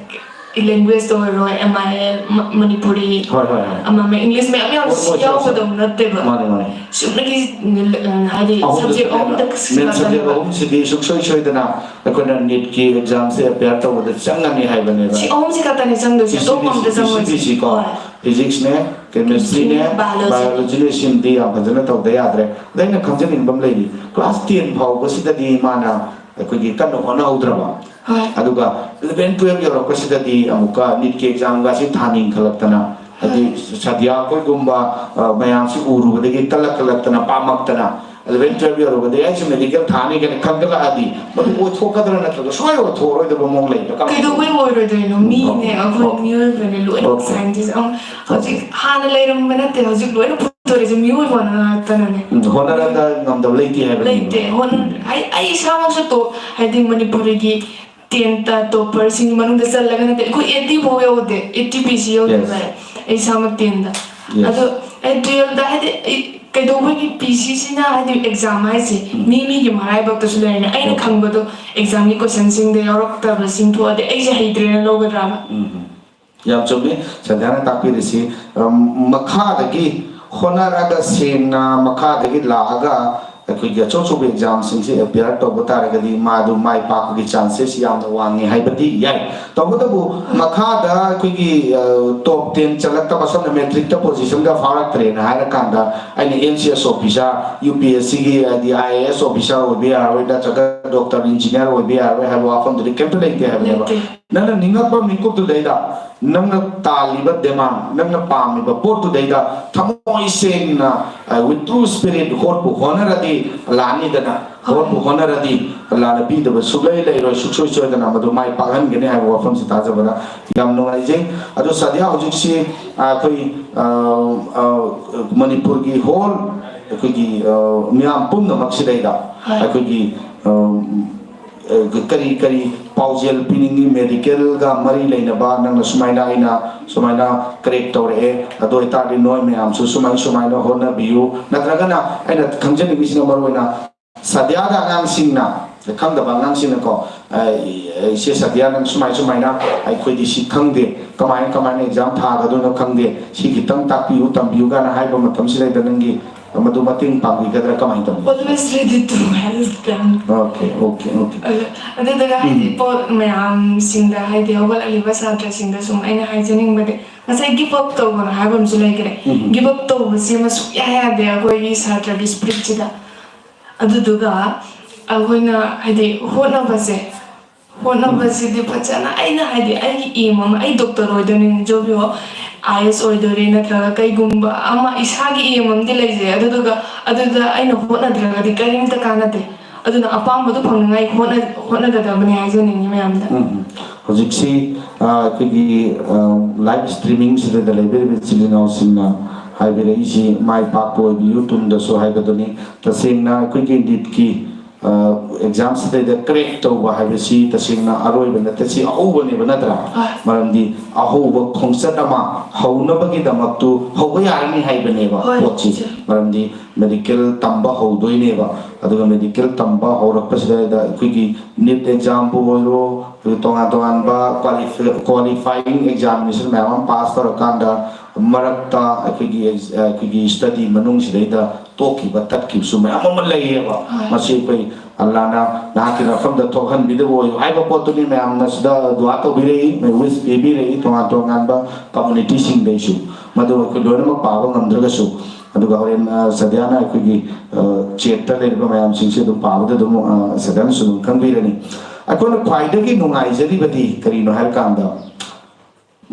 languageꯇ ꯑꯣꯏꯔꯣ, M I L, ꯃ- ꯃꯅꯤꯄꯨꯔꯤ, ꯍꯣꯏ, ꯍꯣꯏ, ꯍꯣꯏ. ꯑꯃ ꯑꯃ, English ꯃꯌꯥꯝ ꯌꯥꯎ- ꯍꯣꯏ, ꯍꯣꯏ, ꯍꯣꯏ. ꯌꯥꯎꯒꯗꯧ ꯅꯠꯇꯦꯕ꯫ ꯃꯥꯅꯦ, ꯃꯥꯅꯦ. ꯁꯨꯞꯅꯒꯤ ꯎꯝ, ꯍꯥꯏꯗꯤ subject ꯑꯍꯨꯝꯗ Main subject ꯑꯍꯨꯝꯁꯤꯗꯤ ꯁꯨꯡꯁꯣꯏ ꯁꯣꯏꯗꯅ ꯑꯩꯈꯣꯏꯅ NEETꯀꯤ examꯁꯦ appear ꯇꯧꯕꯗ ꯆꯪꯒꯅꯤ ꯍꯥꯏꯕꯅꯦꯕ꯫ ꯁꯤ ꯑꯍꯨꯝꯁꯤ ꯈꯛꯇꯅꯦ ꯆꯪꯗꯣꯏꯁꯦ, ꯑꯇꯣꯞꯄ ꯑꯝꯇ ꯆꯪꯉꯣꯏꯁꯦ꯫ P C B C ꯀꯣ, ꯍꯣꯏ. Physicsꯅꯦ, Chemistryꯅꯦ, Biology. Biologyꯅꯦ, ꯁꯤꯃꯗꯤ ꯌꯥꯝ ꯐꯖꯅ ꯇꯧꯗ ꯌꯥꯗ꯭ꯔꯦ꯫ ꯑꯗ ꯑꯩꯅ ꯈꯪꯖꯅꯤꯡꯕ ꯑꯃ ꯂꯩꯔꯤ, class ten ꯐꯥꯎꯕꯁꯤꯗꯗꯤ ꯃꯥꯅ ꯑꯩꯈꯣꯏꯒꯤ ꯀꯟꯅ ꯍꯣꯠꯅꯍꯧꯗ꯭ꯔꯕ, ꯍꯣꯏ. ꯑꯗꯨꯒ eleven twelve ꯌꯧꯔꯛꯄꯁꯤꯗꯗꯤ ꯑꯃꯨꯛꯀ NEETꯀꯤ examꯒꯁꯤ ꯊꯥꯅꯤꯡꯈꯠꯂꯛꯇꯅ, ꯍꯥꯏꯗꯤ ꯁꯥꯗꯤꯌꯥ ꯑꯩꯈꯣꯏꯒꯨꯝꯕ ꯑ, ꯃꯌꯥꯝꯁꯤ ꯎꯔꯨꯕꯗꯒꯤ ꯀꯜꯂꯛ ꯀꯜꯂꯛꯇꯅ ꯄꯥꯝꯃꯛꯇꯅ eleven twelve ꯌꯧꯔꯨꯕꯗꯒꯤ ꯑꯩꯁꯨ medical ꯊꯥꯅꯤ ꯀꯥꯏꯅ ꯈꯟꯒꯠꯂꯛꯑꯗꯤ ꯃꯗꯨ ꯑꯣꯏꯊꯣꯛꯀꯗ꯭ꯔꯥ ꯅꯠꯇ꯭ꯔꯒ ꯁꯨꯡꯑꯣꯏ ꯑꯣꯏꯊꯣꯛꯑꯔꯣꯏꯗꯕ ꯃꯑꯣꯡ ꯂꯩꯕ꯭ꯔꯥ? ꯀꯃꯥꯏꯅ ꯀꯩꯗꯧꯕꯩ ꯑꯣꯏꯔꯣꯏꯗꯣꯏꯅꯣ? ꯃꯤꯅꯦ, ꯑꯩꯈꯣꯏ ꯑꯣ. ꯃꯤꯑꯣꯏꯕꯅꯦ, ꯂꯣꯏꯅ ꯑꯣ. Scientist ꯑꯃ ꯍꯧꯖꯤꯛ ꯍꯥꯟꯅ ꯂꯩꯔꯝꯕ ꯅꯠꯇꯦ, ꯍꯧꯖꯤꯛ ꯂꯣꯏꯅ ꯄꯨꯊꯣꯔꯛꯏꯁꯦ ꯃꯤꯑꯣꯏꯕ ꯉꯥꯛꯇꯅꯅꯦ꯫ ꯎꯝ, ꯍꯣꯠꯅꯔꯒ ꯉꯝꯗꯕ ꯂꯩꯇꯦ ꯍꯥꯏꯕꯅꯤ꯫ ꯂꯩꯇꯦ꯫ ꯍꯣꯠꯅ- ꯑꯩ ꯑꯩ ꯏꯁꯥꯃꯛꯁꯨ ꯇꯣ ꯍꯥꯏꯗꯤ ꯃꯅꯤꯄꯨꯔꯤꯒꯤ tenth topperꯁꯤꯡꯒꯤ ꯃꯅꯨꯡꯗ ꯆꯜꯂꯒ ꯅꯠꯇꯦ, ꯑꯩꯈꯣꯏ eighty ꯐꯥꯎ ꯌꯧꯗꯦ, eighty P C ꯌꯧꯗꯦ Yes. ꯚꯥꯏ, ꯑꯩ ꯏꯁꯥꯃꯛ tenth꯫ Yes. ꯑꯗꯣ ꯑꯩ twelfth ꯍꯥꯏꯗꯤ ꯑꯩ ꯀꯩꯗꯧꯕꯒꯤ P C ꯁꯤꯅ ꯍꯥꯏꯗꯤ exam ꯍꯥꯏꯁꯦ ꯃꯤ ꯃꯤꯒꯤ ꯃꯔꯥꯏꯕꯛꯇꯁꯨ ꯂꯩꯔꯦꯅꯦ꯫ ꯑꯩꯅ Okay. ꯈꯪꯕꯗꯣ examꯒꯤ questionꯁꯤꯡꯗ ꯌꯥꯎꯔꯛꯇꯕꯁꯤꯡ ꯊꯣꯛꯑꯗꯤ ꯑꯩꯁꯦ ꯍꯩꯇ꯭ꯔꯦꯅ ꯂꯧꯒꯗ꯭ꯔꯕ? ꯎꯝ, ꯎꯝ. ꯌꯥꯝ ꯆꯨꯝꯃꯤ ꯁꯟꯙ꯭ꯌꯥꯅ ꯇꯥꯛꯄꯤꯔꯤꯁꯤ꯫ ꯑꯝ, ꯃꯈꯥꯗꯒꯤ ꯍꯣꯠꯅꯔꯒ ꯁꯦꯡꯅ ꯃꯈꯥꯗꯒꯤ ꯂꯥꯛꯑꯒ ꯑꯩꯈꯣꯏꯒꯤ ꯑꯆꯧ ꯑꯆꯧꯕ ꯑꯦꯛꯖꯥꯝꯁꯤꯡꯁꯦ ꯑꯦꯄꯤꯌꯔ ꯇꯧꯕ ꯇꯥꯔꯒꯗꯤ ꯃꯥꯗꯨ ꯃꯥꯏ ꯄꯥꯛꯄꯒꯤ ꯆꯥꯟꯁꯦꯁ ꯌꯥꯝꯅ ꯋꯥꯡꯉꯤ ꯍꯥꯏꯕꯗꯤ ꯌꯥꯏ꯫ ꯇꯧꯕꯇꯕꯨ ꯃꯈꯥꯗ ꯑꯩꯈꯣꯏꯒꯤ ꯇꯣꯞ ꯇꯦꯟ ꯆꯠꯂꯛꯇꯕ, ꯁꯝꯅ ꯃꯦꯇ꯭ꯔꯤꯛꯇ ꯄꯣꯖꯤꯁꯟꯒ ꯐꯥꯎꯔꯛꯇ꯭ꯔꯦꯅ ꯍꯥꯏꯔꯀꯥꯟꯗ ꯑꯩꯅ M C S officer, U P S ꯁꯤꯒꯤ ꯍꯥꯏꯗꯤ ꯑꯥꯏ ꯑꯦ ꯑꯦꯁ ꯑꯣꯐꯤꯁꯥꯔ ꯑꯣꯏꯕ ꯌꯥꯔꯣꯏ, ꯅꯠꯇ꯭ꯔꯒ ꯗꯣꯛꯇꯔ, ꯏꯟꯖꯤꯅꯤꯌꯥꯔ ꯑꯣꯏꯕ ꯌꯥꯔꯣꯏ ꯍꯥꯏꯕ ꯋꯥꯐꯝꯗꯨꯗꯤ ꯀꯩꯝꯇ ꯂꯩꯇꯦ ꯍꯥꯏꯕꯅꯦꯕ꯫ ꯅꯪꯅ ꯅꯤꯡꯉꯛꯄ ꯃꯤꯀꯨꯞꯇꯨꯗꯩꯗ ꯅꯪꯅ ꯇꯥꯜꯂꯤꯕ ꯗꯦꯃꯥꯟ, ꯅꯪꯅ ꯄꯥꯝꯃꯤꯕ ꯄꯣꯠꯇꯨꯗꯩꯗ ꯊꯃꯣꯏ ꯁꯦꯡꯅ, with true spirit, ꯍꯣꯠꯄꯨ ꯍꯣꯠꯅꯔꯗꯤ ꯂꯥꯛꯅꯤꯗꯅ꯫ ꯍꯣꯠꯄꯨ ꯍꯣꯠꯅꯔꯗꯤ ꯂꯥꯟꯅ ꯄꯤꯗꯕ ꯁꯨꯛꯂꯩ ꯂꯩꯔꯣꯏ꯫ ꯁꯨꯛꯁꯣꯏ ꯁꯣꯏꯗꯅ ꯃꯗꯨ ꯃꯥꯏ ꯄꯥꯛꯍꯟꯒꯅꯤ ꯍꯥꯏꯕ ꯋꯥꯐꯝꯁꯤ ꯇꯥꯖꯕꯗ ꯌꯥꯝ ꯅꯨꯡꯉꯥꯏꯖꯩ꯫ ꯑꯗꯣ ꯁꯥꯗꯤꯌꯥ, ꯍꯧꯖꯤꯛꯁꯤ ꯑꯩꯈꯣꯏ ꯃꯅꯤꯄꯨꯔꯒꯤ ꯍꯣꯜ, ꯑꯩꯈꯣꯏꯒꯤ ꯃꯤꯌꯥꯝ ꯄꯨꯝꯅꯃꯛꯁꯤꯗꯩꯗ ꯑꯩꯈꯣꯏꯒꯤ ꯀꯔꯤ ꯀꯔꯤ ꯄꯥꯎꯖꯦꯜ ꯄꯤꯅꯤꯡꯉꯤ? ꯃꯦꯗꯤꯀꯦꯜꯒ ꯃꯔꯤ ꯂꯩꯅꯕ ꯅꯪꯅ ꯁꯨꯃꯥꯏꯅ, ꯑꯩꯅ ꯁꯨꯃꯥꯏꯅ ꯀ꯭ꯔꯦꯛ ꯇꯧꯔꯛꯑꯦ, ꯑꯗꯨ ꯑꯣꯏꯇꯥꯔꯗꯤ ꯅꯣꯏ ꯃꯌꯥꯝꯁꯨ ꯁꯨꯃꯥꯏ ꯁꯨꯃꯥꯏꯅ ꯍꯣꯠꯅꯕꯤꯌꯨ, ꯅꯠꯇ꯭ꯔꯒꯅ ꯑꯩꯅ ꯈꯪꯖꯅꯤꯡꯉꯤꯁꯤꯅ ꯃꯔꯨꯑꯣꯏꯅ ꯁꯥꯗꯤꯌꯥꯗ ꯑꯉꯥꯡꯁꯤꯡꯅ, ꯈꯪꯗꯕ ꯑꯉꯥꯡꯁꯤꯡꯅꯀꯣ, "ꯏꯆꯦ ꯁꯥꯗꯤꯌꯥ, ꯅꯪ ꯁꯨꯃꯥꯏ ꯁꯨꯃꯥꯏꯅ ꯑꯩꯈꯣꯏꯗꯤ ꯁꯤ ꯈꯪꯗꯦ, ꯀꯃꯥꯏꯅ ꯀꯃꯥꯏꯅ ꯑꯦꯛꯖꯥꯝ ꯊꯥꯒꯗꯣꯏꯅꯣ ꯈꯪꯗꯦ, ꯁꯤ ꯈꯤꯇꯪ ꯇꯥꯛꯄꯤꯌꯨ, ꯇꯝꯕꯤꯌꯨ" ꯀꯥꯏꯅ ꯍꯥꯏꯕ ꯃꯇꯝꯁꯤꯗꯩꯗ ꯅꯪꯒꯤ ꯃꯗꯨ ꯃꯇꯦꯡ ꯄꯥꯡꯕꯤꯒꯗ꯭ꯔꯥ, ꯀꯃꯥꯏꯅ ꯇꯧꯅꯤ? Always ready to help them. Okay, okay, okay. ꯑꯗꯨ-, ꯑꯗꯨꯗꯨꯒ ꯍꯥꯏꯗꯤ ꯎꯝ꯫ ꯄꯣꯠ ꯃꯌꯥꯝꯁꯤꯡꯗ ꯍꯥꯏꯗꯤ ꯍꯧꯒꯠꯂꯛꯂꯤꯕ ꯁꯥꯇ꯭ꯔꯁꯤꯡꯗ ꯁꯨꯝ ꯑꯩꯅ ꯍꯥꯏꯖꯅꯤꯡꯕꯗꯤ ꯉꯁꯥꯏ ꯒꯤꯞ ꯑꯞ ꯇꯧꯒꯅꯨ ꯍꯥꯏꯕ ꯑꯃꯁꯨ ꯂꯩꯈ꯭ꯔꯦ꯫ ꯎꯝ꯫ ꯒꯤꯞ ꯑꯞ ꯇꯧꯕꯁꯤ ꯑꯃ ꯁꯨꯛꯌꯥ ꯌꯥꯗꯦ ꯑꯩꯈꯣꯏꯒꯤ ꯁꯥꯇ꯭ꯔꯒꯤ ꯁ꯭ꯄꯤꯔꯤꯠꯁꯤꯗ꯫ ꯑꯗꯨꯗꯨꯒ ꯑꯩꯈꯣꯏꯅ ꯍꯥꯏꯗꯤ ꯍꯣꯠꯅꯕꯁꯦ, ꯍꯣꯠꯅꯕꯁꯤꯗꯤ ꯐꯖꯅ ꯑꯩꯅ ꯍꯥꯏꯗꯤ ꯑꯩꯒꯤ ꯑꯦꯝ ꯑꯃ, ꯑꯩ ꯗꯣꯛꯇꯔ ꯑꯣꯏꯗꯣꯏꯅꯤ, ꯖꯣꯕꯤꯌꯣ ꯑꯥꯏ ꯑꯦꯁ ꯑꯣꯏꯗꯣꯏꯔꯦ, ꯅꯠꯇ꯭ꯔꯒ ꯀꯩꯒꯨꯝꯕ ꯑꯃ ꯏꯁꯥꯒꯤ ꯑꯦꯝ ꯑꯃꯗꯤ ꯂꯩꯖꯩ꯫ ꯑꯗꯨꯗꯨꯒ ꯑꯗꯨꯗ ꯑꯩꯅ ꯍꯣꯠꯅꯗ꯭ꯔꯒꯗꯤ ꯀꯔꯤꯝꯇ ꯀꯥꯟꯅꯗꯦ꯫ ꯑꯗꯨꯅ ꯑꯄꯥꯝꯕꯗꯨ ꯐꯪꯅꯉꯥꯏ ꯍꯣꯠꯅ-, ꯍꯣꯠꯅꯒꯗꯕꯅꯤ ꯍꯥꯏꯖꯅꯤꯡꯉꯤ ꯃꯌꯥꯝꯗ꯫ ꯎꯝ꯫ ꯍꯧꯖꯤꯛꯁꯤ, ꯑ, ꯑꯩꯈꯣꯏꯒꯤ, ꯑ, ꯂꯥꯏꯚ ꯁ꯭ꯇ꯭ꯔꯤꯃꯤꯡꯁꯤꯗ ꯂꯩꯕꯤꯔꯤꯕ ꯏꯆꯤꯜ ꯏꯅꯥꯎꯁꯤꯡꯅ ꯍꯥꯏꯕꯤꯔꯛꯏꯁꯤ ꯃꯥꯏ ꯄꯥꯛꯄ ꯑꯣꯏꯕꯤꯌꯨ ꯇꯨꯡꯗꯁꯨ ꯍꯥꯏꯕꯗꯨꯅꯤ꯫ ꯇꯁꯦꯡꯅ ꯑꯩꯈꯣꯏꯒꯤ ꯅꯤꯠꯀꯤ, ꯑ, ꯑꯦꯛꯖꯥꯝꯁꯤꯗꯩꯗ ꯀ꯭ꯔꯦꯛ ꯇꯧꯕ ꯍꯥꯏꯕꯁꯤ ꯇꯁꯦꯡꯅ ꯑꯔꯣꯏꯕ ꯅꯠꯇꯦ, ꯁꯤ ꯑꯍꯧꯕꯅꯦꯕ, ꯅꯠꯇ꯭ꯔꯥ? ꯍꯣꯏ꯫ ꯃꯔꯝꯗꯤ ꯑꯍꯧꯕ ꯈꯣꯡꯆꯠ ꯑꯃ ꯍꯧꯅꯕꯒꯤꯗꯃꯛꯇꯨ ꯍꯧꯕ ꯌꯥꯔꯅꯤ ꯍꯥꯏꯕꯅꯦꯕ ꯍꯣꯏ, ꯄꯣꯠꯁꯤ꯫ ꯆꯦ꯫ ꯃꯔꯝꯗꯤ ꯃꯦꯗꯤꯀꯦꯜ ꯇꯝꯕ ꯍꯧꯗꯣꯏꯅꯦꯕ꯫ ꯑꯗꯨꯒ ꯃꯦꯗꯤꯀꯦꯜ ꯇꯝꯕ ꯍꯧꯔꯛꯄꯁꯤꯗꯩꯗ ꯑꯩꯈꯣꯏꯒꯤ ꯅꯤꯠ ꯑꯦꯛꯖꯥꯝꯕꯨ ꯑꯣꯏꯔꯣ, ꯑꯗꯨꯒ ꯇꯣꯉꯥꯟ ꯇꯣꯉꯥꯟꯕ ꯀ꯭ꯋꯥꯂꯤꯐꯥꯏ-, ꯀ꯭ꯋꯥꯂꯤꯐꯥꯏꯌꯤꯡ ꯑꯦꯛꯖꯥꯃꯤꯅꯦꯁꯟ ꯃꯌꯥꯝ ꯑꯃ ꯄꯥꯁ ꯇꯧꯔꯀꯥꯟꯗ ꯃꯔꯛꯇ ꯑꯩꯈꯣꯏꯒꯤ ꯑꯩꯈꯣꯏꯒꯤ ꯁ꯭ꯇꯗꯤ ꯃꯅꯨꯡꯁꯤꯗꯩꯗ ꯇꯣꯛꯈꯤꯕ ꯇꯠꯈꯤꯕꯁꯨ ꯃꯌꯥꯝ ꯑꯃ ꯂꯩꯌꯦꯕ꯫ ꯍꯣꯏ꯫ ꯃꯁꯤ ꯑꯩꯈꯣꯏ ꯑꯜꯂꯥꯅ ꯅꯍꯥꯛꯀꯤ ꯃꯐꯝꯗ ꯊꯣꯛꯍꯟꯕꯤꯗꯕ ꯑꯣꯏꯌꯨ ꯍꯥꯏꯕ ꯄꯣꯠꯇꯨꯅꯤ ꯃꯌꯥꯝꯅ ꯁꯤꯗ ꯗꯨꯋꯥ ꯇꯧꯕꯤꯔꯛꯏ, ꯋꯤꯁ ꯄꯤꯕꯤꯔꯛꯏ ꯇꯣꯉꯥꯟ ꯇꯣꯉꯥꯟꯕ ꯀꯝꯃꯨꯅꯤꯇꯤꯁꯤꯡꯗꯩꯁꯨ꯫ ꯃꯗꯨ ꯑꯩꯈꯣꯏ ꯂꯣꯏꯅꯃꯛ ꯄꯥꯕ ꯉꯝꯗ꯭ꯔꯒꯁꯨ꯫ ꯑꯗꯨꯒ ꯍꯣꯔꯦꯟ ꯁꯗꯤꯌꯥꯅ ꯑꯩꯈꯣꯏꯒꯤ ꯆꯦꯠꯇ ꯂꯩꯔꯤꯕ ꯃꯌꯥꯝꯁꯤꯡꯁꯦ ꯑꯗꯨꯝ ꯄꯥꯕꯗ ꯑꯗꯨꯝ ꯁꯗꯤꯌꯥꯅꯁꯨ ꯑꯗꯨꯝ ꯈꯪꯕꯤꯔꯅꯤ꯫ ꯑꯩꯈꯣꯏꯅ ꯈ꯭ꯋꯥꯏꯗꯒꯤ ꯅꯨꯡꯉꯥꯏꯖꯔꯤꯕꯗꯤ ꯀꯔꯤꯅꯣ ꯍꯥꯏꯔꯀꯥꯟꯗ,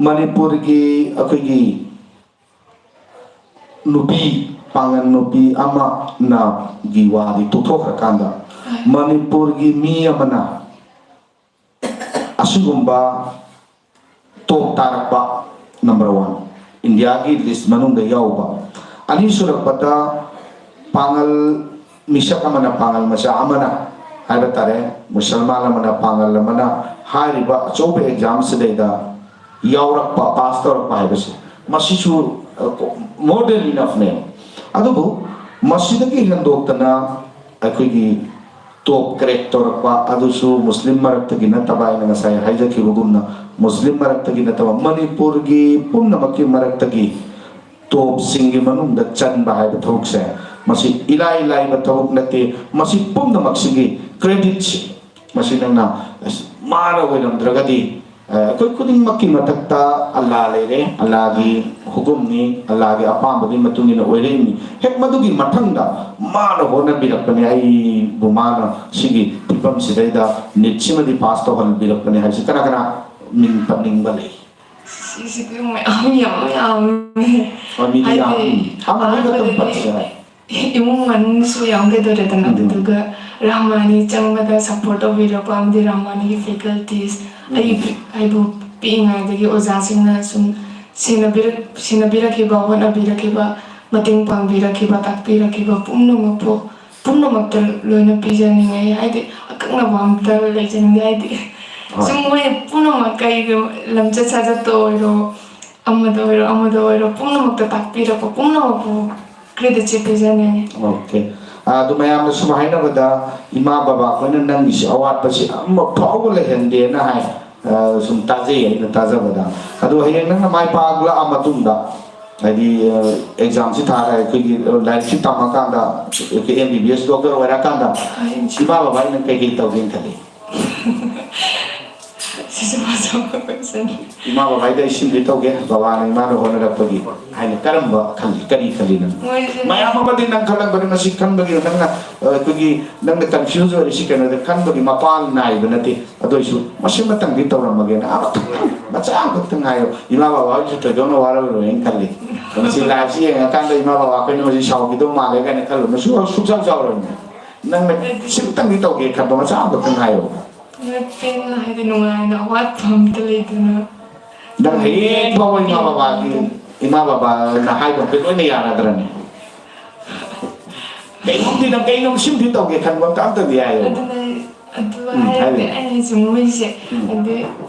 ꯃꯅꯤꯄꯨꯔꯒꯤ ꯑꯩꯈꯣꯏꯒꯤ ꯅꯨꯄꯤ, ꯄꯥꯡꯒꯜ ꯅꯨꯄꯤ ꯑꯃꯅ ꯒꯤ ꯋꯥꯗꯤ ꯇꯣꯛꯊꯣꯛꯈ꯭ꯔꯀꯥꯟꯗ, ꯃꯅꯤꯄꯨꯔꯒꯤ ꯃꯤ ꯑꯃꯅ ꯑꯁꯤꯒꯨꯝꯕ ꯇꯣꯞ ꯇꯥꯔꯛꯄ, ꯅꯝꯕꯔ ꯋꯥꯟ, ꯏꯟꯗꯤꯌꯥꯒꯤ ꯂꯤꯁ ꯃꯅꯨꯡꯗ ꯌꯥꯎꯕ꯫ ꯑꯅꯤꯁꯨꯔꯛꯄꯗ, ꯄꯥꯡꯒꯜ ꯃꯤꯁꯛ ꯑꯃꯅ, ꯄꯥꯡꯒꯜ ꯃꯆꯥ ꯑꯃꯅ ꯍꯥꯏꯕ ꯇꯥꯔꯦ, ꯃꯨꯁꯜꯃꯥꯟ ꯑꯃꯅ, ꯄꯥꯡꯒꯜ ꯑꯃꯅ ꯍꯥꯏꯔꯤꯕ ꯑꯆꯧꯕ ꯑꯦꯛꯖꯥꯝꯁꯤꯗꯩꯗ ꯌꯥꯎꯔꯛꯄ, ꯄꯥꯁ ꯇꯧꯔꯛꯄ ꯍꯥꯏꯕꯁꯦ, ꯃꯁꯤꯁꯨ more than enough ꯅꯦ꯫ ꯑꯗꯨꯕꯨ ꯃꯁꯤꯗꯒꯤ ꯍꯦꯟꯗꯣꯛꯇꯅ ꯑꯩꯈꯣꯏꯒꯤ ꯇꯣꯞ ꯀ꯭ꯔꯦꯛ ꯇꯧꯔꯛꯄ ꯑꯗꯨꯁꯨ ꯃꯨꯁꯂꯤꯝ ꯃꯔꯛꯇꯒꯤ ꯅꯠꯇꯕ, ꯑꯩꯅ ꯉꯁꯥꯏ ꯍꯥꯏꯖꯈꯤꯕꯒꯨꯝꯅ, ꯃꯨꯁꯂꯤꯝ ꯃꯔꯛꯇꯒꯤ ꯅꯠꯇꯕ, ꯃꯅꯤꯄꯨꯔꯒꯤ ꯄꯨꯝꯅꯃꯛꯀꯤ ꯃꯔꯛꯇꯒꯤ ꯇꯣꯞꯁꯤꯡꯒꯤ ꯃꯅꯨꯡꯗ ꯆꯟꯕ ꯍꯥꯏꯕ ꯊꯕꯛꯁꯦ, ꯃꯁꯤ ꯏꯂꯥꯏ ꯂꯥꯏꯕ ꯊꯕꯛ ꯅꯠꯇꯦ꯫ ꯃꯁꯤ ꯄꯨꯝꯅꯃꯛꯁꯤꯒꯤ ꯀ꯭ꯔꯦꯗꯤꯠꯁꯤ, ꯃꯁꯤ ꯅꯪꯅ, ꯑꯁ, ꯃꯥꯅ ꯑꯣꯏꯔꯝꯗ꯭ꯔꯒꯗꯤ, ꯑ, ꯑꯩꯈꯣꯏ ꯈꯨꯗꯤꯡꯃꯛꯀꯤ ꯃꯊꯛꯇ ꯑꯜꯂꯥ ꯂꯩꯔꯦ, ꯑꯜꯂꯥꯒꯤ ꯍꯨꯀꯨꯝꯅꯤ, ꯑꯜꯂꯥꯒꯤ ꯑꯄꯥꯝꯕꯒꯤ ꯃꯇꯨꯡ ꯏꯟꯅ ꯑꯣꯏꯔꯛꯏꯅꯤ꯫ ꯍꯦꯛ ꯃꯗꯨꯒꯤ ꯃꯊꯪꯗ ꯃꯥꯅ ꯍꯣꯠꯅꯕꯤꯔꯛꯄꯅꯤ, ꯑꯩꯕꯨ ꯃꯥꯅ ꯁꯤꯒꯤ ꯐꯤꯕꯝꯁꯤꯗꯩꯗ ꯅꯤꯠꯁꯤꯃꯗꯤ ꯄꯥꯁ ꯇꯧꯍꯟꯕꯤꯔꯛꯄꯅꯤ ꯍꯥꯏꯕꯁꯤ ꯀꯅꯥ ꯀꯅꯥ ꯃꯤꯡ ꯄꯟꯅꯤꯡꯕ ꯂꯩ? ꯁꯤꯁꯤꯗꯤ ꯃꯌꯥꯝ ꯌꯥꯝ ꯌꯥꯝꯃꯦ꯫ ꯍꯣꯏ, ꯃꯤꯗꯤ ꯌꯥꯝ, ꯍꯥꯏꯗꯤ, ꯎꯝ꯫ ꯑꯃꯅꯤ ꯈꯛꯇꯪ ꯑꯍꯥꯟꯕꯗꯗꯤ ꯄꯟꯁꯦ ꯍꯥꯏ꯫ ꯏꯃꯨꯡ ꯃꯅꯨꯡꯁꯨ ꯌꯥꯎꯒꯗꯧꯔꯦꯗꯅ, ꯎꯝ꯫ ꯑꯗꯨꯗꯨꯒ ꯔꯍꯃꯥꯅꯤ ꯆꯪꯕꯗ ꯁꯞꯄꯣꯔꯠ ꯇꯧꯕꯤꯔꯛꯄ ꯑꯃꯗꯤ ꯔꯍꯃꯥꯅꯤꯒꯤ ꯐꯦꯀꯜꯇꯤꯁ, ꯎꯝ꯫ ꯑꯩ, ꯑꯩꯕꯨ ꯄꯤꯛꯏꯉꯩꯗꯒꯤ ꯑꯣꯖꯥꯁꯤꯡꯅ ꯁꯨꯝ ꯁꯦꯟꯅꯕꯤꯔꯛ-, ꯁꯦꯟꯅꯕꯤꯔꯛꯈꯤꯕ, ꯍꯣꯠꯅꯕꯤꯔꯛꯈꯤꯕ, ꯃꯇꯦꯡ ꯄꯥꯡꯕꯤꯔꯛꯈꯤꯕ, ꯇꯥꯛꯄꯤꯔꯛꯈꯤꯕ ꯄꯨꯝꯅꯃꯛꯄꯨ, ꯄꯨꯝꯅꯃꯛꯇ ꯂꯣꯏꯅ ꯄꯤꯖꯅꯤꯡꯉꯤ꯫ ꯍꯥꯏꯗꯤ, ꯑꯀꯛꯅꯕ ꯑꯝꯇ ꯂꯩꯖꯅꯤꯡꯗꯦ꯫ ꯍꯥꯏꯗꯤ, ꯍꯣꯏ꯫ ꯁꯨꯝ ꯃꯣꯏ ꯄꯨꯝꯅꯃꯛ, ꯑꯩꯒꯤ ꯂꯝꯆꯠ ꯁꯥꯖꯠꯇ ꯑꯣꯏꯔꯣ, ꯑꯃꯗ ꯑꯣꯏꯔꯣ, ꯑꯃꯗ ꯑꯣꯏꯔꯣ, ꯄꯨꯝꯅꯃꯛꯇ ꯇꯥꯛꯄꯤꯔꯛꯄ ꯄꯨꯝꯅꯃꯛꯄꯨ ꯀ꯭ꯔꯦꯗꯤꯠꯁꯦ ꯄꯤꯖꯅꯤꯡꯉꯤ꯫ ꯑꯣꯀꯦ꯫ ꯑ, ꯑꯗꯨ ꯃꯌꯥꯝꯅ ꯁꯨꯝ ꯍꯥꯏꯅꯕꯗ, ꯏꯃꯥ ꯕꯕꯥ ꯑꯩꯈꯣꯏꯅ ꯅꯪꯒꯤꯁꯤ ꯑꯋꯥꯠꯄꯁꯤ ꯑꯃ ꯐꯥꯎꯕ ꯂꯩꯍꯟꯗꯦꯅ ꯍꯥꯏ꯫ ꯑ, ꯁꯨꯝ ꯇꯥꯖꯩ ꯑꯩꯅ ꯇꯥꯖꯕꯗ꯫ ꯑꯗꯣ ꯍꯌꯦꯡ ꯅꯪꯅ ꯃꯥꯏ ꯄꯥꯛꯂꯛꯑ ꯃꯇꯨꯡꯗ, ꯍꯥꯏꯗꯤ, ꯑ, ꯑꯦꯛꯖꯥꯝꯁꯤ ꯊꯥꯔ ꯑꯩꯈꯣꯏꯒꯤ, ꯑ, ꯂꯥꯏꯔꯤꯛꯁꯤ ꯇꯝꯃꯀꯥꯟꯗ ꯑꯩꯈꯣꯏ ꯑꯦꯝ ꯕꯤ ꯕꯤ ꯑꯦꯁ ꯗꯣꯛꯇꯔ ꯑꯣꯏꯔꯀꯥꯟꯗ ꯏꯃꯥ ꯕꯕꯥ ꯑꯩꯅ ꯀꯩꯀꯩ ꯇꯧꯒꯦꯅ ꯈꯜꯂꯤ? ꯁꯤꯁꯨ ꯐꯖꯕ ꯀꯣꯏꯁꯟ꯫ ꯏꯃꯥ ꯕꯕꯥꯗ ꯑꯩ ꯁꯤꯃꯗꯤ ꯇꯧꯒꯦ, ꯕꯕꯥꯅ ꯏꯃꯥꯅ ꯍꯣꯠꯅꯔꯛꯄꯒꯤ ꯍꯥꯏꯅ ꯀꯔꯝꯕ ꯈꯜꯂꯤ, ꯀꯔꯤ ꯈꯜꯂꯤ ꯅꯪ? ꯃꯣꯏꯁꯦ ꯃꯌꯥꯝ ꯑꯃꯗꯤ ꯅꯪ ꯈꯜꯂꯝꯒꯅꯤ, ꯃꯁꯤ ꯈꯟꯕꯒꯤ ꯅꯪꯅ, ꯑ, ꯑꯩꯈꯣꯏꯒꯤ ꯅꯪꯅ ꯀꯟꯐ꯭ꯌꯨꯖ ꯑꯣꯏꯔꯤꯁꯤ ꯀꯩꯅꯣꯗ ꯈꯟꯕꯒꯤ ꯃꯄꯥ ꯅꯥꯏꯕ ꯅꯠꯇꯦ꯫ ꯑꯗꯨ ꯑꯣꯏꯁꯨ ꯃꯁꯤꯃꯇꯪꯗꯤ ꯇꯧꯔꯝꯃꯒꯦꯅ ꯑꯃꯇꯪ, ꯃꯆꯥ ꯑꯃꯈꯛꯇꯪ ꯍꯥꯏꯌꯣ꯫ ꯏꯃꯥ ꯕꯕꯥ ꯍꯣꯏꯁꯨ ꯊꯣꯏꯗꯣꯛꯅ ꯋꯥꯔꯝꯃꯔꯣꯏꯅ ꯈꯜꯂꯤ꯫ ꯃꯁꯤ ꯂꯥꯏꯐꯁꯤ ꯌꯦꯡꯉꯀꯥꯟꯗ ꯏꯃꯥ ꯕꯕꯥ ꯑꯩꯈꯣꯏꯅ ꯃꯁꯤ ꯁꯥꯎꯈꯤꯗꯧ ꯃꯥꯜꯂꯦ ꯀꯥꯏꯅ ꯈꯜꯂꯨꯅꯨ, ꯁꯨꯡꯁꯥꯎ ꯁꯨꯡꯁꯥꯎ ꯁꯥꯎꯔꯣꯏꯅꯦ꯫ ꯅꯪꯅ ꯁꯤꯃꯇꯪꯗꯤ ꯇꯧꯒꯦ ꯈꯟꯕ ꯃꯆꯥ ꯑꯃꯈꯛꯇꯪ ꯍꯥꯏꯌꯣ꯫ ꯅꯣꯏ ꯄꯦꯟꯅ ꯍꯥꯏꯗꯤ ꯅꯨꯡꯉꯥꯏꯅ ꯑꯋꯥꯠꯄ ꯑꯝꯇ ꯂꯩꯇꯅ꯫ ꯅꯪ ꯍꯌꯦꯡ ꯐꯥꯎꯕ ꯏꯃꯥ ꯕꯕꯥꯒꯤ, ꯏꯃꯥ ꯕꯕꯥꯅ ꯍꯥꯏꯕ ꯃꯈꯩ ꯂꯣꯏꯅ ꯌꯥꯔꯗ꯭ꯔꯅꯦ? ꯀꯩꯅꯣꯝꯗꯤ ꯅꯪ ꯀꯩꯅꯣꯝ ꯁꯤꯝꯗꯤ ꯇꯧꯒꯦ ꯈꯟꯕ ꯑꯝꯇ, ꯑꯝꯇꯗꯤ ꯍꯥꯏꯌꯣ꯫ ꯑꯗꯨꯅ ꯑꯗꯨ ꯎꯝ, ꯍꯥꯏꯔꯗꯤ ꯍꯥꯏꯌꯨ꯫ ꯑꯩꯅ ꯍꯥꯏꯁꯦ ꯃꯣꯏꯁꯦ ꯎꯝ꯫ ꯑꯗꯨ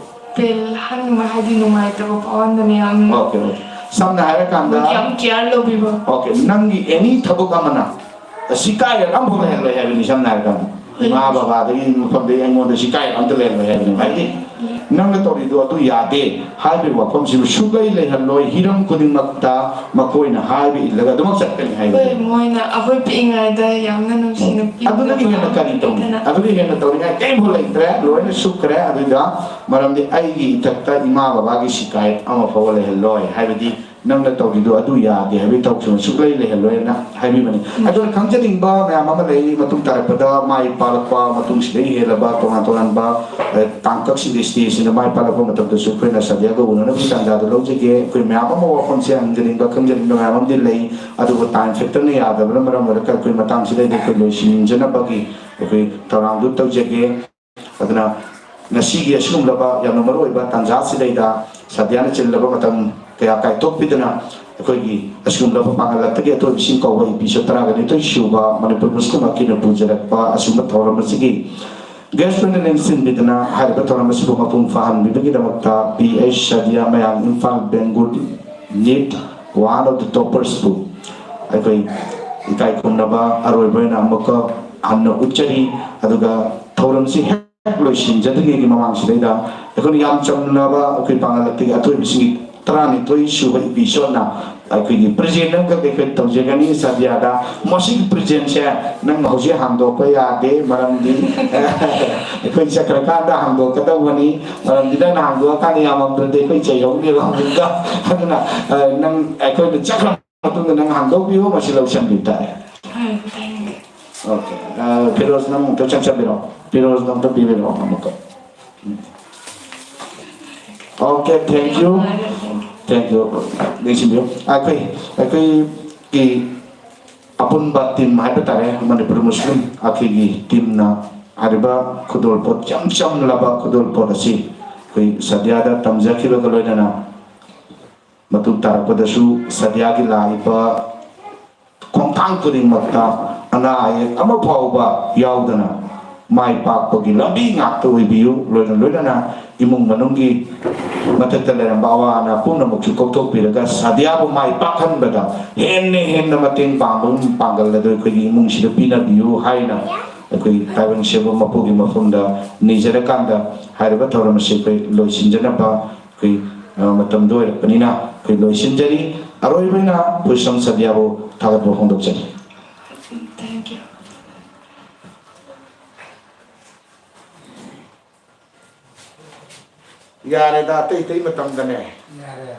ꯄꯦꯜ ꯍꯟꯕ ꯍꯥꯏꯗꯤ ꯅꯨꯡꯉꯥꯏꯇꯕ ꯐꯥꯎꯍꯟꯗꯅ ꯌꯥꯝ ꯑꯣꯀꯦ, ꯑꯣꯀꯦ꯫ ꯁꯝꯅ ꯍꯥꯏꯔꯀꯥꯟꯗ, ꯌꯥꯝ ꯀꯤꯌꯥꯔ ꯂꯧꯕꯤꯕ꯫ ꯑꯣꯀꯦ, ꯅꯪꯒꯤ ꯑꯦꯅꯤ ꯊꯕꯛ ꯑꯃꯅ ꯁꯤꯀꯥꯏꯔ ꯑꯃꯐꯥꯎ ꯂꯩꯍꯜꯂꯣꯏ ꯍꯥꯏꯕꯅꯤ꯫ ꯁꯝꯅ ꯍꯥꯏꯔꯀꯥꯟꯗ ꯏꯃꯥ ꯕꯕꯥꯗꯒꯤ ꯃꯐꯝꯗꯒꯤ ꯑꯩꯉꯣꯟꯗ ꯁꯤꯀꯥꯏꯔ ꯑꯝꯇ ꯂꯩꯍꯜꯂꯣꯏ ꯍꯥꯏꯕꯅꯤ꯫ ꯍꯥꯏꯗꯤ ꯅꯪꯅ ꯇꯧꯔꯤꯗꯣ ꯑꯗꯨ ꯌꯥꯗꯦ ꯍꯥꯏꯕꯒꯤ ꯋꯥꯐꯝꯁꯤꯕꯨ ꯁꯨꯛꯂꯩ ꯂꯩꯍꯜꯂꯣꯏ꯫ ꯍꯤꯔꯝ ꯈꯨꯗꯤꯡꯃꯛꯇ ꯃꯈꯣꯏꯅ ꯍꯥꯏꯕ ꯏꯜꯂꯒ ꯑꯗꯨꯃꯛ ꯆꯠꯀꯅꯤ ꯍꯥꯏꯕꯅꯤ꯫ ꯍꯣꯏ, ꯃꯣꯏꯅ ꯑꯩꯈꯣꯏ ꯄꯤꯛꯏꯉꯩꯗ ꯌꯥꯝꯅ ꯅꯨꯡꯁꯤꯅ ꯄꯤꯕꯗꯣ ꯑꯗꯨꯗꯒꯤ ꯍꯦꯟꯅ ꯀꯔꯤ ꯇꯧꯅꯤ? ꯄꯤꯗꯅ꯫ ꯑꯗꯨꯗꯒꯤ ꯍꯦꯟꯅ ꯇꯧꯅꯤꯡꯉꯥꯏ ꯀꯔꯤꯝꯐꯥꯎ ꯂꯩꯇ꯭ꯔꯦ, ꯂꯣꯏꯅ ꯁꯨꯞꯈ꯭ꯔꯦ꯫ ꯑꯗꯨꯗ ꯃꯔꯝꯗꯤ ꯑꯩꯒꯤ ꯏꯊꯛꯇ ꯏꯃꯥ ꯕꯕꯥꯒꯤ ꯁꯤꯀꯥꯏꯠ ꯑꯃ ꯐꯥꯎꯕ ꯂꯩꯍꯜꯂꯣꯏ, ꯍꯥꯏꯕꯗꯤ ꯅꯪꯅ ꯇꯧꯔꯤꯗꯣ ꯑꯗꯨ ꯌꯥꯗꯦ ꯍꯥꯏꯕꯒꯤ ꯊꯕꯛꯁꯤꯃ ꯁꯨꯛꯂꯩ ꯂꯩꯍꯜꯂꯣꯏꯅ ꯍꯥꯏꯕꯤꯕꯅꯤ꯫ ꯑꯗꯨꯅ ꯈꯪꯖꯅꯤꯡꯕ ꯃꯌꯥꯝ ꯑꯃ ꯂꯩ, ꯃꯇꯨꯡ ꯇꯥꯔꯛꯄꯗ ꯃꯥꯏ ꯄꯥꯛꯂꯛꯄ ꯃꯇꯨꯡꯁꯤꯗ ꯍꯦꯜꯂꯕ ꯇꯣꯉꯥꯟ ꯇꯣꯉꯥꯟꯕ, ꯑ, ꯇꯥꯡꯀꯛꯁꯤꯡꯗ, ꯁ꯭ꯇꯦꯖꯁꯤꯡꯗ ꯃꯥꯏ ꯄꯥꯛꯂꯛꯄ ꯃꯇꯝꯗꯁꯨ ꯑꯩꯈꯣꯏꯅ ꯁꯥꯗꯤꯌꯥꯒ ꯎꯅꯅꯕꯒꯤ ꯇꯥꯟꯖꯥꯗꯨ ꯂꯧꯖꯒꯦ꯫ ꯑꯩꯈꯣꯏ ꯃꯌꯥꯝ ꯑꯃ ꯋꯥꯐꯝꯁꯦ ꯍꯪꯖꯅꯤꯡꯕ, ꯈꯪꯖꯅꯤꯡꯕ ꯃꯌꯥꯝ ꯑꯃꯗꯤ ꯂꯩ, ꯑꯗꯨꯕꯨ ꯇꯥꯏꯝ ꯐꯦꯛꯇꯔꯅ ꯌꯥꯗꯕꯅ ꯃꯔꯝ ꯑꯣꯏꯔꯒ ꯑꯩꯈꯣꯏ ꯃꯇꯥꯡꯁꯤꯗꯩꯗ ꯑꯩꯈꯣꯏ ꯂꯣꯏꯁꯤꯟꯖꯅꯕꯒꯤ ꯑꯩꯈꯣꯏ ꯊꯧꯔꯥꯡꯗꯨ ꯇꯧꯖꯒꯦ꯫ ꯑꯗꯨꯅ ꯉꯁꯤꯒꯤ ꯑꯁꯤꯒꯨꯝꯂꯕ ꯌꯥꯝꯅ ꯃꯔꯨꯑꯣꯏꯕ ꯇꯥꯟꯖꯥ ꯑꯁꯤꯗꯩꯗ ꯁꯥꯗꯤꯌꯥꯅ ꯆꯤꯜꯂꯕ ꯃꯇꯝ ꯀꯌꯥ ꯀꯥꯏꯊꯣꯛꯄꯤꯗꯨꯅ ꯑꯩꯈꯣꯏꯒꯤ ꯑꯁꯤꯒꯨꯝꯂꯕ ꯄꯥꯡꯒꯜ ꯂꯛꯇꯒꯤ ꯑꯇꯣꯏꯕꯁꯤꯡ ꯀꯧꯕ ꯏꯄꯤꯁꯣꯠ ꯇꯔꯥꯒ ꯅꯤꯊꯣꯏ ꯁꯨꯕ ꯃꯅꯤꯄꯨꯔ ꯃꯨꯁꯂꯤꯝ ꯑꯀꯤꯅ ꯄꯨꯖꯔꯛꯄ ꯑꯁꯤꯒꯨꯝꯕ ꯊꯧꯔꯝ ꯑꯁꯤꯒꯤ ꯒꯦꯁ ꯑꯣꯏꯅ ꯂꯦꯡꯁꯤꯟꯕꯤꯗꯨꯅ ꯍꯥꯏꯔꯤꯕ ꯊꯧꯔꯝ ꯑꯁꯤꯕꯨ ꯃꯄꯨꯡ ꯐꯥꯍꯟꯕꯤꯕꯒꯤꯗꯃꯛꯇ ꯄꯤ ꯑꯩꯆ ꯁꯥꯗꯤꯌꯥ ꯃꯌꯥꯡ, ꯏꯝꯐꯥꯜ ꯕꯦꯡꯒꯨꯜ ꯅꯤꯠ one of the toppers ꯕꯨ ꯑꯩꯈꯣꯏ ꯏꯀꯥꯏ ꯈꯨꯝꯅꯕ ꯑꯔꯣꯏꯕ ꯑꯣꯏꯅ ꯑꯃꯨꯛꯀ ꯍꯟꯅ ꯎꯠꯆꯔꯤ꯫ ꯑꯗꯨꯒ ꯊꯧꯔꯝꯁꯤ ꯍꯦꯛ ꯂꯣꯏꯁꯤꯟꯖꯗ꯭ꯔꯤꯉꯩꯒꯤ ꯃꯃꯥꯡꯁꯤꯗꯩꯗ ꯑꯩꯈꯣꯏꯅ ꯌꯥꯝ ꯆꯝꯂꯕ ꯑꯩꯈꯣꯏ ꯄꯥꯡꯒꯜ ꯂꯝꯐꯦꯜꯒꯤ ꯑꯇꯣꯏꯕꯁꯤꯡꯒꯤ ꯇꯔꯥꯅꯤꯊꯣꯏ ꯁꯨꯕ episode-ꯅ ꯑꯩꯈꯣꯏꯒꯤ present ꯑꯃꯈꯛ ꯑꯩꯈꯣꯏ ꯇꯧꯖꯒꯅꯤ ꯁꯥꯗꯤꯌꯥꯗ꯫ ꯃꯁꯤꯒꯤ present-ꯁꯦ ꯅꯪ ꯍꯧꯖꯤꯛ ꯍꯥꯡꯗꯣꯛꯄ ꯌꯥꯗꯦ, ꯃꯔꯝꯗꯤ ꯑꯩꯈꯣꯏ ꯆꯠꯈ꯭ꯔꯀꯥꯟꯗ ꯍꯥꯡꯗꯣꯛꯀꯗꯧꯕꯅꯤ꯫ ꯃꯔꯝꯗꯤ ꯅꯪꯅ ꯍꯥꯡꯗꯣꯛꯑꯀꯥꯟꯗ ꯌꯥꯝꯃꯝꯗ꯭ꯔꯗꯤ ꯑꯩꯈꯣꯏ ꯆꯩꯍꯧꯅꯦꯕ ꯑꯃꯨꯛꯀ꯫ ꯑꯗꯨꯅ, ꯑ, ꯅꯪ ꯑꯩꯈꯣꯏꯅ ꯆꯠꯈ꯭ꯔ ꯃꯇꯨꯡꯗ ꯅꯪ ꯍꯥꯡꯗꯣꯛꯄꯤꯌꯨ, ꯃꯁꯤ ꯂꯧꯁꯤꯟꯕꯤꯕ ꯇꯥꯔꯦ꯫ ꯍꯣꯏ, ꯇꯥꯏꯌꯦ꯫ Okay. ꯑ, ꯐꯤꯔꯣꯖ, ꯅꯪ ꯑꯝꯇ ꯆꯪꯁꯤꯟꯕꯤꯔꯣ꯫ ꯐꯤꯔꯣꯖ, ꯅꯪ ꯑꯝꯇ ꯄꯤꯕꯤꯔꯣ ꯑꯃꯨꯛꯀ꯫ Okay, thank you. Thank you. ꯌꯦꯡꯁꯤꯟꯕꯤꯌꯨ꯫ ꯑꯩꯈꯣꯏ, ꯑꯩꯈꯣꯏꯒꯤ ꯑꯄꯨꯟꯕ team ꯍꯥꯏꯕ ꯇꯥꯔꯦ, ꯃꯅꯤꯄꯨꯔ ꯃꯨꯁꯂꯤꯝ ꯑꯩꯈꯣꯏꯒꯤ team-ꯅ ꯍꯥꯏꯔꯤꯕ ꯈꯨꯗꯣꯜꯄꯣꯠ, ꯏꯆꯝ ꯆꯝꯂꯕ ꯈꯨꯗꯣꯜꯄꯣꯠ ꯑꯁꯤ ꯑꯩꯈꯣꯏ ꯁꯥꯗꯤꯌꯥꯗ ꯇꯝꯖꯈꯤꯕꯒ ꯂꯣꯏꯅꯅ ꯃꯇꯨꯡ ꯇꯥꯔꯛꯄꯗꯁꯨ ꯁꯥꯗꯤꯌꯥꯒꯤ ꯂꯥꯛꯏꯕ ꯈꯣꯡꯊꯥꯡ ꯈꯨꯗꯤꯡꯃꯛꯇ ꯑꯅꯥ ꯑꯌꯦꯛ ꯑꯃ ꯐꯥꯎꯕ ꯌꯥꯎꯗꯅ ꯃꯥꯏ ꯄꯥꯛꯄꯒꯤ ꯂꯝꯕꯤ ꯉꯥꯛꯇ ꯑꯣꯏꯕꯤꯌꯨ꯫ ꯂꯣꯏꯅ ꯂꯣꯏꯅꯅ ꯏꯃꯨꯡ ꯃꯅꯨꯡꯒꯤ ꯃꯊꯛꯇ ꯂꯩꯔꯝꯕ ꯑꯋꯥ ꯑꯅꯥ ꯄꯨꯝꯅꯃꯛꯁꯨ ꯀꯣꯛꯊꯣꯛꯄꯤꯔꯒ ꯁꯥꯗꯤꯌꯥꯕꯨ ꯃꯥꯏ ꯄꯥꯛꯍꯟꯕꯗ ꯍꯦꯟꯅ ꯍꯦꯟꯅ ꯃꯇꯦꯡ ꯄꯥꯡꯕ ꯄꯥꯡꯒꯜ ꯑꯗꯨ ꯑꯩꯈꯣꯏꯒꯤ ꯏꯃꯨꯡꯁꯤꯗ ꯄꯤꯅꯕꯤꯌꯨ ꯍꯥꯏꯅ ꯑꯩꯈꯣꯏ ꯇꯥꯏꯕꯪ ꯁꯦꯝꯕ ꯃꯄꯨꯒꯤ ꯃꯐꯝꯗ ꯅꯤꯖꯔꯀꯥꯟꯗ ꯍꯥꯏꯔꯤꯕ ꯊꯧꯔꯝ ꯑꯁꯤ ꯑꯩꯈꯣꯏ ꯂꯣꯏꯁꯤꯟꯖꯅꯕ ꯑꯩꯈꯣꯏ, ꯑ, ꯃꯇꯝꯗꯣ ꯑꯣꯏꯔꯛꯄꯅꯤꯅ ꯑꯩꯈꯣꯏ ꯂꯣꯏꯁꯤꯟꯖꯔꯤ꯫ ꯑꯔꯣꯏꯕ ꯑꯣꯏꯅ ꯄꯨꯁꯝ ꯁꯥꯗꯤꯌꯥꯕꯨ ꯊꯥꯒꯠꯄ ꯐꯣꯡꯗꯣꯛꯆꯔꯤ꯫ Thank you. ꯌꯥꯔꯦꯗ, ꯑꯇꯩ ꯑꯇꯩ ꯃꯇꯝꯗꯅꯦ꯫ ꯌꯥꯔꯦ꯫